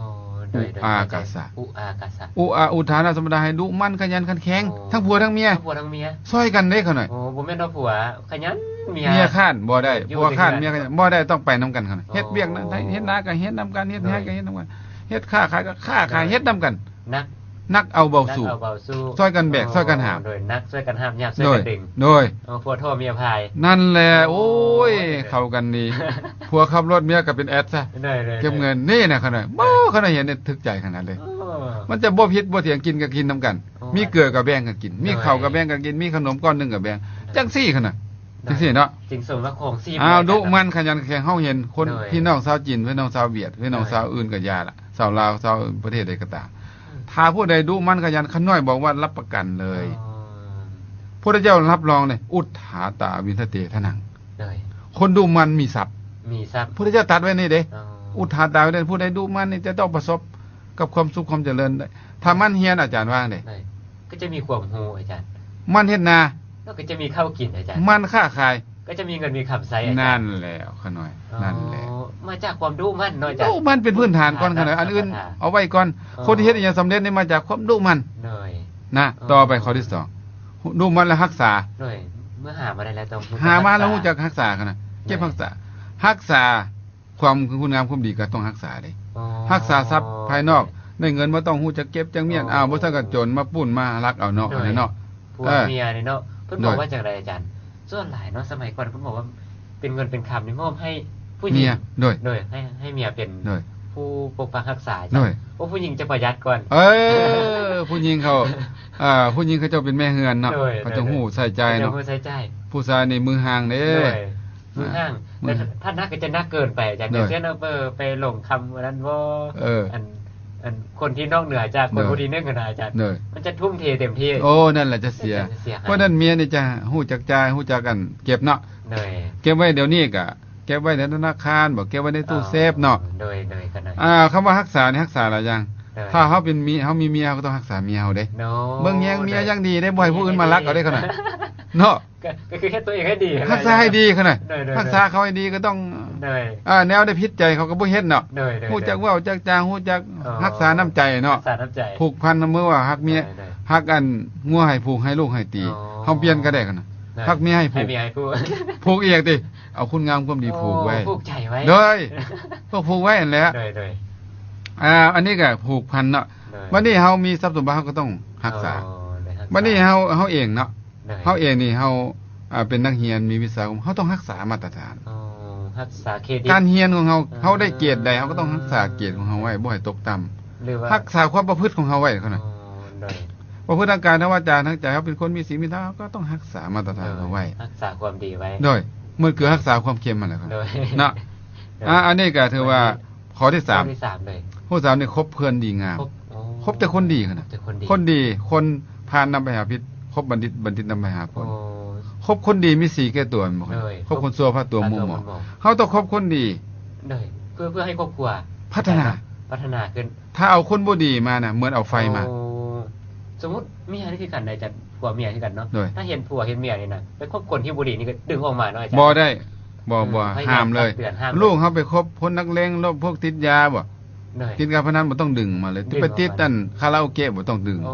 ອໍ ໂດຍ ໂດຍ ອຸອາກາສະ ອຸອາກາສະ ອຸອາ ອຸທານະສຳປະທາ ໃຫ້ດຸໝັ່ນຂະຫຍັນຂັນແຂງ. ອໍ ທັງຜົວທັງເມຍ ທັງຜົວທັງເມຍ ຊ່ອຍກັນເດ້ ຂະໜ້ອຍ. ອໍ ບໍ່ແມ່ນວ່າຜົວຂະຫຍັນ ເມຍ ເມຍຄ້ານບໍ່ໄດ້. ຢູ່ ຜົວຄ້ານເມຍຂະຫຍັນບໍ່ໄດ້ ຕ້ອງໄປນຳກັນຂະໜ້ອຍ. ອໍ ເຮັດວຽກນະ ເຮັດນາກໍເຮັດນຳກັນ ເຮັດໄຮ່ກໍເຮັດນຳກັນ ໂດຍ ເຮັດຄ້າຂາຍກໍຄ້າຂາຍ ໂດຍ ເຮັດນຳກັນ. ໜັກ ໜັກເອົາເບົາສູ້ ໜັກເອົາເບົາສູ້ ຊ່ອຍກັນແບກ ອໍ ຊ່ອຍກັນຫາບ. ໂດຍ ໜັກຊ່ວຍກັນຫາບ ຫຍາບຊ່ວຍກັນດຶງ. ໂດຍ ໂດຍ. ໂອ້ ຜົວທໍ້ເມຍພາຍ. ນັ້ນແຫຼະ. ໂອ້ຍ ໂອ້ຍ ເຂົ້າກັນດີ. ຜົວຂັບລົດ ເມຍກໍເປັນແອັດຊະ. ໂດຍ ໂດຍ ເກັບເງິນ. ໂດຍ ນີ້ນະ ຂະໜ້ອຍ ໂອ້ ໂດຍ ຂະໜ້ອຍເຫັນນີ້ຖືກໃຈຂະໜາດເລີຍ. ອໍ ມັນຈະບໍ່ຜິດບໍ່ຖຽງ ກິນກໍກິນນຳກັນ. ໂອ້ ມີເກືອກໍແບ່ງກັນກິນ ໂດຍ ມີເຂົ້າກໍແບ່ງກັນກິນ ມີຂະໜົມກ້ອນໜຶ່ງກໍແບ່ງ. ໂດຍ ຈັ່ງຊີ້ຂະໜ້ອຍ ໂດຍ ຈັ່ງຊີ້ເນາະ. ຈຶ່ງສົມວ່າຄອງຊີບ. ອ້າວ ດຸໝັ່ນຂະຫຍັນແຂງ. ເຮົາເຫັນຄົນ ໂດຍ ພີ່ນ້ອງຊາວຈີນ ພີ່ນ້ອງຊາວຫວຽດ ພີ່ນ້ອງ ໂດຍ ຊາວອື່ນກໍຢ່າລະ ຊາວລາວ ຊາວປະເທດໃດກໍຕາມ. ອືມ ຖ້າຜູ້ໃດດຸໝັ່ນຂະຫຍັນ ຂ້ານ້ອຍບອກວ່າຮັບປະກັນເລີຍ. ອໍ ພຸດທະເຈົ້າຮັບຮອງເລີຍ ອຸດຖາຕາວິນທະເຕທະນັງ. ໂດຍ ຄົນດຸໝັ່ນມີຊັບ ມີຊັບ. ພຸດທະເຈົ້າຕັດໄວ້ນີ້ເດ້. ອໍ ອຸດຖາຕາວິນທະເຕ ຜູ້ໃດດຸໝັ່ນນີ້ຈະຕ້ອງປະສົບກັບຄວາມສຸກຄວາມຈະເລີນ. ຖ້າໝັ່ນຮຽນ ອາຈານວ່າຈັ່ງໃດ? ໂດຍ ກໍຈະມີຄວາມຮູ້ ອາຈານ. ໝັ່ນເຮັດນາ ແລ້ວກໍຈະມີເຂົ້າກິນ ອາຈານ. ໝັ່ນຄ້າຂາຍ ກໍຈະມີເງິນມີຄຳໃຊ້ ອາຈານ. ນັ້ນແຫຼະ ຂະໜ້ອຍ. ອໍ ນັ້ນແຫຼະ ມາຈາກຄວາມດຸໝັ່ນເນາະ ອາຈານ. ດຸໝັ່ນເປັນພື້ນຖານກ່ອນ ຂະໜ້ອຍ ອັນອື່ນເອົາໄວ້ກ່ອນ. ອໍ ຄົນທີ່ເຮັດອີ່ຫຍັງສຳເລັດນີ້ມາຈາກຄວາມດຸໝັ່ນ. ໂດຍ ນະ. ອໍ ຕໍ່ໄປຂໍ້ທີສອງ ດຸໝັ່ນແລ້ວຮັກສາ. ໂດຍ ເມື່ອຫາມາໄດ້ແລ້ວຕ້ອງຮູ້ຈັກ ຫາມາແລ້ວຮູ້ຈັກຮັກສາ ຂະໜ້ອຍ ເກັບ ໂດຍ ຮັກສາ ຮັກສາ ຄວາມຄຸນງາມຄວາມດີກໍຕ້ອງຮັກສາເດ້. ອໍ ຮັກສາຊັບພາຍນອກ ໂດຍ ໄດ້ເງິນບໍ່ຕ້ອງຮູ້ຈັກເກັບຈັກມ້ຽນ. ອໍ ອ້າວ ບໍ່ຊັ້ນກໍໂຈນມາປຸ້ນມາລັກເອົາເນາະ. ໂດຍ ອັນນີ້ເນາະ ຜົວເມຍນີ້ເນາະ. ເອີ ເພິ່ນບອກວ່າຈັ່ງໃດ ອາຈານ? ສ່ວນຫຼາຍເນາະ ສະໄໝກ່ອນເພິ່ນບອກວ່າເປັນເງິນເປັນຄຳນີ້ມອບໃຫ້ຜູ້ຍິງ. ໂດຍ ໂດຍ ໃຫ້ ໃຫ້ເມຍເປັນ ໂດຍ ຜູ້ປົກປັກຮັກສາ. ໂດຍ ໂອ້ ຜູ້ຍິງຈະປະຢັດກ່ອນ. ເອີ ຜູ້ຍິງເຂົາ ອ່າ ຜູ້ຍິງເຂົາເຈົ້າເປັນແມ່ເຮືອນເນາະ. ໂດຍ ເຂົາເຈົ້າ ໂດຍ ຮູ້ໃຊ້ຈ່າຍເນາະ. ເຂົາເຈົ້າຮູ້ໃຊ້ຈ່າຍ. ຜູ້ຊາຍນີ້ມືຫ່າງເດ້. ໂດຍ ມືຫ່າງ. ອ່າ ແຕ່ຖ້າໜັກກໍຈະໜັກເກີນໄປ ອາຈານ. ໂດຍ ຢ່າງເຊັ່ນ ເອົາໄປ ໄປຫຼົງຄຳອັນນັ້ນບໍ່? ເອີ ອັນ ອັນຄົນທີ່ນອກເໜືອຈາກຄົນ ໂດຍ ຜູ້ທີ່ໜຶ່ງຫັ້ນນະ ອາຈານ. ໂດຍ ມັນຈະທຸ່ມເທເຕັມທີ່. ໂອ້ ນັ້ນແຫຼະຈະເສຍ. ມັນຈະເສຍຫາຍ. ເພາະນັ້ນເມຍນີ້ຈະຮູ້ຈັກຈ່າຍ ຮູ້ຈັກອັນເກັບເນາະ. ໂດຍ ເກັບໄວ້ດຽວນີ້ກະເກັບໄວ້ໃນທະນາຄານບໍ ເກັບໄວ້ໃນຕູ້ເຊຟເນາະ. ອໍ ໂດຍ ໂດຍ ຂະໜ້ອຍ. ອ່າ ຄຳວ່າຮັກສານີ້ ຮັກສາຫຼາຍຢ່າງ. ໂດຍ ຖ້າເຮົາເປັນເມຍ ເຮົາມີເມຍ ເຮົາກໍຕ້ອງຮັກສາເມຍເຮົາເດ້. ໂອ້ ເບິ່ງແຍງເມຍຢ່າງດີເດ້ ບໍ່ໃຫ້ຜູ້ອື່ນມາລັກເອົາເດ້ ຂະໜ້ອຍເນາະ. ກໍ ກໍຄືເຮັດຕົວເອງໃຫ້ດີ ຮັກສາໃຫ້ດີຂະໜ້ອຍ. ໂດຍ ໂດຍ ຮັກສາເຂົາໃຫ້ດີກໍຕ້ອງ ໂດຍ ອ່າ ແນວໃດຜິດໃຈເຂົາກໍບໍ່ເຮັດເນາະ. ໂດຍ ໂດຍ ຮູ້ຈັກເວົ້າຈັກຈາ ຮູ້ຈັກ ອໍ ຮັກສານ້ຳໃຈເນາະ. ຮັກສານ້ຳໃຈ ຜູກພັນນຳມືວ່າຮັກເມຍ ໂດຍ ໂດຍ ຮັກອັນງົວໃຫ້ຜູກ ໃຫ້ລູກໃຫ້ຕີ. ອໍ ເຮົາປ່ຽນກໍໄດ້ຂະໜ້ອຍ. ໂດຍ ຮັກເມຍໃຫ້ຜູກ ໃຫ້ເມຍໃຫ້ຜູກ ຜູກອີ່ຫຍັງຕິ ເອົາຄຸນງາມຄວາມດີຜູກໄວ້. ໂອ້ ຜູກໃຈໄວ້. ໂດຍ ກໍຜູກໄວ້ຫັ້ນແຫຼະ. ໂດຍ ໂດຍ ອ່າ ອັນນີ້ກໍຜູກພັນເນາະ. ໂດຍ ບັດນີ້ເຮົາມີຊັບສົມບັດ ເຮົາກໍຕ້ອງຮັກສາ. ອໍ ໄດ້ຮັກສາ. ບັດນີ້ເຮົາ ເຮົາເອງເນາະ ໂດຍ ເຮົາເອງນີ້ເຮົາ ອ່າ ເປັນນັກຮຽນ ມີວິຊາຄົມ ເຮົາຕ້ອງຮັກສາມາດຕະຖານ. ອໍ ຮັກສາເຄດິດ ການຮຽນຂອງເຮົາ. ອໍ ເຮົາໄດ້ເກຣດໃດ ເຮົາກໍຕ້ອງຮັກສາເກຣດຂອງເຮົາໄວ້ ບໍ່ໃຫ້ຕົກຕ່ຳ. ຫຼືວ່າ ຮັກສາຄວາມປະພຶດຂອງເຮົາໄວ້ຂະໜ້ອຍ. ອໍ ໂດຍ ປະພຶດທາງກາຍ ທາງວາຈາ ທາງໃຈ ເຮົາເປັນຄົນມີສິນມີທຳ ເຮົາກໍຕ້ອງຮັກສາມາດຕະຖານເຮົາໄວ້. ໂດຍ ຮັກສາຄວາມດີໄວ້. ໂດຍ ມັນຄືຮັກສາຄວາມເຄັມຫັ້ນແຫຼະ ໂດຍ ເນາະ. ໂດຍ ອ່າ ອັນນີ້ກໍຖືວ່າ ໂດຍ ຂໍ້ທີສາມ ຂໍ້ທີສາມເລີຍ. ຂໍ້ທີສາມນີ້ ຄົບເພື່ອນດີງາມ. ຄົບ ໂອ້ ຄົບແຕ່ຄົນດີຂະໜ້ອຍ. ຄົບແຕ່ຄົນດີ ຄົນດີ ຄົນພານນຳໄປຫາຜິດ ຄົບບັນດິດ ບັນດິດນຳໄປຫາຜົນ. ໂອ້ ຄົບຄົນດີມີສີແກ່ຕົວ ແມ່ນບໍ່? ໂດຍ ຄົບຄົນຊົ່ວພາຕົວມົວໝອງ. ເຮົາຕ້ອງຄົບຄົນດີ. ໂດຍ ເພື່ອ ເພື່ອໃຫ້ຄອບຄົວພັດທະນາ ພັດທະນາຂຶ້ນ. ຖ້າເອົາຄົນບໍ່ດີມານະ ເໝືອນເອົາໄຟມາ. ໂອ້ ສົມມຸດເມຍນີ້ຄືກັນ ອາຈານ ຜົວເມຍຄືກັນເນາະ. ໂດຍ ຖ້າເຫັນຜົວເຫັນເມຍນີ້ນະ ໄປຄົບຄົນທີ່ບໍ່ດີນີ້ກໍດຶງອອກມາເນາະ ອາຈານ. ບໍ່ໄດ້ ບໍ່ ບໍ່ ຫ້າມເລີຍ. ລູກເຮົາໄປຄົບຄົນນັກເລງ ແລ້ວພວກຕິດຢາບໍ ໂດຍ ຕິດການພະນັນ ບໍ່ຕ້ອງດຶງມາເລີຍ. ໄປຕິດອັນຄາຣາໂອເກະ ບໍ່ຕ້ອງດຶງ. ອໍ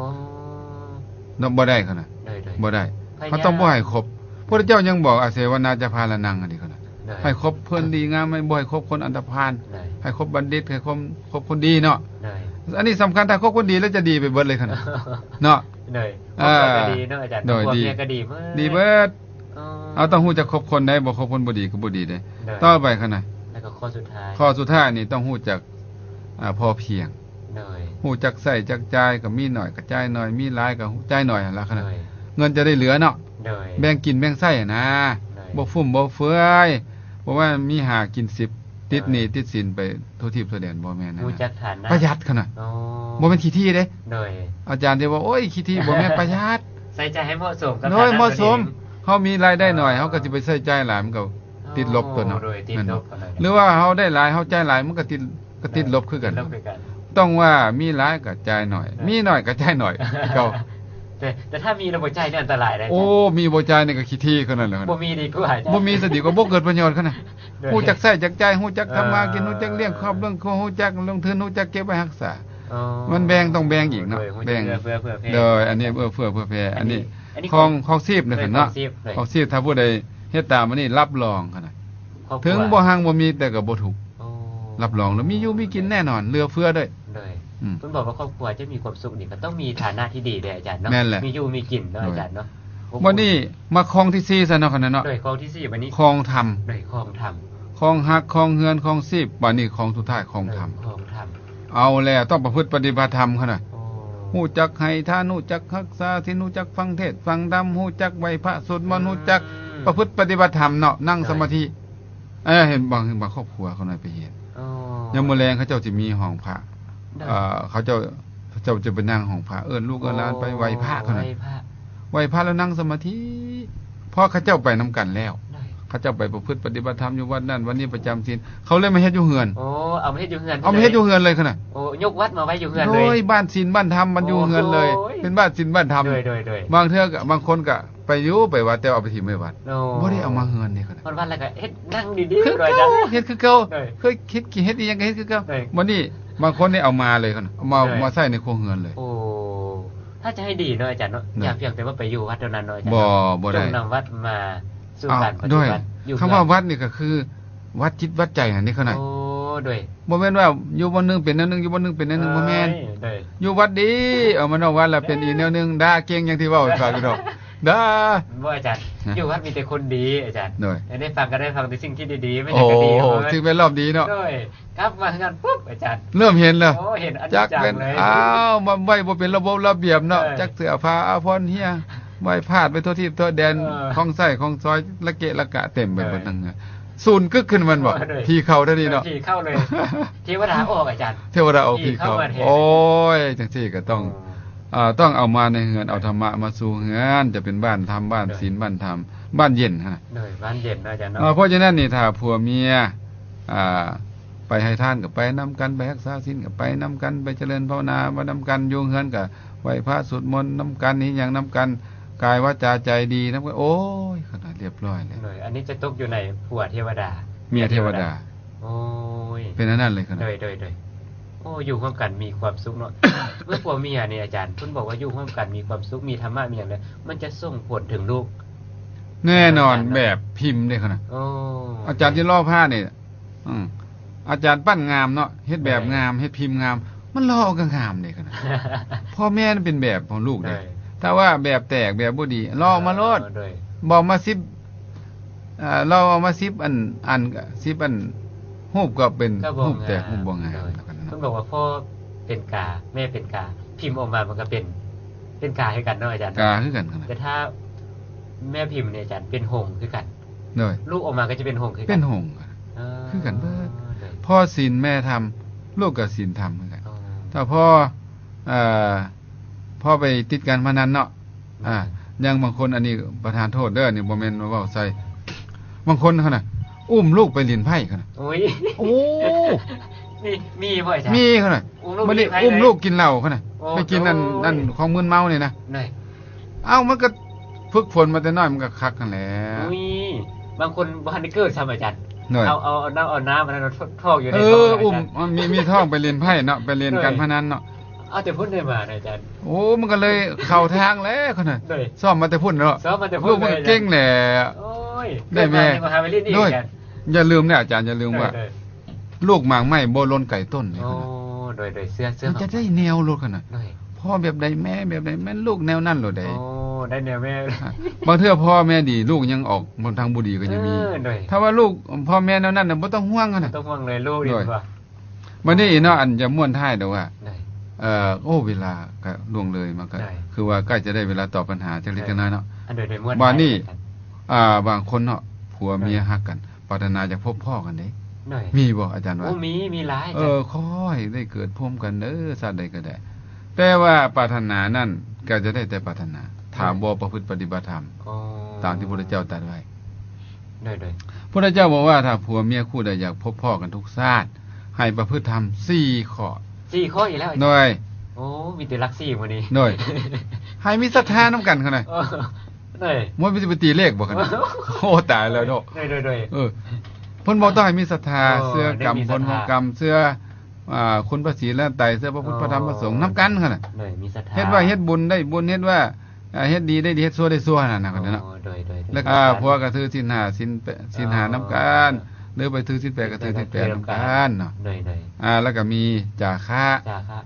ເນາະ ບໍ່ໄດ້ຂະໜ້ອຍ. ໂດຍ ໂດຍ ບໍ່ໄດ້. ເຮົາຕ້ອງບໍ່ໃຫ້ຄົບ. ພະພຸດທະເຈົ້າຍັງບອກ ອາເສວະນາຈະພາລະນັງ ອັນນີ້ຂະໜ້ອຍ. ໂດຍ ໃຫ້ຄົບຄົນດີງາມ ໃຫ້ ບໍ່ໃຫ້ຄົບຄົນອັນຕະພານ ໂດຍ ໃຫ້ຄົບບັນດິດ ໃຫ້ຄົບ ຄົບຄົນດີເນາະ ໂດຍ ອັນນີ້ສຳຄັນ ຖ້າຄົບຄົນດີແລ້ວຈະດີໄປເບິດເລີຍຄັນເນາະ ໂດຍ ເອີ ຄອບຄົວກໍດີເນາະອາຈານ ໂດຍ ຄອບຄົວ ດີ ເມຍກໍດີເບິດ ດີເບິດ ອໍ ເຮົາຕ້ອງຮູ້ຈັກຄົບຄົນໃດ ບໍ່ຄົບຄົນບໍ່ດີກໍບໍ່ດີເດ້ ໂດຍ ຕໍ່ໄປຄັນນະ ແລ້ວກໍຂໍ້ສຸດທ້າຍ ຂໍ້ສຸດທ້າຍນີ້ຕ້ອງຮູ້ຈັກ ອ່າ ພໍພຽງ ໂດຍ ຮູ້ຈັກໃຊ້ຈັກຈ່າຍ ກໍມີໜ້ອຍກໍຈ່າຍໜ້ອຍ ມີຫຼາຍກໍຈ່າຍໜ້ອຍຫັ້ນລະ ໂດຍ ເງິນຈະໄດ້ເຫຼືອເນາະ ໂດຍ ແບ່ງກິນແບ່ງໃຊ້ຫັ້ນນະ ໂດຍ ບໍ່ຟຸມບໍ່ເຟືອຍ ບໍ່ວ່າມີຫ້າກິນສິບ ຕິດໜີ້ ໂດຍ ຕິດສິນໄປທົ່ວທີບທົ່ວແດນ ບໍ່ແມ່ນນະ ຮູ້ຈັກຖານະ ປະຢັດຫັ້ນນະ ອໍ ບໍ່ແມ່ນຂີ້ຖີ່ເດ້ ໂດຍ ອາຈານຈະວ່າ ໂອ້ຍ ຂີ້ຖີ່ ບໍ່ແມ່ນ ປະຢັດ ໃຊ້ຈ່າຍໃຫ້ເໝາະສົມກັບ ໂດຍ ຖານະ ເໝາະສົມ ຕົນເອງ ເຮົາມີລາຍໄດ້ໜ້ອຍ ອໍ ເຮົາກໍຊິໄປໃຊ້ຈ່າຍຫຼາຍ ມັນກໍ ອໍ ຕິດລົບຕົວເນາະ ໂດຍ ຕິດລົບ ແມ່ນບໍ່ ຫຼືວ່າເຮົາໄດ້ຫຼາຍ ເຮົາຈ່າຍຫຼາຍ ມັນກໍຕິດ ກໍຕິດລົບຄືກັນ ໂດຍ ຕິດລົບຄືກັນ ຕ້ອງວ່າມີຫຼາຍກໍຈ່າຍໜ້ອຍ ໂດຍ ມີໜ້ອຍກໍຈ່າຍໜ້ອຍຄືເກົ່າ ແຕ່ ແຕ່ຖ້າມີແລ້ວບໍ່ຈ່າຍນີ້ອັນຕະລາຍເດ້ ໂອ້ ມີບໍ່ຈ່າຍນີ້ກໍຂີ້ຖີ່ຄືນັ້ນແຫຼະ ບໍ່ມີດີກວ່າ ບໍ່ມີຊະດີກວ່າ ບໍ່ເກີດປະໂຫຍດຫັ້ນນະ ໂດຍ ຮູ້ຈັກໃຊ້ຈັກຈ່າຍ ຮູ້ຈັກທຳມາກິນ ເອີ ຮູ້ຈັກລ້ຽງຄອບລ້ຽງຄົວ ຮູ້ຈັກລົງທຶນ ຮູ້ຈັກເກັບໄວ້ຮັກສາ ອໍ ມັນແບ່ງ ຕ້ອງແບ່ງອີກເນາະ ແບ່ງ ເພື່ອເຜື່ອແຜ່ ໂດຍ ອັນນີ້ເອື້ອເຟື້ອເຜື່ອແຜ່ ອັນນີ້ ອັນນີ້ ຄອງ ຄອງຊີບເນາະ ເອີ ເນາະ ຄອງຊີບ ເອີ ຄອງຊີບ ຖ້າຜູ້ໃດເຮັດຕາມອັນນີ້ ຮັບຮອງຫັ້ນນະ ເຖິງບໍ່ຮັ່ງບໍ່ມີ ແຕ່ກໍບໍ່ທຸກ ໂອ້ ຮັບຮອງແລ້ວມີຢູ່ມີກິນແນ່ນອນ ເຫຼືອເຟື້ອດ້ວຍ ໂດຍ ອືມ ເພິ່ນບອກວ່າຄອບຄົວຈະມີຄວາມສຸກນີ້ ກໍຕ້ອງມີຖານະທີ່ດີເດ້ອາຈານເນາະ ແມ່ນແຫຼະ ມີຢູ່ມີກິນເນາະ ໂດຍ ອາຈານເນາະ ບັດນີ້ມາຄອງທີສີ່ຊະເນາະ ຄັນນັ້ນເນາະ ໂດຍ ຄອງທີສີ່ບັດນີ້ ຄອງທຳ ໂດຍ ຄອງທຳ ຄອງຮັກ ຄອງເຮືອນ ຄອງຊີບ ບັດນີ້ຄອງສຸດທ້າຍ ຄອງທຳ ໂດຍ ຄອງທຳ ເອົາແລ້ວ ຕ້ອງປະພຶດປະຕິບັດທຳຫັ້ນນະ ໂອ້ ຮູ້ຈັກໃຫ້ທານ ຮູ້ຈັກຮັກສາສິນ ຮູ້ຈັກຟັງເທດຟັງທຳ ຮູ້ຈັກໄຫວ້ພະສວດມົນ ອືມ ຮູ້ຈັກປະພຶດປະຕິບັດທຳເນາະ ນັ່ງ ໂດຍ ສະມາທິ ເອີ ເຫັນບາງ ບາງຄອບຄົວເຂົານ້ອຍໄປເຮັດ ອໍ ຍາມມື້ແລງເຂົາເຈົ້າຊິມີຫ້ອງພະ ໂດຍ ເອີ ເຂົາເຈົ້າ ເຂົາເຈົ້າຈະໄປນັ່ງຫ້ອງພະ ເອີ້ນລູກເອີ້ນຫຼານໄປ ໂອ້ ໄຫວ້ພະເຂົານັ້ນ ໄຫວ້ພະ ໄຫວ້ພະແລ້ວນັ່ງສະມາທິ ພໍເຂົາເຈົ້າໄປນຳກັນແລ້ວ ໂດຍ ເຂົາເຈົ້າໄປປະພຶດປະຕິບັດທຳຢູ່ວັດນັ້ນວັດນີ້ປະຈຳສິນ ເຂົາເລີຍມາເຮັດຢູ່ເຮືອນ ໂອ້ ເອົາມາເຮັດຢູ່ເຮືອນ ເອົາມາເຮັດຢູ່ເຮືອນເລີຍຫັ້ນນະ ໂອ້ ຍົກວັດມາໄວ້ຢູ່ເຮືອນເລີຍ ໂດຍ ບ້ານສິນບ້ານທຳມັນຢູ່ເຮືອນເລີຍ ໂອ້ຍ ເປັນບ້ານສິນບ້ານທຳ ໂດຍ ໂດຍ ໂດຍ ບາງເທື່ອກໍ ບາງຄົນກໍໄປຢູ່ໄປວັດ ແຕ່ວ່າເອົາໄປຖິ້ມໄວ້ວັດ ໂອ້ ບໍ່ໄດ້ເອົາມາເຮືອນເດ້ ຮອດວັດແລ້ວກໍເຮັດນັ່ງດີໆ ຄືເກົ່າ ເຮັດຄືເກົ່າ ໂດຍ ເຄີຍເຮັດກິນເຮັດອີ່ຫຍັງກໍເຮັດຄືເກົ່າ ໂດຍ ບັດນີ້ບາງຄົນນີ້ເອົາມາເລີຍ ເອົາມາ ໂດຍ ມາໃຊ້ໃນຄົວເຮືອນເລີຍ ໂອ້ ຖ້າຈະໃຫ້ດີເນາະອາຈານເນາະ ໂດຍ ຢ່າພຽງແຕ່ວ່າໄປຢູ່ວັດເທົ່ານັ້ນເນາະອາຈານ ບໍ່ ເນາະ ບໍ່ໄດ້ ຈົ່ງນຳວັດມາສູ່ການປະຕິບັດ ໂດຍ ຢູ່ ຄຳວ່າວັດນີ້ກໍຄືວັດຈິດວັດໃຈຫັ້ນເດ້ ເຂົານະ ໂອ້ ໂດຍ ບໍ່ແມ່ນວ່າຢູ່ບ່ອນໜຶ່ງເປັນແນວໜຶ່ງ ຢູ່ບ່ອນໜຶ່ງເປັນແນວໜຶ່ງ ບໍ່ແມ່ນ ໂດຍ ຢູ່ວັດດີ ເອົາມານອກວັດແລ້ວເປັນອີກແນວໜຶ່ງ ດ່າເກັ່ງ ຢ່າງທີ່ເວົ້າໃຫ້ຟັງເນາະ ດ່າ ບໍ່ອາຈານ ຮະ ຢູ່ວັດມີແຕ່ຄົນດີອາຈານ ໂດຍ ໄດ້ຟັງກໍໄດ້ຟັງແຕ່ສິ່ງທີ່ດີໆ ມັນຫຍັງກໍດີ ໂອ້ ເບິດ ສິ່ງແວດລ້ອມດີເນາະ ໂດຍ ກັບມາເຮືອນປຸບ ອາຈານ ເລີ່ມເຫັນແລ້ວ ໂອ້ ເຫັນອັນຈັກເປັນ ເລີຍ ອ້າວ ມັນໄວ້ບໍ່ເປັນລະບົບລະບຽບເນາະ ໂດຍ ຈັກເສື້ອຜ້າອາພອນເຮຍ ໄວ້ພາດໄປທົ່ວທີບທົ່ວແດນ ເອີ ຂອງໃຊ້ຂອງສອຍ ລະເກະລະກະເຕັມໄປເບິດ ໂດຍ ທັງເຮືອນ ສູນກຶກຂຶ້ນແມ່ນບໍ່? ໂດຍ ຜີເຂົ້າເທື່ອນີ້ເນາະ ເອີ ຜີເຂົ້າເລີຍ ເທວະດາອອກ ອາຈານ ເທວະດາອອກ ຜີເຂົ້າ ຜີເຂົ້າ ມາແທນ ໂອ້ຍ ຈັ່ງຊີ້ກໍຕ້ອງ ໂອ້ ເອີ ຕ້ອງເອົາມາໃນເຮືອນ ເອົາທຳມະມາສູ່ເຮືອນ ຈະເປັນບ້ານທຳ ບ້ານສິນ ໂດຍ ບ້ານທຳ ບ້ານເຢັນຫັ້ນນະ ໂດຍ ບ້ານເຢັນເນາະອາຈານເນາະ ເອີ ເພາະສະນັ້ນນີ້ ຖ້າຜົວເມຍ ອ່າ ໄປໃຫ້ທານກໍໄປນຳກັນ ໄປຮັກສາສິນກໍໄປນຳກັນ ໄປຈະເລີນພາວະນາໄປນຳກັນ ຢູ່ເຮືອນກໍໄຫວ້ພະສວດມົນນຳກັນ ເຮັດຫຍັງນຳກັນ ກາຍວາຈາໃຈດີນຳກັນ ໂອ້ຍ ຂະໜາດລຽບຮ້ອຍແລ້ວ ໂດຍ ອັນນີ້ຈະຕົກຢູ່ໃນຜົວເທວະດາ ເມຍເທວະດາ ໂອ້ຍ ເປັນອັນນັ້ນເລີຍຂະໜາດ ໂດຍ ໂດຍ ໂດຍ ໂອ້ ຢູ່ຮ່ວມກັນມີຄວາມສຸກເນາະ ເມື່ອຜົວເມຍນີ້ອາຈານ ເພິ່ນບອກວ່າຢູ່ຮ່ວມກັນມີຄວາມສຸກ ມີທຳມະ ມີຫຍັງແລ້ວ ມັນຈະສົ່ງຜົນເຖິງລູກ ແນ່ນອນ ແບບພິມເດ້ຂະໜາດ ໂອ້ ອາຈານຈິລໍພານີ້ ອືມ ອາຈານປັ້ນງາມເນາະ ເຮັດແບບງາມ ໂດຍ ເຮັດພິມງາມ ມັນຫຼໍ່ກໍງາມເດ້ຂະໜາດ ພໍ່ແມ່ນເປັນແບບຂອງລູກເດ້ ໂດຍ ຖ້າວ່າແບບແຕກແບບບໍ່ດີ ຫຼໍ່ມາໂລດ ເອີ ໂດຍ ບອກມາສິບ ເອີ ເຮົາເອົາມາສິບອັນ ອັນ ສິບອັນ ຮູບກໍເປັນ ກໍບໍ່ ຮູບແຕກ ງາມ ຮູບບໍ່ງາມ ໂດຍ ແລ້ວກັນເນາະ ເພິ່ນບອກວ່າພໍ່ເປັນກາ ແມ່ເປັນກາ ພິມອອກມາມັນກໍເປັນ ເປັນກາຄືກັນເນາະອາຈານ ກາຄືກັນ ແຕ່ຖ້າແມ່ພິມນີ້ອາຈານ ເປັນຫົງຄືກັນ ໂດຍ ລູກອອກມາກໍຈະເປັນຫົງຄືກັນ ເປັນຫົງ ເອີ ຄືກັນເບິດ ໂດຍ ພໍ່ສິນແມ່ທຳ ລູກກໍສິນທຳຄືກັນ ອໍ ຖ້າພໍ່ ເອີ ພໍ່ໄປຕິດການພະນັນເນາະ ອືມ ອ່າ ຢ່າງບາງຄົນ ອັນນີ້ປະທານໂທດເດີ ອັນນີ້ບໍ່ແມ່ນມາເວົ້າໃສ່ ບາງຄົນຫັ້ນນະ ອຸ້ມລູກໄປຫຼິ້ນໄພ້ຫັ້ນນະ ໂອ້ຍ ໂອ້ ມີ ມີບໍ່ອາຈານ? ມີຫັ້ນນະ ອຸ້ມລູກ ບັດນີ້ອຸ້ມລູກກິນເຫຼົ້າຫັ້ນນະ ໂອ້ ໄປກິນອັນ ໂອ້ຍ ອັນຂອງມຶນເມົານີ້ນະ ເອົ້າ ມັນກໍຝຶກຝົນມາແຕ່ນ້ອຍ ມັນກໍຄັກຫັ້ນແຫຼະ ອຸ້ຍ ບາງຄົນບໍ່ທັນໄດ້ເກີດຊ້ຳອາຈານ ໂດຍ ເອົາ ເອົາ ເອົານ້ຳ ເອົານ້ຳອັນນັ້ນຖອກຢູ່ໃນ ເອີ ທ້ອງ ອຸ້ມ ອາຈານ ມີ ມີທ້ອງໄປຫຼິ້ນໄພ້ເນາະ ໄປຫຼິ້ນ ໂດຍ ການພະນັນເນາະ ເອົາແຕ່ພຸ້ນໄດ້ມານະອາຈານ ໂອ້ ມັນກໍເລີຍເຂົ້າທາງແລ້ວຫັ້ນນະ ໂດຍ ຊ້ອມມາແຕ່ພຸ້ນເນາະ ຊ້ອມມາແຕ່ພຸ້ນ ລູກມັນກໍເກັ່ງແຫຼະ ໂດຍ ໂອ້ຍ ໄດ້ແມ່ ເກີດມາຍັງບໍ່ຫາໄປຫຼິ້ນອີກ ໂດຍ ອາຈານ ຢ່າລືມເດີອາຈານ, ຢ່າລືມວ່າ ໂດຍໆ ລູກໝາກໄມ້ບໍ່ຫຼົ່ນໄກຕົ້ນເດ້. ໂອ້ ເຂົານະ ໂດຍໆ ເຊື່ອ ເຊື່ອ ມັນຈະໄດ້ແນວໂລດເຂົານະ. ໂດຍ ພໍ່ແບບໃດ ແມ່ແບບໃດ ແມ່ນລູກແນວນັ້ນໂລດເດ້. ໂອ້ ໄດ້ແນວແມ່. ບາງເທື່ອພໍ່ແມ່ດີ ລູກຍັງອອກທາງບໍ່ດີກໍຍັງມີ. ເອີ ໂດຍ ຖ້າວ່າລູກ ພໍ່ແມ່ແນວນັ້ນນະ ບໍ່ຕ້ອງຫ່ວງຫັ້ນນະ, ບໍ່ຕ້ອງຫ່ວງເລີຍ ລູກດີກວ່າ. ບັດນີ້ເນາະ ອັນຈະມ້ວນທ້າຍດອກວ່າ ໄດ້ ເອີ ໂອ້ ເວລາກໍລ່ວງເລີຍມາ ກໍ ໄດ້ ຄືວ່າໃກ້ຈະໄດ້ເວລາຕອບບັນຫາຈັກເລັກຈັກນ້ອຍເນາະ. ອັນໃດ ໄດ້ມ້ວນ ບາດນີ້ ທ້າຍກັນ ອ່າ ບາງຄົນເນາະ ຜົວເມຍ ໄດ້ ຮັກກັນ ປາດຖະໜາຢາກພົບພໍ້ກັນເດ້. ໄດ້ ມີບໍ່ອາຈານວ່າ? ໂອ້ ມີ ມີຫຼາຍ. ເອີ ຂໍໃຫ້ໄດ້ເກີດພົມກັນເດີ ຊາດໃດກໍໄດ້, ແຕ່ວ່າປາດຖະໜານັ້ນກໍຈະໄດ້ແຕ່ປາດຖະໜາ ຖ້າ ໄດ້ ບໍ່ປະພຶດປະຕິບັດທຳ ອໍ ຕາມທີ່ພຸດທະເຈົ້າຕັດໄວ້. ໂດຍໆ ພຸດທະເຈົ້າບອກວ່າ ຖ້າຜົວເມຍຄູ່ໃດຢາກພົບພໍ້ກັນທຸກຊາດ ໃຫ້ປະພຶດທຳສີ່ຂໍ້. ສີ່ຂໍ້ອີກແລ້ວ? ໂດຍ ໂອ້ ມີແຕ່ຫຼັກສີ່ມື້ນີ້. ໂດຍ ໃຫ້ມີສັດທານຳກັນຫັ້ນນະ. ໂອ້ ໂດຍ ມັນຊິໄປຕີເລກບໍ່ຫັ້ນນະ? ໂອ້ ຕາຍແລ້ວເນາະ. ໂດຍໆໆ ເອີ ເພິ່ນບອກຕ້ອງໃຫ້ມີສັດທາ ໂອ້ ເຊື່ອກຳ ໄດ້ມີສັດທາ ຜົນຂອງກຳ ເຊື່ອ ອ່າ ຄຸນພະສີແລະໄຕ ເຊື່ອພະພຸດ ອໍ ພະທຳ ພະສົງນຳກັນຫັ້ນນະ. ໂດຍ ມີສັດທາ ເຮັດວຽກເຮັດບຸນໄດ້ບຸນ ເຮັດວຽກ ອ່າ ເຮັດດີໄດ້ດີ ເຮັດຊົ່ວໄດ້ຊົ່ວຫັ້ນນະ ອໍ ເນາະ. ໂດຍໆໆ ແລ້ວກໍ ອ່າ ຜົວກໍຖືສິນຫ້າ ສິນແປດ ສິນຫ້າ ອໍ ນຳກັນ ຫຼືໄປຖືສິນແປດກໍຖືສິນແປດນຳກັນເນາະ. ໂດຍໆ ອ່າ ແລ້ວກໍມີຈາຄະ ຈາຄະ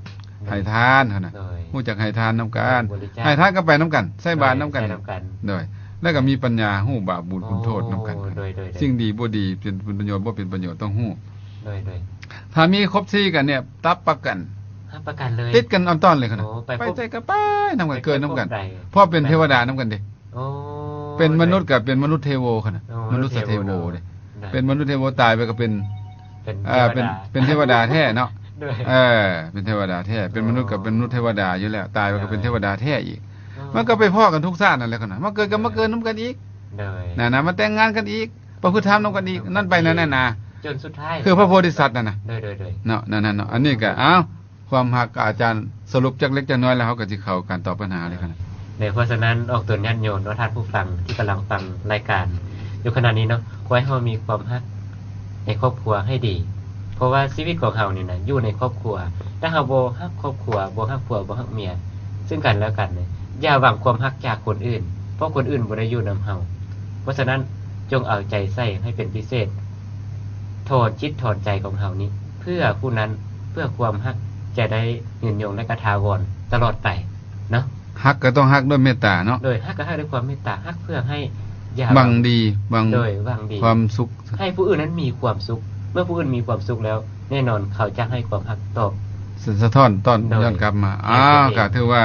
ໃຫ້ທານຫັ້ນນະ. ໂດຍ ຮູ້ຈັກໃຫ້ທານນຳກັນ ໂດຍ ບໍລິຈາກ ໃຫ້ທານກໍໄປນຳກັນ ໃສ່ບາດນຳກັນ ໂດຍ ໃສ່ນຳກັນ ໂດຍ ແລ້ວກໍມີປັນຍາ ຮູ້ບາບບຸນຄຸນໂທດນຳກັນ. ໂອ້ ໂດຍໆໆ ສິ່ງດີບໍ່ດີ ເປັນ ເປັນປະໂຫຍດ ບໍ່ເປັນປະໂຫຍດ ຕ້ອງຮູ້. ໂດຍໆ ຖ້າມີຄົບສີ່ກັນນີ້ ຮັບປະກັນ ຮັບປະກັນເລີຍ ຕິດກັນອອນຕອນເລີຍຫັ້ນນະ. ໂອ້ ໄປ ໄປໃສກໍໄປນຳກັນ ເກີດນຳກັນ ເພາະເປັນເທວະດານຳກັນເດ້. ໂອ້ ເປັນມະນຸດກໍເປັນມະນຸດເທໂວຫັ້ນນະ. ໂອ້ ມະນຸດສະເທໂວເດ້. ໂດຍ ເປັນມະນຸດເທໂວ ຕາຍໄປກໍເປັນ ເປັນ ເອີ ເທວະດາ ເປັນ ເປັນເທວະດາແທ້ເນາະ. ໂດຍ ເອີ ເປັນເທວະດາແທ້ ເປັນມະນຸດກໍເປັນມະນຸດເທວະດາຢູ່ແລ້ວ ຕາຍໄປກໍເປັນເທວະດາແທ້ອີກ. ໂອ້ ມັນກໍໄປພໍ້ກັນທຸກຊາດນັ້ນແຫຼະຫັ້ນນະ ມາເກີດກັບ ໂດຍ ມາເກີດນຳກັນອີກ. ໂດຍ ນັ້ນນະ ມາແຕ່ງງານກັນອີກ ປະພຶດທຳນຳກັນອີກ ໂດຍ ນັ້ນໄປນັ້ນນະ ຈົນສຸດທ້າຍ ຄືພະໂພທິສັດນັ້ນນະ. ໂດຍໆໆ ເນາະ ນັ້ນໆເນາະ. ອັນນີ້ກໍ ເອົາ ຄວາມຮັກອາຈານສະຫຼຸບຈັກເລັກຈັກນ້ອຍແລ້ວ ເຮົາກໍຊິເຂົ້າການຕອບບັນຫາເລີຍ. ໂດຍ ເພາະສະນັ້ນ ອອກຕົນຍາດໂຍມເນາະ ທ່ານຜູ້ຟັງທີ່ກຳລັງຟັງລາຍການຢູ່ຂະນະນີ້ເນາະ ຂໍໃຫ້ເຮົາມີຄວາມຮັກໃນຄອບຄົວໃຫ້ດີ ເພາະວ່າຊີວິດຂອງເຮົານີ້ນະ ຢູ່ໃນຄອບຄົວ ຖ້າເຮົາບໍ່ຮັກຄອບຄົວ ບໍ່ຮັກຜົວ ບໍ່ຮັກເມຍ ຊຶ່ງກັນແລະກັນ ຢ່າຫວັງຄວາມຮັກຈາກຄົນອື່ນ ເພາະຄົນອື່ນບໍ່ໄດ້ຢູ່ນຳເຮົາ. ເພາະສະນັ້ນ ຈົ່ງເອົາໃຈໃສ່ໃຫ້ເປັນພິເສດ ຖອນຈິດຖອນໃຈຂອງເຮົານີ້ ເພື່ອຜູ້ນັ້ນ ເພື່ອຄວາມຮັກຈະໄດ້ຍືນຍົງ ແລະກະຖາວອນຕະຫຼອດໄປເນາະ. ຮັກກໍຕ້ອງຮັກດ້ວຍເມດຕາເນາະ. ໂດຍ ຮັກກໍຮັກດ້ວຍຄວາມເມດຕາ ຮັກເພື່ອໃຫ້ ຫວັງດີ ຫວັງ ໂດຍ ຫວັງດີ ຄວາມສຸກ ໃຫ້ຜູ້ອື່ນນັ້ນມີຄວາມສຸກ. ເມື່ອຜູ້ອື່ນມີຄວາມສຸກແລ້ວ ແນ່ນອນເຂົາຈະໃຫ້ຄວາມຮັກຕອບ ສະ ສະທ້ອນຕ້ອນ ໂດຍ ຍ້ອນກັບມາ. ໃຫ້ ອ້າວ ຕົນເອງ ກໍຖືວ່າ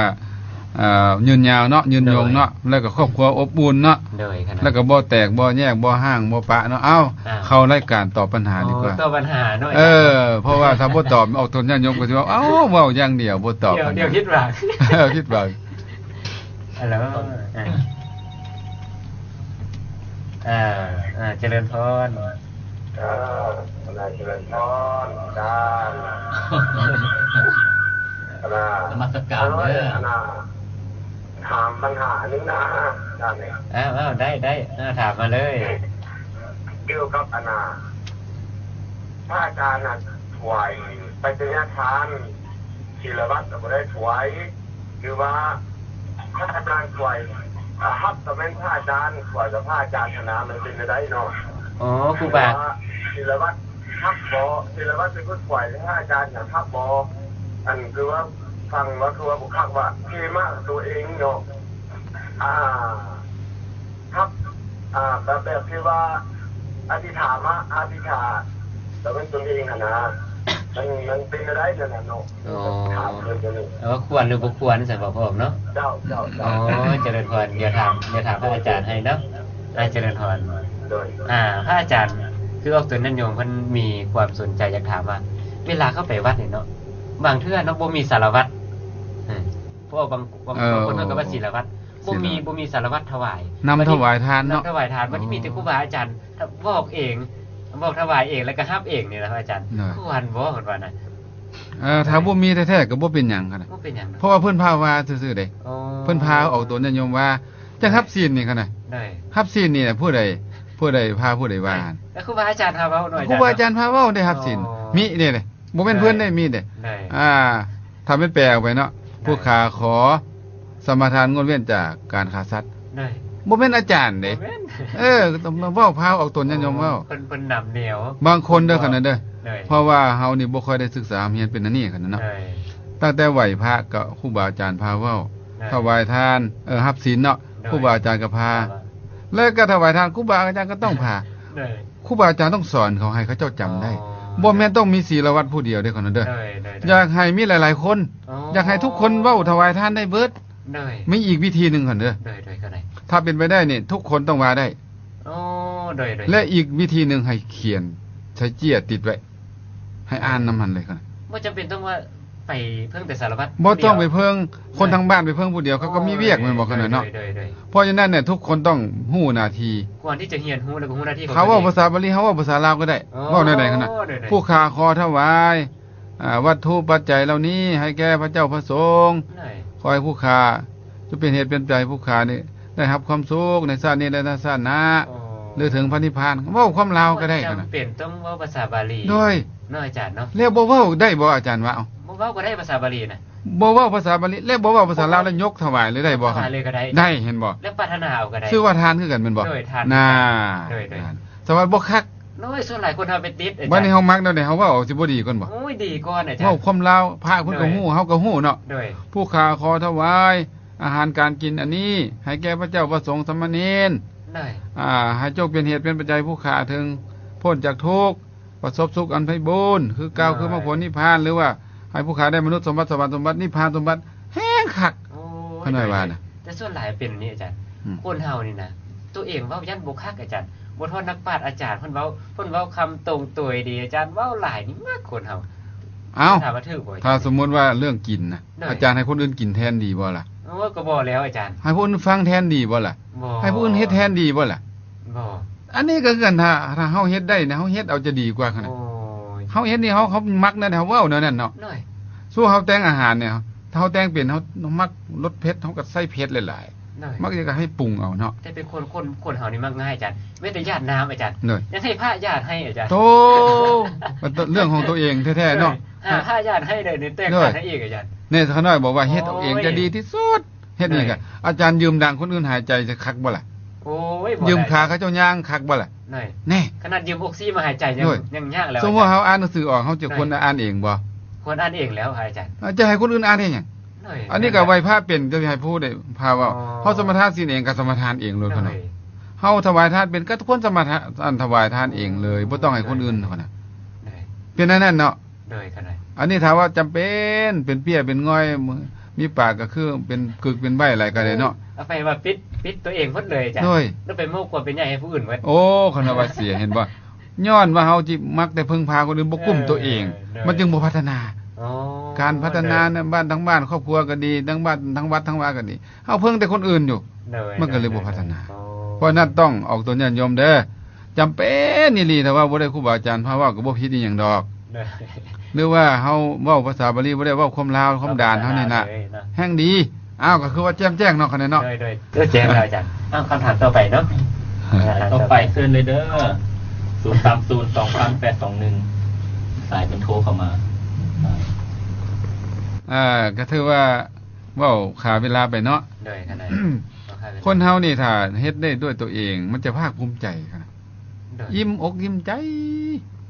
ເອີ ຍືນຍາວເນາະ ຍືນຍົງເນາະ ໂດຍ ແລ້ວກໍຄອບຄົວອົບອຸ່ນເນາະ. ໂດຍ ແລ້ວກໍບໍ່ແຕກບໍ່ແຍກບໍ່ຮ້າງບໍ່ປະເນາະ. ເອົ້າ ເຂົ້າລາຍການຕອບບັນຫາດີກວ່າ. ໂອ້ ຕອບບັນຫາເນາະ. ເອີ ເພາະວ່າຖ້າບໍ່ຕອບ ອອກຕົນຍາດໂຍມກໍຊິວ່າ ເອົ້າ ເວົ້າຢ່າງດຽວ ບໍ່ຕອບ ດຽວ ດຽວຜິດຫວັງ ເອີ ຜິດຫວັງ. ຮັລໂຫຼ ເອີ ເອີ ເອີ ຈະເລີນພອນ. ເອີ ເອີ ຈະເລີນພອນ ອາຈານ. ອັນນ່າ ນະມັດສະການເດີ. ອັນນ່າ ຖາມບັນຫາໜຶ່ງນະ ອາຈານເອີຍ. ອ້າວ ອ້າວ ໄດ້ ໄດ້ ເອີ ຖາມມາເລີຍ. ກ່ຽວກັບ ອັນນ່າ ພະອາຈານນະ ຖວາຍໄຕຍະທານ ສິລະວັດກໍບໍ່ໄດ້ຖວາຍ ຫຼືວ່າພະອາຈານຖວາຍ ອ່າ ຮັບກໍແມ່ນພະອາຈານ ຖວາຍກັບພະອາຈານຫັ້ນນະ ມັນເປັນແນວໃດເນາະ? ອໍ ຄູບາ ຫຼືວ່າສິລະວັດຮັບບໍ່? ສິລະວັດເປັນຜູ້ຖວາຍ ແລະ ພະອາຈານນະຮັບບໍ່? ອັນຄືວ່າຟັງວ່າ ຄືວ່າບຸກຄັກວ່າເຄມະຕົວເອງເນາະ ອ່າ ຮັບ ອ່າ ແບບ ແບບທີ່ວ່າອະທິຖາມະ ອະທິຖານ ແບບເປັນຕົນເອງຫັ້ນນະ ມັນ ມັນເປັນແນວໃດນັ້ນນະເນາະ? ອໍ ຖາມເພິ່ນຕົວນີ້ ເອີ ຄວນຫຼືບໍ່ຄວນຊັ້ນບໍ່ ພໍ່ເນາະ? ເຈົ້າ ເຈົ້າ ເຈົ້າ. ອໍ ຈະເລີນພອນ ດຽວຖາມ ດຽວຖາມພະອາຈານໃຫ້ເນາະ. ອາ ຈະເລີນພອນ. ໂດຍ. ອາ ພະອາຈານ ຄືອອກຕົນຍາດໂຍມເພິ່ນມີຄວາມສົນໃຈຢາກຖາມວ່າ ເວລາເຂົ້າໄປວັດນີ້ເນາະ ບາງເທື່ອເນາະ ບໍ່ມີສາລະວັດ ເອີ ເພາະວ່າບາງ ບາງ ເອີ ບາງຄົນເພິ່ນກໍວ່າສິລະວັດ ບໍ່ມີ ສິລະວັດ ບໍ່ມີສາລະວັດຖວາຍ ນຳຖວາຍທານເນາະ ນຳຖວາຍທານ ມັນຊິມີແຕ່ ອໍ ຄູບາອາຈານບອກເອງ ບອກຖວາຍເອງ ແລ້ວກໍຮັບເອງນີ້ນະ ພະອາຈານ. ໂດຍ. ຄວນບໍ່ ເພິ່ນວ່ານະ? ເອີ ຖ້າບໍ່ມີແທ້ໆກໍບໍ່ເປັນຫຍັງຫັ້ນນະ ບໍ່ເປັນຫຍັງ ເພາະວ່າເພິ່ນພາວ່າຊື່ໆເດ້. ອໍ ເພິ່ນພາອອກຕົນຍາດໂຍມວ່າ ຈັ່ງຮັບສິນນີ້ຫັ້ນນະ. ໂດຍ. ຮັບສິນນີ້ຜູ້ໃດ ຜູ້ໃດພາ ຜູ້ໃດວ່າ? ເອີ ຄູບາອາຈານພາເວົ້າເນາະ ຄູບາອາຈານພາເວົ້າໄດ້ຮັບສິນ. ອໍ ມີເດ້ ບໍ່ແມ່ນເພິ່ນເດ້ ມີເດ້. ໂດຍ. ອາ ຖ້າແມ່ນແປອອກໄປເນາະ ໂດຍ ຜູ້ຂ້າຂໍສະມາທານງົດເວັ້ນຈາກການຂ້າສັດ. ໂດຍ. ບໍ່ແມ່ນອາຈານເດ້ ບໍ່ແມ່ນ ເອີ ຕ້ອງມາເວົ້າພາອອກຕົນ ຍາດໂຍມເວົ້າ ເພິ່ນ ເພິ່ນນຳແນວ ບາງຄົນເດີ ເພິ່ນບອກ ຄັນນັ້ນເດີ ເອີ ເພາະວ່າເຮົານີ້ບໍ່ຄ່ອຍໄດ້ສຶກສາຮຽນເປັນອັນນີ້ ຄັນນັ້ນເນາະ ເອີ ຕັ້ງແຕ່ໄຫວ້ພະກໍຄູບາອາຈານພາເວົ້າ ເອີ ຖວາຍທານ ເອີ ຮັບສິນເນາະ ເອີ ຄູບາອາຈານກໍພາ ເອີ ແລ້ວກໍຖວາຍທານ ຄູບາອາຈານກໍຕ້ອງພາ ເອີ ຄູບາອາຈານຕ້ອງສອນເຂົາ ໃຫ້ເຂົາເຈົ້າຈຳໄດ້ ອໍ ບໍ່ແມ່ນຕ້ອງມີສີລະວັດຜູ້ດຽວເດ້ ຄັນນັ້ນເດີ ເອີ ຢາກໃຫ້ມີຫຼາຍໆຄົນ ອໍ ຢາກໃຫ້ທຸກຄົນເວົ້າຖວາຍທານໄດ້ເບິດ ໂດຍ ມີອີກວິທີໜຶ່ງຫັ້ນເດີ ໂດຍ ໂດຍ ກໍໄດ້ ຖ້າເປັນໄປໄດ້ນີ້ ທຸກຄົນຕ້ອງວ່າໄດ້ ອໍ ໂດຍ ໂດຍ ແລະ ອີກວິທີໜຶ່ງໃຫ້ຂຽນໃສ່ເຈ້ຍຕິດໄວ້ ໃຫ້ອ່ານນຳຫັ້ນເລີຍ ບໍ່ຈຳເປັນຕ້ອງວ່າໄປເພິ່ງແຕ່ສາລະວັດ ບໍ່ຕ້ອງໄປເພິ່ງ ຄົນທາງບ້ານໄປເພິ່ງຜູ້ດຽວ ເຂົາກໍມີວຽກ ໂດຍ ແມ່ນບໍ່ ໂດຍ ຂະໜ້ອຍເນາະ ໂດຍ ໂດຍ ເພາະສະນັ້ນແຫຼະ ທຸກຄົນຕ້ອງຮູ້ໜ້າທີ່ ກ່ອນທີ່ຈະຮຽນຮູ້ ແລ້ວກໍຮູ້ໜ້າທີ່ຂອງຕົວເອງ ເຂົາເວົ້າພາສາບາລີ ເຮົາເວົ້າພາສາລາວກໍໄດ້ ອໍ ເວົ້າແນວໃດຂະໜ້ອຍ ໂດຍ ໂດຍ ຜູ້ຂ້າຂໍຖວາຍ ອ່າ ວັດຖຸປັດໄຈເຫຼົ່ານີ້ໃຫ້ແກ່ພະເຈົ້າພະສົງ ໂດຍ ຂໍໃຫ້ຜູ້ຂ້າ ຈະເປັນເຫດເປັນໃຈຜູ້ຂ້ານີ້ໄດ້ຮັບຄວາມສຸກໃນຊາດນີ້ ແລະ ໃນຊາດໜ້າ ອໍ ຫຼື ເຖິງພະນິບພານ ເວົ້າຄວາມລາວກໍໄດ້ ບໍ່ຈຳເປັນຕ້ອງເວົ້າພາສາບາລີ ໂດຍ ເນາະອາຈານເນາະ ແລ້ວບໍ່ເວົ້າໄດ້ບໍ່ ອາຈານວ່າ ເອົ້າ ບໍ່ເວົ້າກໍໄດ້ພາສາບາລີນະ ບໍ່ເວົ້າພາສາບາລີ ແລະ ບໍ່ເວົ້າພາສາລາວ ແລ້ວຍົກຖວາຍເລີຍໄດ້ບໍ່ ຍົກຖວາຍເລີຍກໍໄດ້ ໄດ້ ເຫັນບໍ່ ແລະ ປາດຖະໜາເອົາກໍໄດ້ ຊື່ວ່າທານຄືກັນແມ່ນບໍ່ ໂດຍ ທານ ນາ ໂດຍ ໂດຍ ສະວ່າບໍ່ຄັກ ໂອ້ຍ ສ່ວນຫຼາຍຄົນເຮົາໄປຕິດ ອາຈານ ບັດນີ້ເຮົາມັກແນວໃດ ເຮົາເວົ້າອອກຊິບໍ່ດີກ່ອນບໍ່ ໂອ້ຍ ດີກ່ອນອາຈານ ເວົ້າຄວາມລາວ ພະເພິ່ນກໍຮູ້ ໂດຍ ເຮົາກໍຮູ້ເນາະ ໂດຍ ຜູ້ຂ້າຂໍຖວາຍອາຫານການກິນອັນນີ້ ໃຫ້ແກ່ພະເຈົ້າພະສົງສາມະເນນ ໂດຍ ອ່າ ໃຫ້ຈົ່ງເປັນເຫດເປັນປັດໄຈຜູ້ຂ້າເຖິງພົ້ນຈາກທຸກ ປະສົບສຸກອັນໄພບູນ ຄືກ່າວຄືມັກຜົນນິບພານ ຫຼືວ່າໃຫ້ຜູ້ຂ້າໄດ້ມະນຸດສົມບັດ ສະຫວັນສົມບັດ ນິບພານສົມບັດ ແຮງຄັກ ໂອ້ຍ ຂ້ານ້ອຍວ່ານະ ແຕ່ສ່ວນຫຼາຍເປັນນີ້ອາຈານ ອືມ ຄົນເຮົານີ້ນະ ຕົວເອງເວົ້າຢ້ານບໍ່ຄັກອາຈານ ບໍ່ທອດນັກປາດອາຈານເພິ່ນເວົ້າ ເພິ່ນເວົ້າຄຳຕົງໂຕຍດີ ອາຈານເວົ້າຫຼາຍນີ້ມັກຄົນເຮົາ ເອົ້າ ຖາມວ່າຖືກບໍ່ ຖ້າສົມມຸດວ່າເລື່ອງກິນນະ ໂດຍ ອາຈານໃຫ້ຄົນອື່ນກິນແທນດີບໍ່ລະ ໂອ້ ກໍບໍ່ແລ້ວອາຈານ ໃຫ້ຄົນອື່ນຟັງແທນດີບໍ່ລະ ບໍ່ ໃຫ້ຜູ້ອື່ນເຮັດແທນດີບໍ່ລະ ບໍ່ ອັນນີ້ກໍຄືກັນ ຖ້າ ຖ້າເຮົາເຮັດໄດ້ນະ ເຮົາເຮັດເອົາຈະດີກວ່າຂະໜາດ ໂອ້ຍ ເຮົາເຮັດນີ້ ເຮົາ ເຮົາມັກແນວໃດ ເຮົາເວົ້າແນວນັ້ນເນາະ ໂດຍ ສົມມຸດເຮົາແຕ່ງອາຫານນີ້ ຖ້າເຮົາແຕ່ງເປັນ ເຮົາ ເຮົາມັກລົດເຜັດ ເຮົາກໍໃສ່ເຜັດຫຼາຍໆ ໂດຍ ມັກຢາກໃຫ້ປຸງເອົາເນາະ ແຕ່ເປັນຄົນ ຄົນ ຄົນເຮົານີ້ມັກງ່າຍອາຈານ ມີແຕ່ຢາດນ້ຳອາຈານ ໂດຍ ຢາກໃຫ້ພະຢາດໃຫ້ອາຈານ ໂຕ ເລື່ອງຂອງຕົວເອງແທ້ໆເນາະ ໂດຍ ຫາພະຢາດໃຫ້ເລີຍນີ້ ແຕ່ງ ໂດຍ ກັນໃຫ້ອີກອາຈານ ນີ້ຂ້ານ້ອຍບອກວ່າເຮັດເອົາເອງ ໂອ້ຍ ຈະດີທີ່ສຸດ ເຮັດນີ້ກໍ ໂດຍ ອາຈານຢືມດັງຄົນອື່ນຫາຍໃຈຈະຄັກບໍ່ລະ ໂອ້ຍ ບໍ່ໄດ້ ຢືມຂາເຂົາເຈົ້າຍ່າງຄັກບໍ່ລະ ໂດຍ ແນ່ ຂະໜາດຢືມອົກຊີມາຫາຍໃຈຍັງ ໂດຍ ຍັງຍາກແລ້ວ ສົມມຸດເຮົາອ່ານໜັງສືອອກ ເຮົາຈະ ໂດຍ ຄວນອ່ານເອງບໍ່ ຄວນອ່ານເອງແລ້ວພະອາຈານ ອາ ຈະໃຫ້ຄົນອື່ນອ່ານເຮັດຫຍັງ ໂດຍ ອັນນີ້ກໍໄຫວ້ພະເປັນ ຈະໃຫ້ຜູ້ໃດພາເວົ້າ ອໍ ເຮົາສະມາທານສິນເອງກໍສະມາທານເອງໂລດ ໂດຍ ເນາະ ເຮົາຖວາຍທານເປັນກໍຄວນສະມາທານ ອັນຖວາຍທານເອງເລີຍ ບໍ່ຕ້ອງໃຫ້ຄົນອື່ນເນາະ ໂດຍ ເປັນອັນນັ້ນເນາະ ໂດຍ ອັນນີ້ຖ້າວ່າຈຳເປັນ ເປັນເປ້ຍເປັນງອຍ ມີປາກກໍຄືເປັນກຶກເປັນໃບ້ຫຼາຍກໍໄດ້ເນາະ ເອົາໄປວ່າປິດ ປິດຕົວເອງໝົດເລີຍອາຈານ ໂດຍ ແລ້ວໄປໂມ້ຄວາມເປັນໃຫຍ່ໃຫ້ຜູ້ອື່ນໝົດ ໂອ້ ຄັນວ່າເສຍ ເຫັນບໍ່ ຍ້ອນວ່າເຮົາຊິມັກແຕ່ເພິ່ງພາຄົນອື່ນ ບໍ່ກຸ້ມ ເອີ ຕົວເອງ ໂດຍ ມັນຈຶ່ງບໍ່ພັດທະນາ ອໍ ການພັດທະນາ ໂດຍ ໃນບ້ານ ທັງບ້ານຄອບຄົວກໍດີ ທັງບ້ານ ທັງວັດ ທັງວາກໍດີ ເຮົາເພິ່ງແຕ່ຄົນອື່ນຢູ່ ໂດຍ ມັນກໍເລີຍບໍ່ພັດທະນາ ອໍ ເພາະນັ້ນຕ້ອງອອກຕົນຍາດໂຍມເດີ ຈຳເປັນອີ່ຫຼີ ຖ້າວ່າບໍ່ໄດ້ຄູບາອາຈານພາເວົ້າກໍບໍ່ຜິດອີ່ຫຍັງດອກ ໂດຍ ຫຼືວ່າເຮົາເວົ້າພາສາບາລີບໍ່ໄດ້ ເວົ້າຄວາມລາວ ຄວາມດານເຮົານີ້ນະ ເວົ້າພາສາລາວເລີຍເນາະ ແຮ່ງດີ ອ້າວ ກໍຄືວ່າແຈ່ມແຈ້ງເນາະ ຄັນນີ້ເນາະ ໂດຍ ໂດຍ ແຈ້ງແລ້ວອາຈານ ອ້າວ ຄຳຖາມຕໍ່ໄປເນາະ ອ່າ ຕໍ່ໄປເຊີນເລີຍເດີ ສູນສາມສູນສອງພັນແປດສອງໜຶ່ງ ສາຍເພິ່ນໂທເຂົ້າມາ ອ່າ ກໍຖືວ່າເວົ້າຂ້າເວລາໄປເນາະ ໂດຍ ຄັນໃດ ຄົນເຮົານີ້ຖ້າເຮັດໄດ້ດ້ວຍຕົວເອງ ມັນຈະພາກພູມໃຈ ໂດຍ ອີ່ມອົກອີ່ມໃຈ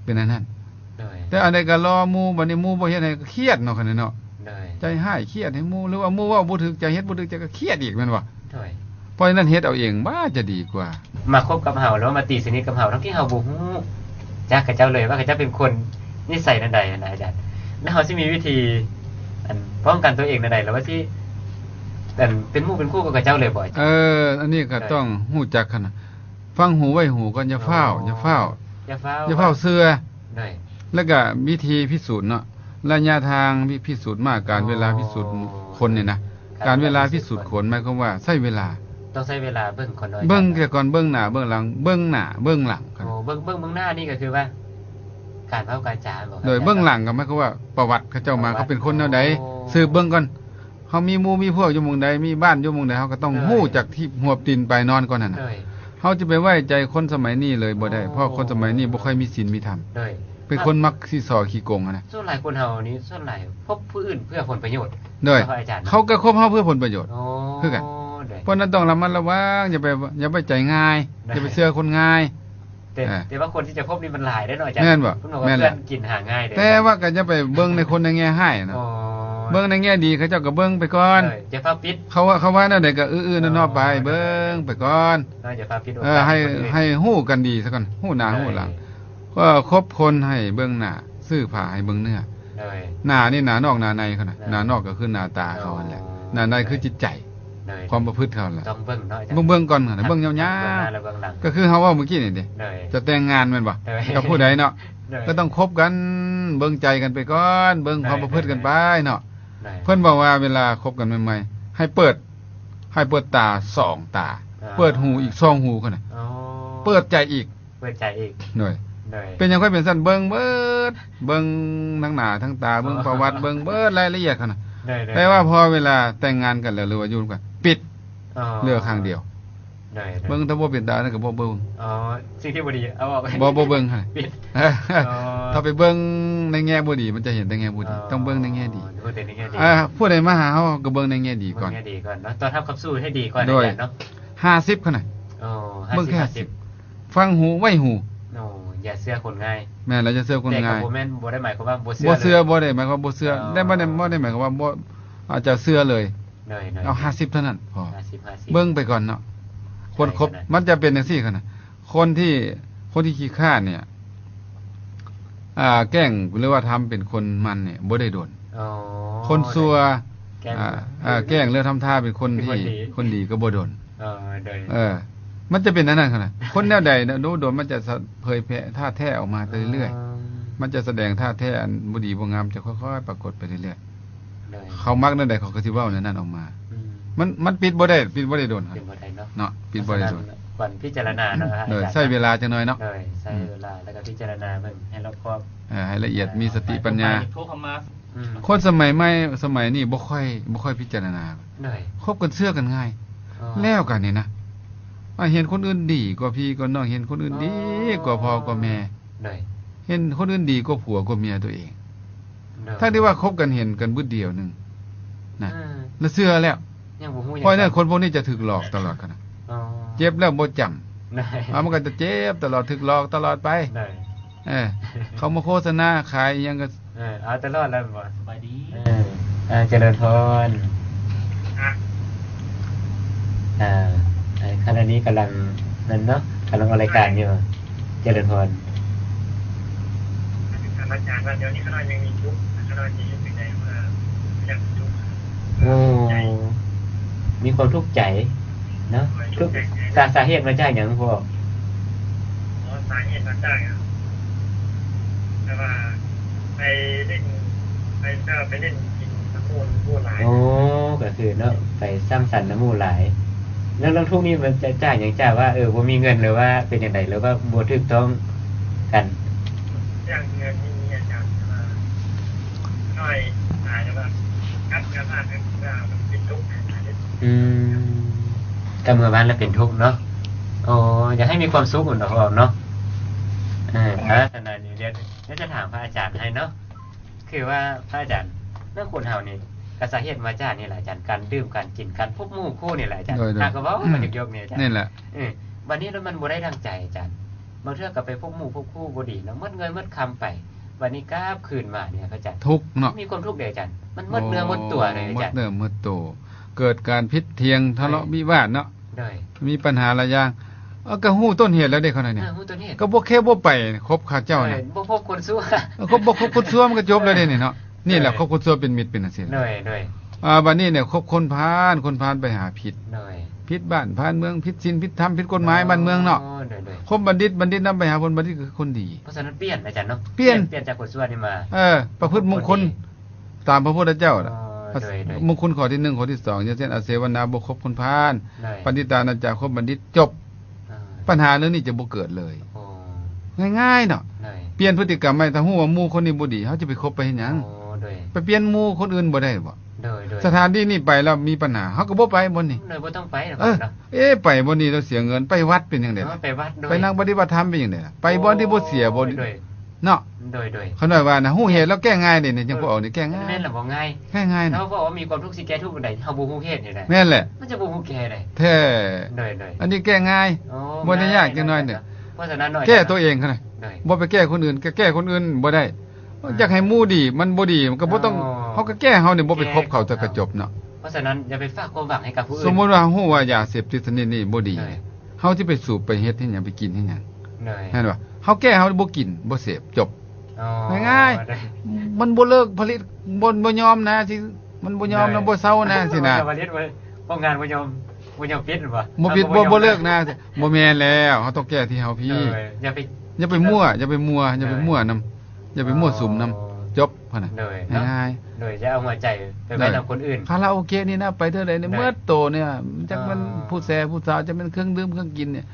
ເປັນອັນນັ້ນ ໂດຍ ແຕ່ອັນໃດກໍລໍໝູ່ ບັດນີ້ໝູ່ບໍ່ເຮັດໃຫ້ກໍຄຽດເນາະ ຄັນນີ້ເນາະ ໂດຍ ໃຈຮ້າຍຄຽດໃຫ້ໝູ່ ຫຼືວ່າໝູ່ເວົ້າບໍ່ຖືກໃຈ ເຮັດບໍ່ຖືກໃຈກໍຄຽດອີກແມ່ນບໍ່ ໂດຍ ເພາະສະນັ້ນເຮັດເອົາເອງວ່າຈະດີກວ່າ ມາຄົບກັບເຮົາ ຫຼືວ່າມາຕີສະໜິດກັບເຮົາ ທັງທີ່ເຮົາບໍ່ຮູ້ຈັກເຂົາເຈົ້າເລີຍວ່າເຂົາເຈົ້າເປັນຄົນນິໄສແນວໃດນະອາຈານ ແລ້ວເຮົາຊິມີວິທີ ອັນ ປ້ອງກັນຕົວເອງແນວໃດ ຫຼືວ່າຊິ ອັນ ເປັນໝູ່ເປັນຄູ່ກັບເຂົາເຈົ້າເລີຍບໍ່ອາຈານ ເອີ ອັນນີ້ກໍ ໂດຍ ຕ້ອງຮູ້ຈັກຫັ້ນນະ ຟັງຫູໄວ້ຫູກ່ອນ ຢ່າຟ້າວ ອໍ ຢ່າຟ້າວ ຢ່າຟ້າວ ຢ່າຟ້າວເຊື່ອ ໂດຍ ແລ້ວກໍວິທີພິສູດເນາະ ໄລຍະທາງພິ ພິສູດມາກ ການເວລາພິສູດ ອໍ ຄົນນີ້ນະ ການເວລາພິສູດຄົນ ໝາຍຄວາມວ່າໃຊ້ເວລາ ຕ້ອງໃຊ້ເວລາເບິ່ງກ່ອນເນາະ ເບິ່ງ ອາຈານ ແຕ່ກ່ອນ ເບິ່ງໜ້າເບິ່ງຫຼັງ ເບິ່ງໜ້າເບິ່ງຫຼັງ ອໍ ເບິ່ງ ເບິ່ງ ເບິ່ງໜ້ານີ້ກໍຄືວ່າ ການເວົ້າການຈາບໍ່ ໂດຍ ເບິ່ງຫຼັງກໍໝາຍຄວາມວ່າປະຫວັດເຂົາເຈົ້າມາ ປະຫວັດ ເຂົາເປັນຄົນແນວໃດ ອໍ ສືບເບິ່ງກ່ອນ ເຮົາມີໝູ່ມີພວກຢູ່ໝ່ອງໃດ ມີບ້ານຢູ່ໝ່ອງໃດ ເຮົາກໍຕ້ອງ ໂດຍ ຮູ້ຈັກທີ່ຫວບຕີນປາຍນອນກ່ອນຫັ້ນນະ ໂດຍ ເຮົາຈະໄປໄວ້ໃຈຄົນສະໄໝນີ້ເລີຍບໍ່ໄດ້ ອໍ ເພາະຄົນສະໄໝນີ້ບໍ່ຄ່ອຍມີສິນມີທຳ ໂດຍ ເປັນຄົນມັກສີ້ສໍ້ຂີ້ໂກງຫັ້ນນະ ສ່ວນຫຼາຍຄົນເຮົານີ້ ສ່ວນຫຼາຍຄົບຜູ້ອື່ນເພື່ອຜົນປະໂຫຍດ ໂດຍ ເນາະ ອາຈານເນາະ ເຂົາກໍຄົບເຮົາເພື່ອຜົນປະໂຫຍດ ອໍ ຄືກັນ ໂດຍ ເພາະນັ້ນຕ້ອງລະມັດລະວັງ ຢ່າໄປ ຢ່າໄປໃຈງ່າຍ ໄດ້ ຢ່າໄປເຊື່ອຄົນງ່າຍ. ແຕ່ ເອີ ແຕ່ວ່າຄົນທີ່ຈະພົບນີ້ມັນຫຼາຍເດ້ເນາະອາຈານ. ແມ່ນບໍ່? ເພິ່ນບອກວ່າ ແມ່ນແຫຼະ ເພື່ອນກິນຫາງ່າຍເດ້. ແຕ່ວ່າກໍຢ່າໄປເບິ່ງໃນຄົນໃນແງ່ຮ້າຍນະ. ອໍ ເບິ່ງໃນແງ່ດີ ເຂົາເຈົ້າກໍເບິ່ງໄປກ່ອນ. ເອີ ຢ່າຟ້າວປິດ. ເຂົາວ່າ ເຂົາວ່າແນວໃດກໍເອື້ອໆນໍໆໄປ ອໍ ເບິ່ງໄປກ່ອນ. ເນາະ ຢ່າຟ້າວປິດ ເອີ ໃຫ້ ໃຫ້ຮູ້ກັນດີຊະກ່ອນ ຮູ້ໜ້າ ເອີ ຮູ້ຫຼັງ. ກໍຄົບຄົນໃຫ້ເບິ່ງໜ້າ ຊື້ຜ້າໃຫ້ເບິ່ງເນື້ອ. ໂດຍ ໜ້ານີ້ໜ້ານອກໜ້າໃນເຂົານະ. ໂດຍ ໜ້ານອກກໍຄືໜ້າຕາເຂົາຫັ້ນແຫຼະ. ອໍ ໜ້າໃນຄືຈິດໃຈ ໂດຍ ຄວາມປະພຶດເຂົາແຫຼະ. ຕ້ອງເບິ່ງເນາະອາຈານ ເບິ່ງ ເບິ່ງກ່ອນຫັ້ນນະ ເບິ່ງຍາວໆ ເບິ່ງໜ້າແລະເບື້ອງຫຼັງ. ກໍຄືເຮົາເວົ້າມື້ກີ້ນີ້ເດ້ ໂດຍ ຈະແຕ່ງງານແມ່ນບໍ່ ໂດຍ ກັບຜູ້ໃດເນາະ ໂດຍ ກໍຕ້ອງຄົບກັນ ເບິ່ງໃຈກັນໄປກ່ອນ ເບິ່ງຄວາມປະພຶດກັນໄປເນາະ. ໂດຍ ເພິ່ນບອກວ່າເວລາຄົບກັນໃໝ່ໆ ໃຫ້ເປີດ ໃຫ້ເປີດຕາສອງຕາ ອໍ ເປີດຫູອີກສອງຫູເຂົານະ. ອໍ ເປີດໃຈອີກ ເປີດໃຈອີກ. ໂດຍ ໂດຍ ເປັນຫຍັງຄ່ອຍເປັນຊັ້ນ ເບິ່ງເບີດ ເບິ່ງທັງໜ້າທັງຕາ ເບິ່ງປະຫວັດ ອໍ ເບິ່ງເບີດລາຍລະອຽດຫັ້ນນະ. ໂດຍໆ ແຕ່ວ່າພໍເວລາແຕ່ງງານກັນແລ້ວ ຫຼືວ່າຢູ່ນຳກັນ ປິດ ອໍ ເຫຼືອຂ້າງດຽວ. ໂດຍໆ ເບິ່ງແຕ່ບໍ່ເປັນຕານັ້ນກໍບໍ່ເບິ່ງ. ອໍ ສິ່ງທີ່ບໍ່ດີເອົາອອກ ບໍ່ ບໍ່ເບິ່ງຫັ້ນ ປິດ. ອໍ ຖ້າໄປເບິ່ງໃນແງ່ບໍ່ດີ ມັນຈະເຫັນແຕ່ແງ່ບໍ່ດີ. ອໍ ຕ້ອງເບິ່ງໃນແງ່ດີ ເບິ່ງແຕ່ໃນແງ່ດີ. ອ່າ ຜູ້ໃດມາຫາເຮົາກໍເບິ່ງໃນແງ່ດີກ່ອນ ເບິ່ງແງ່ດີກ່ອນເນາະ ຕ້ອນຮັບຂັບສູ່ໃຫ້ດີກ່ອນ. ໂດຍ ອາຈານເນາະ ຫ້າສິບຫັ້ນນະ. ອໍ ເບິ່ງແຄ່ຫ້າສິບ ຫ້າສິບ ຟັງຫູໄວ້ຫູ. ໂອ້ ຢ່າເຊື່ອຄົນງ່າຍ. ແມ່ນແລ້ວ ຢ່າເຊື່ອຄົນງ່າຍ. ແຕ່ກໍບໍ່ແມ່ນ ບໍ່ໄດ້ໝາຍຄວາມວ່າບໍ່ເຊື່ອ ບໍ່ເຊື່ອ ເລີຍ ບໍ່ໄດ້ໝາຍຄວາມບໍ່ເຊື່ອ. ອໍ ແຕ່ບໍ່ໄດ້ ບໍ່ໄດ້ໝາຍຄວາມວ່າບໍ່ ອາດຈະເຊື່ອເລີຍ. ໂດຍໆ ເອົາຫ້າສິບເທົ່ານັ້ນພໍ. ຫ້າສິບ ຫ້າສິບ ເບິ່ງໄປກ່ອນເນາະ. ຄົນຄົບ ໃຊ່ ມັນຈະເປັນຈັ່ງຊີ້ຫັ້ນນະ ຄົນທີ່ ຄົນທີ່ຂີ້ຄ້ານນີ້ ອ່າ ແກ້ງ ຫຼືວ່າທຳເປັນຄົນໝັ່ນນີ້ບໍ່ໄດ້ດົນ. ອໍ ຄົນຊົ່ວ ແກ້ງ ອ່າ ເອີ ແກ້ງ ຫຼືທຳທ່າເປັນຄົນທີ່ ເປັນຄົນດີ ຄົນດີກໍບໍ່ດົນ. ອໍ ໂດຍ ເອີ ມັນຈະເປັນອັນນັ້ນຫັ້ນນະ. ຄົນແນວໃດນະ ໂດນໆ ມັນຈະສະ ເຜີຍແຜ່ທ່າແທ້ອອກມາໄປເລື້ອຍໆ. ອໍ ມັນຈະສະແດງທ່າແທ້ອັນບໍ່ດີບໍ່ງາມ ຈະຄ່ອຍໆ ປາກົດໄປເລື້ອຍໆ. ໂດຍ ເຂົາມັກແນວໃດ ເຂົາກໍຊິເວົ້າແນວນັ້ນອອກມາ. ອືມ ມັນ ມັນປິດບໍ່ໄດ້ ປິດບໍ່ໄດ້ດົນ ປິດບໍ່ໄດ້ເນາະ ເນາະ ປິດບໍ່ໄດ້ດົນ. ເພາະສະນັ້ນ ຄວນພິຈາລະນາເນາະ ໂດຍ ອາຈານ ໃຊ້ເວລາຈັກໜ້ອຍເນາະ. ໂດຍ ໃຊ້ ອືມ ເວລາ ແລ້ວກໍພິຈາລະນາເບິ່ງໃຫ້ລອບຄອບ. ເອີ ໃຫ້ລະອຽດ ອ່າ ມີສະຕິປັນຍາ. ໂທເຂົ້າມາ ອືມ ຄົນສະໄໝໃໝ່ ສະໄໝນີ້ບໍ່ຄ່ອຍ ບໍ່ຄ່ອຍພິຈາລະນາ. ໂດຍ ຄົບກັນເຊື່ອກັນງ່າຍ. ອໍ ແລ້ວກັນນີ້ນະ ອ່າ ເຫັນຄົນອື່ນດີກວ່າພີ່ກວ່ານ້ອງ ເຫັນຄົນອື່ນດີກວ່າພໍ່ກວ່າແມ່. ອໍ ໂດຍ ເຫັນຄົນອື່ນດີກວ່າຜົວກວ່າເມຍຕົວເອງ. ໂດຍ ທັງທີ່ວ່າຄົບກັນເຫັນກັນບຶດດຽວໜຶ່ງນະ ເອີ ແລ້ວເຊື່ອແລ້ວ ຍັງບໍ່ຮູ້ຫຍັງ. ເພາະນັ້ນ ຄົນພວກນີ້ຈະຖືກຫຼອກຕະຫຼອດຫັ້ນນະ. ອໍ ເຈັບແລ້ວບໍ່ຈຳ. ໂດຍ ອ່າ ມັນກໍຈະເຈັບຕະຫຼອດ ຖືກຫຼອກຕະຫຼອດໄປ. ໂດຍ ເອີ ເຂົາມາໂຄສະນາຂາຍອີ່ຫຍັງກໍ ເອີ ເອົາຕະຫຼອດແລ້ວບໍ່? ສະບາຍດີ. ເອີ ເອີ ຈະເລີນພອນ. ອ່າ ຂະນະນີ້ກຳລັງນັ້ນເນາະ ກຳລັງອອກລາຍການຢູ່. ຈະເລີນພອນ. ທ່ານອາຈານວ່າດຽວນີ້ຂ້ານ້ອຍຍັງມີທຸກ ຂ້ານ້ອຍຊິເຮັດຈັ່ງໃດເພື່ອບໍ່ຢາກມີທຸກ? ໂອ້ ມີຄວາມທຸກໃຈເນາະ. ທຸກ ສາ ສາເຫດມາຈາກຫຍັງພໍ່? ອໍ ສາເຫດມາຈາກ ແບບວ່າໄປຫຼິ້ນ ໄປ ໄປຫຼິ້ນກິນນຳໝູ່ຫຼາຍ. ໂອ້ ກໍຄືເນາະ ໄປສັງສັນນຳໝູ່ຫຼາຍ. ເລື່ອງ ເລື່ອງທຸກນີ້ມັນຈາກຫຍັງ? ຈາກວ່າ ເອີ ບໍ່ມີເງິນ ຫຼືວ່າເປັນຈັ່ງໃດ ຫຼືວ່າບໍ່ຖືກຕ້ອງກັນ? ເລື່ອງເງິນນີ້ອາຈານ ແຕ່ວ່ານ້ອຍຫຼາຍ ແຕ່ວ່າກັບເຮືອນບ້ານເປັນທຸກ. ອືມ ກັບເມືອບ້ານແລ້ວເປັນທຸກເນາະ. ໂອ້ ຢາກໃຫ້ມີຄວາມສຸກເນາະ ເນາະ. ເອີ ສະນັ້ນດຽວຈະຖາມພະອາຈານໃຫ້ເນາະ. ຄືວ່າພະອາຈານ ເລື່ອງຄົນເຮົານີ້ ກໍສາເຫດມາຈາກນີ້ແຫຼະອາຈານ ການດື່ມ ການກິນ ການພົບໝູ່ຄູ່ນີ້ແຫຼະອາຈານ. ໂດຍໆ ຫາກະເວົ້າ ອືມ ມັນຢົກໆນີ້ອາຈານ. ນີ້ແຫຼະ ເອີ ບັດນີ້ລະມັນບໍ່ໄດ້ດັ່ງໃຈອາຈານ. ບາງເທື່ອກໍໄປພົບໝູ່ພົບຄູ່ບໍ່ດີ ແລ້ວໝົດເງິນໝົດຄຳໄປ. ບັດນີ້ກັບຄືນມານີ້ພະອາຈານ ທຸກເນາະ ມີຄວາມທຸກເດ້ອາຈານ. ມັນໝົດເນື້ອໝົດຕົວເລີຍອາຈານ. ໂອ້ ໝົດເນື້ອໝົດຕົວ ເກີດການຜິດຖຽງ ທະເລາະ ໂດຍ ວິວາດເນາະ. ໂດຍ ມີບັນຫາຫຼາຍຢ່າງ. ເອີ ກໍຮູ້ຕົ້ນເຫດແລ້ວເດ້ ເຂົານັ້ນນີ້ ເອີ ຮູ້ຕົ້ນເຫດ ກໍບໍ່ແຄ່ບໍ່ໄປຄົບເຂົາເຈົ້ານະ. ເອີ ບໍ່ພົບຄົນຊົ່ວ ເອີ ຄົບ ບໍ່ຄົບຄົນຊົ່ວມັນກໍຈົບແລ້ວເດ້ນີ້ເນາະ. ນີ້ແຫຼະ ເອີ ຄົບຄົນຊົ່ວເປັນມິດເປັນຈັ່ງຊີ້. ໂດຍໆ ອ່າ ບັດນີ້ນີ້ຄົບຄົນພານ ຄົນພານໄປຫາຜິດ. ໂດຍ ຜິດບ້ານພານເມືອງ ຜິດສິນຜິດທຳ ຜິດກົດໝາຍບ້ານເມືອງເນາະ. ໂດຍໆ ຄົບບັນດິດ ບັນດິດນຳໄປຫາຜົນ ບັນດິດຄືຄົນດີ. ເພາະສະນັ້ນປ່ຽນອາຈານເນາະ ປ່ຽນ ປ່ຽນຈາກຄົນຊົ່ວນີ້ມາ ເອີ ປະພຶດມຸງຄຸນ ຄົນດີ. ຕາມພະພຸດທະເຈົ້າ ໂດຍໆ ມຸງຄຸນຂໍ້ທີໜຶ່ງ ຂໍ້ທີສອງ ຢ່າເຊັ່ນ ອາເສວະນາ ບໍ່ຄົບຄົນພານ. ໂດຍ ປະດິດຕານາຈາ ຄົບບັນດິດ ຈົບ. ເອີ ບັນຫາເລື່ອງນີ້ຈະບໍ່ເກີດເລີຍ. ໂອ້ ງ່າຍໆເນາະ. ໂດຍ ປ່ຽນພຶດຕິກຳໃໝ່ ຖ້າຮູ້ວ່າໝູ່ຄົນນີ້ບໍ່ດີ ເຮົາຈະໄປຄົບໄປເຮັດຫຍັງ? ໂອ້ ໂດຍ ໄປປ່ຽນໝູ່ຄົນອື່ນບໍ່ໄດ້ບໍ? ໂດຍໆ ສະຖານທີ່ນີ້ໄປແລ້ວມີບັນຫາ ເຮົາກໍບໍ່ໄປບ່ອນນີ້. ໂດຍ ບໍ່ຕ້ອງໄປ. ເອີ ເນາະ ເອ ໄປບ່ອນນີ້ແລ້ວເສຍເງິນ ໄປວັດເປັນຈັ່ງໃດ? ອໍ ໄປວັດ ໂດຍ ໄປນັ່ງປະຕິບັດທຳເປັນຈັ່ງໃດລະ? ໄປບ່ອນທີ່ບໍ່ເສຍ ໂອ້ ບໍ່ ໂດຍ ເນາະ ໂດຍໆ ຂ້ານ້ອຍວ່ານະ ຮູ້ເຫດແລ້ວແກ້ງ່າຍເດ ນີ້ຈັ່ງບໍ່ອອກນີ້ແກ້ງ່າຍ ແມ່ນລະບໍ່ງ່າຍ ແກ້ງ່າຍນະ ເຮົາເວົ້າວ່າມີຄວາມທຸກຊິແກ້ທຸກອັນໃດ ເຮົາບໍ່ຮູ້ເຫດນີ້ແຫຼະ ແມ່ນແຫຼະ ມັນຈະບໍ່ຮູ້ແກ້ໃດ ແທ້ ໂດຍໆ ອັນນີ້ແກ້ງ່າຍ ໂອ້ ບໍ່ໄດ້ຍາກຈັກໜ້ອຍເດ້ ເພາະສະນັ້ນ ແກ້ຕົວເອງຫັ້ນນະ ໂດຍ ບໍ່ໄປແກ້ຄົນອື່ນ ແກ້ຄົນອື່ນບໍ່ໄດ້ ອ່າ ຢາກໃຫ້ໝູ່ດີ ມັນບໍ່ດີ ມັນກໍບໍ່ຕ້ອງ ອໍ ເຮົາກໍແກ້ເຮົານີ້ ບໍ່ໄປຄົບເຂົາ ແກ້ ແຕ່ກໍຈົບເນາະ ເພາະສະນັ້ນ ຢ່າໄປຝາກຄວາມຫວັງໃຫ້ກັບຜູ້ອື່ນ ສົມມຸດວ່າເຮົາຮູ້ວ່າຢາເສບຕິດຊະນິດນີ້ບໍ່ດີ ໂດຍ ເຮົາຊິໄປສູບໄປເຮັດເຮັດຫຍັງ ໄປກິນເຮັດຫຍັງ ໂດຍ ແມ່ນບໍ່? ເຮົາແກ້ເຮົາບໍ່ກິນບໍ່ເສບ ຈົບ ອໍ ງ່າຍໆ ໂດຍ ມັນບໍ່ເລີກຜະລິດ ບໍ່ ບໍ່ຍອມນະ ຊິ ມັນບໍ່ຍອມນະ ໂດຍ ບໍ່ເຊົານະ ຊິນະ ບໍ່ຍອມຜະລິດ ບໍ່ ໂຮງງານບໍ່ຍອມ ບໍ່ຍອມປິດ ບໍ່ປິດ ເຮົາກໍບໍ່ ບໍ່ ບໍ່ເລີກນະ ບໍ່ແມ່ນແລ້ວ ເຮົາຕ້ອງແກ້ທີ່ເຮົາພີ້ ໂດຍ ຢ່າໄປ ຢ່າໄປມົ້ວ ຢ່າໄປມົ້ວ ຢ່າໄປມົ້ວນຳ ໂດຍ ຢ່າໄປມົ້ວສຸມນຳ ອໍ ຈົບຫັ້ນນະ ໂດຍເນາະ ງ່າຍໆ ໂດຍ ຢ່າເອົາຫົວໃຈໄປໄວ້ນຳຄົນອື່ນ ຄາຣາໂອເກະນີ້ນະ ໄປເທື່ອໃດນີ້ ໂດຍ ໝົດໂຕນີ້ ຈັກແມ່ນ ອໍ ຜູ້ແຊຜູ້ສາວ ຈັກແມ່ນເຄື່ອງດື່ມເຄື່ອງກິນນີ້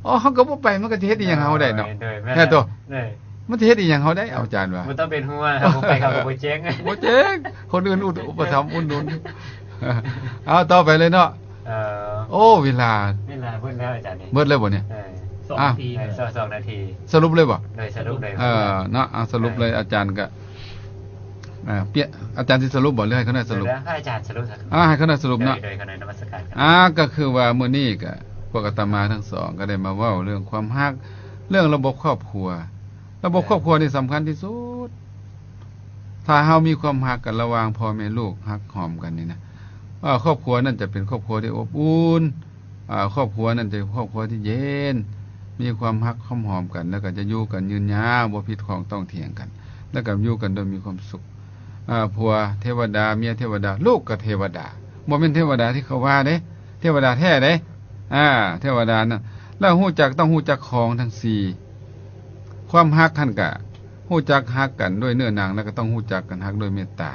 ອໍ ເຮົາກໍບໍ່ໄປ ມັນກໍຊິເຮັດອີ່ຫຍັງເຮົາໄດ້ເນາະ ໂດຍ ແມ່ນ ແມ່ນໂຕ ໂດຍ ມັນຊິເຮັດອີ່ຫຍັງເຮົາໄດ້ ອາຈານວ່າ ບໍ່ຕ້ອງເປັນຫ່ວງ ເຮົາບໍ່ໄປເຂົາກໍບໍ່ແຈ້ງ ບໍ່ແຈ້ງ ຄົນອື່ນອຸດ ອຸປະຖຳອຸດໜູນ ເອົາຕໍ່ໄປເລີຍເນາະ ເອີ ໂອ້ ເວລາ ເວລາເບິດແລ້ວອາຈານນີ້ ເບິດແລ້ວບໍ່ນີ້? ເອີ ສອງນາທີ ເອີ ສອງນາທີ ສະຫຼຸບເລີຍບໍ່? ໂດຍ ສະຫຼຸບເລີຍ ເອີ ເນາະ ເອົາ ສະຫຼຸບເລີຍ ອາຈານກໍ ອ່າ ອາຈານຊິສະຫຼຸບບໍ່ ຫຼືໃຫ້ຂ້ານ້ອອຍສະຫຼຸບ? ເອີ ໃຫ້ອາຈານສະຫຼຸບ ອ່າ ໃຫ້ຂ້ານ້ອຍສະຫຼຸບເນາະ ໂດຍ ໂດຍ ຂ້ານ້ອຍນະມັດສະການ ອ່າ ກໍຄືວ່າມື້ນີ້ກໍພວກອາດຕະມາທັງສອງກໍໄດ້ມາເວົ້າເລື່ອງຄວາມຮັກ ເລື່ອງລະບົບຄອບຄົວ ລະບົບຄອບຄົວນີ້ສຳຄັນທີ່ສຸດ ຖ້າເຮົາມີຄວາມຮັກກັນລະຫວ່າງພໍ່ແມ່ລູກ ຮັກຫອມກັນນີ້ນະ ເອີ ຄອບຄົວນັ້ນຈະເປັນຄອບຄົວທີ່ອົບອຸ່ນ ເອີ ຄອບຄົວນັ້ນຈະເປັນຄອບຄົວທີ່ເຢັນ ມີຄວາມຮັກຄວາມຫອມກັນ ແລ້ວກໍຈະຢູ່ກັນຍືນຍາວ ບໍ່ຜິດຂ້ອງຕ້ອງຖຽງກັນ ແລ້ວກໍຢູ່ກັນໂດຍມີຄວາມສຸກ ເອີ ຜົວເທວະດາ ເມຍເທວະດາ ລູກກໍເທວະດາ ບໍ່ແມ່ນເທວະດາທີ່ເຂົາວ່າເດ້ ເທວະດາແທ້ເດ້ ອ່າ ເທວະດານັ້ນ ແລ້ວຮູ້ຈັກ ຕ້ອງຮູ້ຈັກຂອງທັງສີ່ ຄວາມຮັກຫັ້ນກະ ຮູ້ຈັກຮັກກັນດ້ວຍເນື້ອໜັງ ແລ້ວກໍຕ້ອງຮູ້ຈັກກັນຮັກດ້ວຍເມດຕາ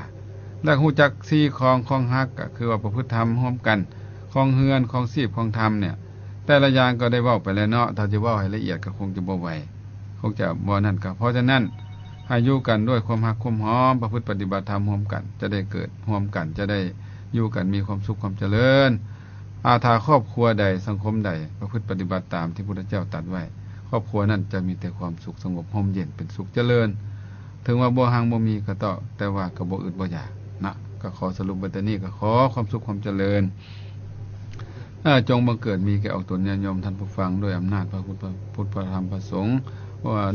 ແລ້ວຮູ້ຈັກສີ່ຂອງ ຂອງຮັກກໍຄືວ່າປະພຶດທຳຮ່ວມກັນ ຄອງເຮືອນ ຄອງຊີບ ຄອງທຳນີ້ ແຕ່ລະຢ່າງກໍໄດ້ເວົ້າໄປແລ້ວເນາະ ຖ້າຈະເວົ້າໃຫ້ລະອຽດກໍຄົງຈະບໍ່ໄຫວ ຄົງຈະບໍ່ນັ້ນ ກໍເພາະສະນັ້ນ ໃຫ້ຢູ່ກັນດ້ວຍຄວາມຮັກຄວາມຫອມ ປະພຶດປະຕິບັດທຳຮ່ວມກັນ ຈະໄດ້ເກີດຮ່ວມກັນ ຈະໄດ້ຢູ່ກັນມີຄວາມສຸກຄວາມຈະເລີນ ອາ ຖ້າຄອບຄົວໃດ ສັງຄົມໃດ ປະພຶດປະຕິບັດຕາມທີ່ພຸດທະເຈົ້າຕັດໄວ້ ຄອບຄົວນັ້ນຈະມີແຕ່ຄວາມສຸກສະຫງົບ ຮົ່ມເຢັນ ເປັນສຸກຈະເລີນ ເຖິງວ່າບໍ່ຮັ່ງບໍ່ມີກໍຕາມ ແຕ່ວ່າກໍບໍ່ອຶດບໍ່ຢາກນະ ກໍຂໍສະຫຼຸບໄວ້ແຕ່ນີ້ ກໍຂໍຄວາມສຸກຄວາມຈະເລີນ ເອີ ຈົ່ງບັງເກີດມີແກ່ອອກຕົນຍາດໂຍມທ່ານຜູ້ຟັງ ດ້ວຍອຳນາດພະພຸດ ພະ ພຸດ ພະທຳ ພະສົງ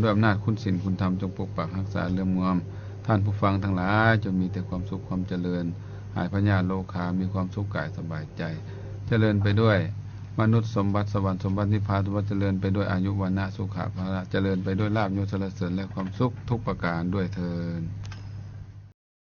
ດ້ວຍອຳນາດຄຸນສິນຄຸນທຳ ຈົ່ງປົກປັກຮັກສາເຫຼື້ອມງອມ ທ່ານຜູ້ຟັງທັງຫຼາຍ ຈົ່ງມີແຕ່ຄວາມສຸກຄວາມຈະເລີນ ຫາຍພະຍາດໂລຄາ ມີຄວາມສຸກກາຍສະບາຍໃຈ ຈະເລີນໄປດ້ວຍມະນຸດສົມບັດ ສະຫວັນສົມບັດ ນິບພານສົມບັດ ຈະເລີນໄປດ້ວຍອາຍຸ ວັນນະ ສຸຂະ ພະລະ ຈະເລີນໄປດ້ວຍລາບ ຍົດ ສັນລະເສີນ ແລະ ຄວາມສຸກທຸກປະການດ້ວຍເທີ້ນ.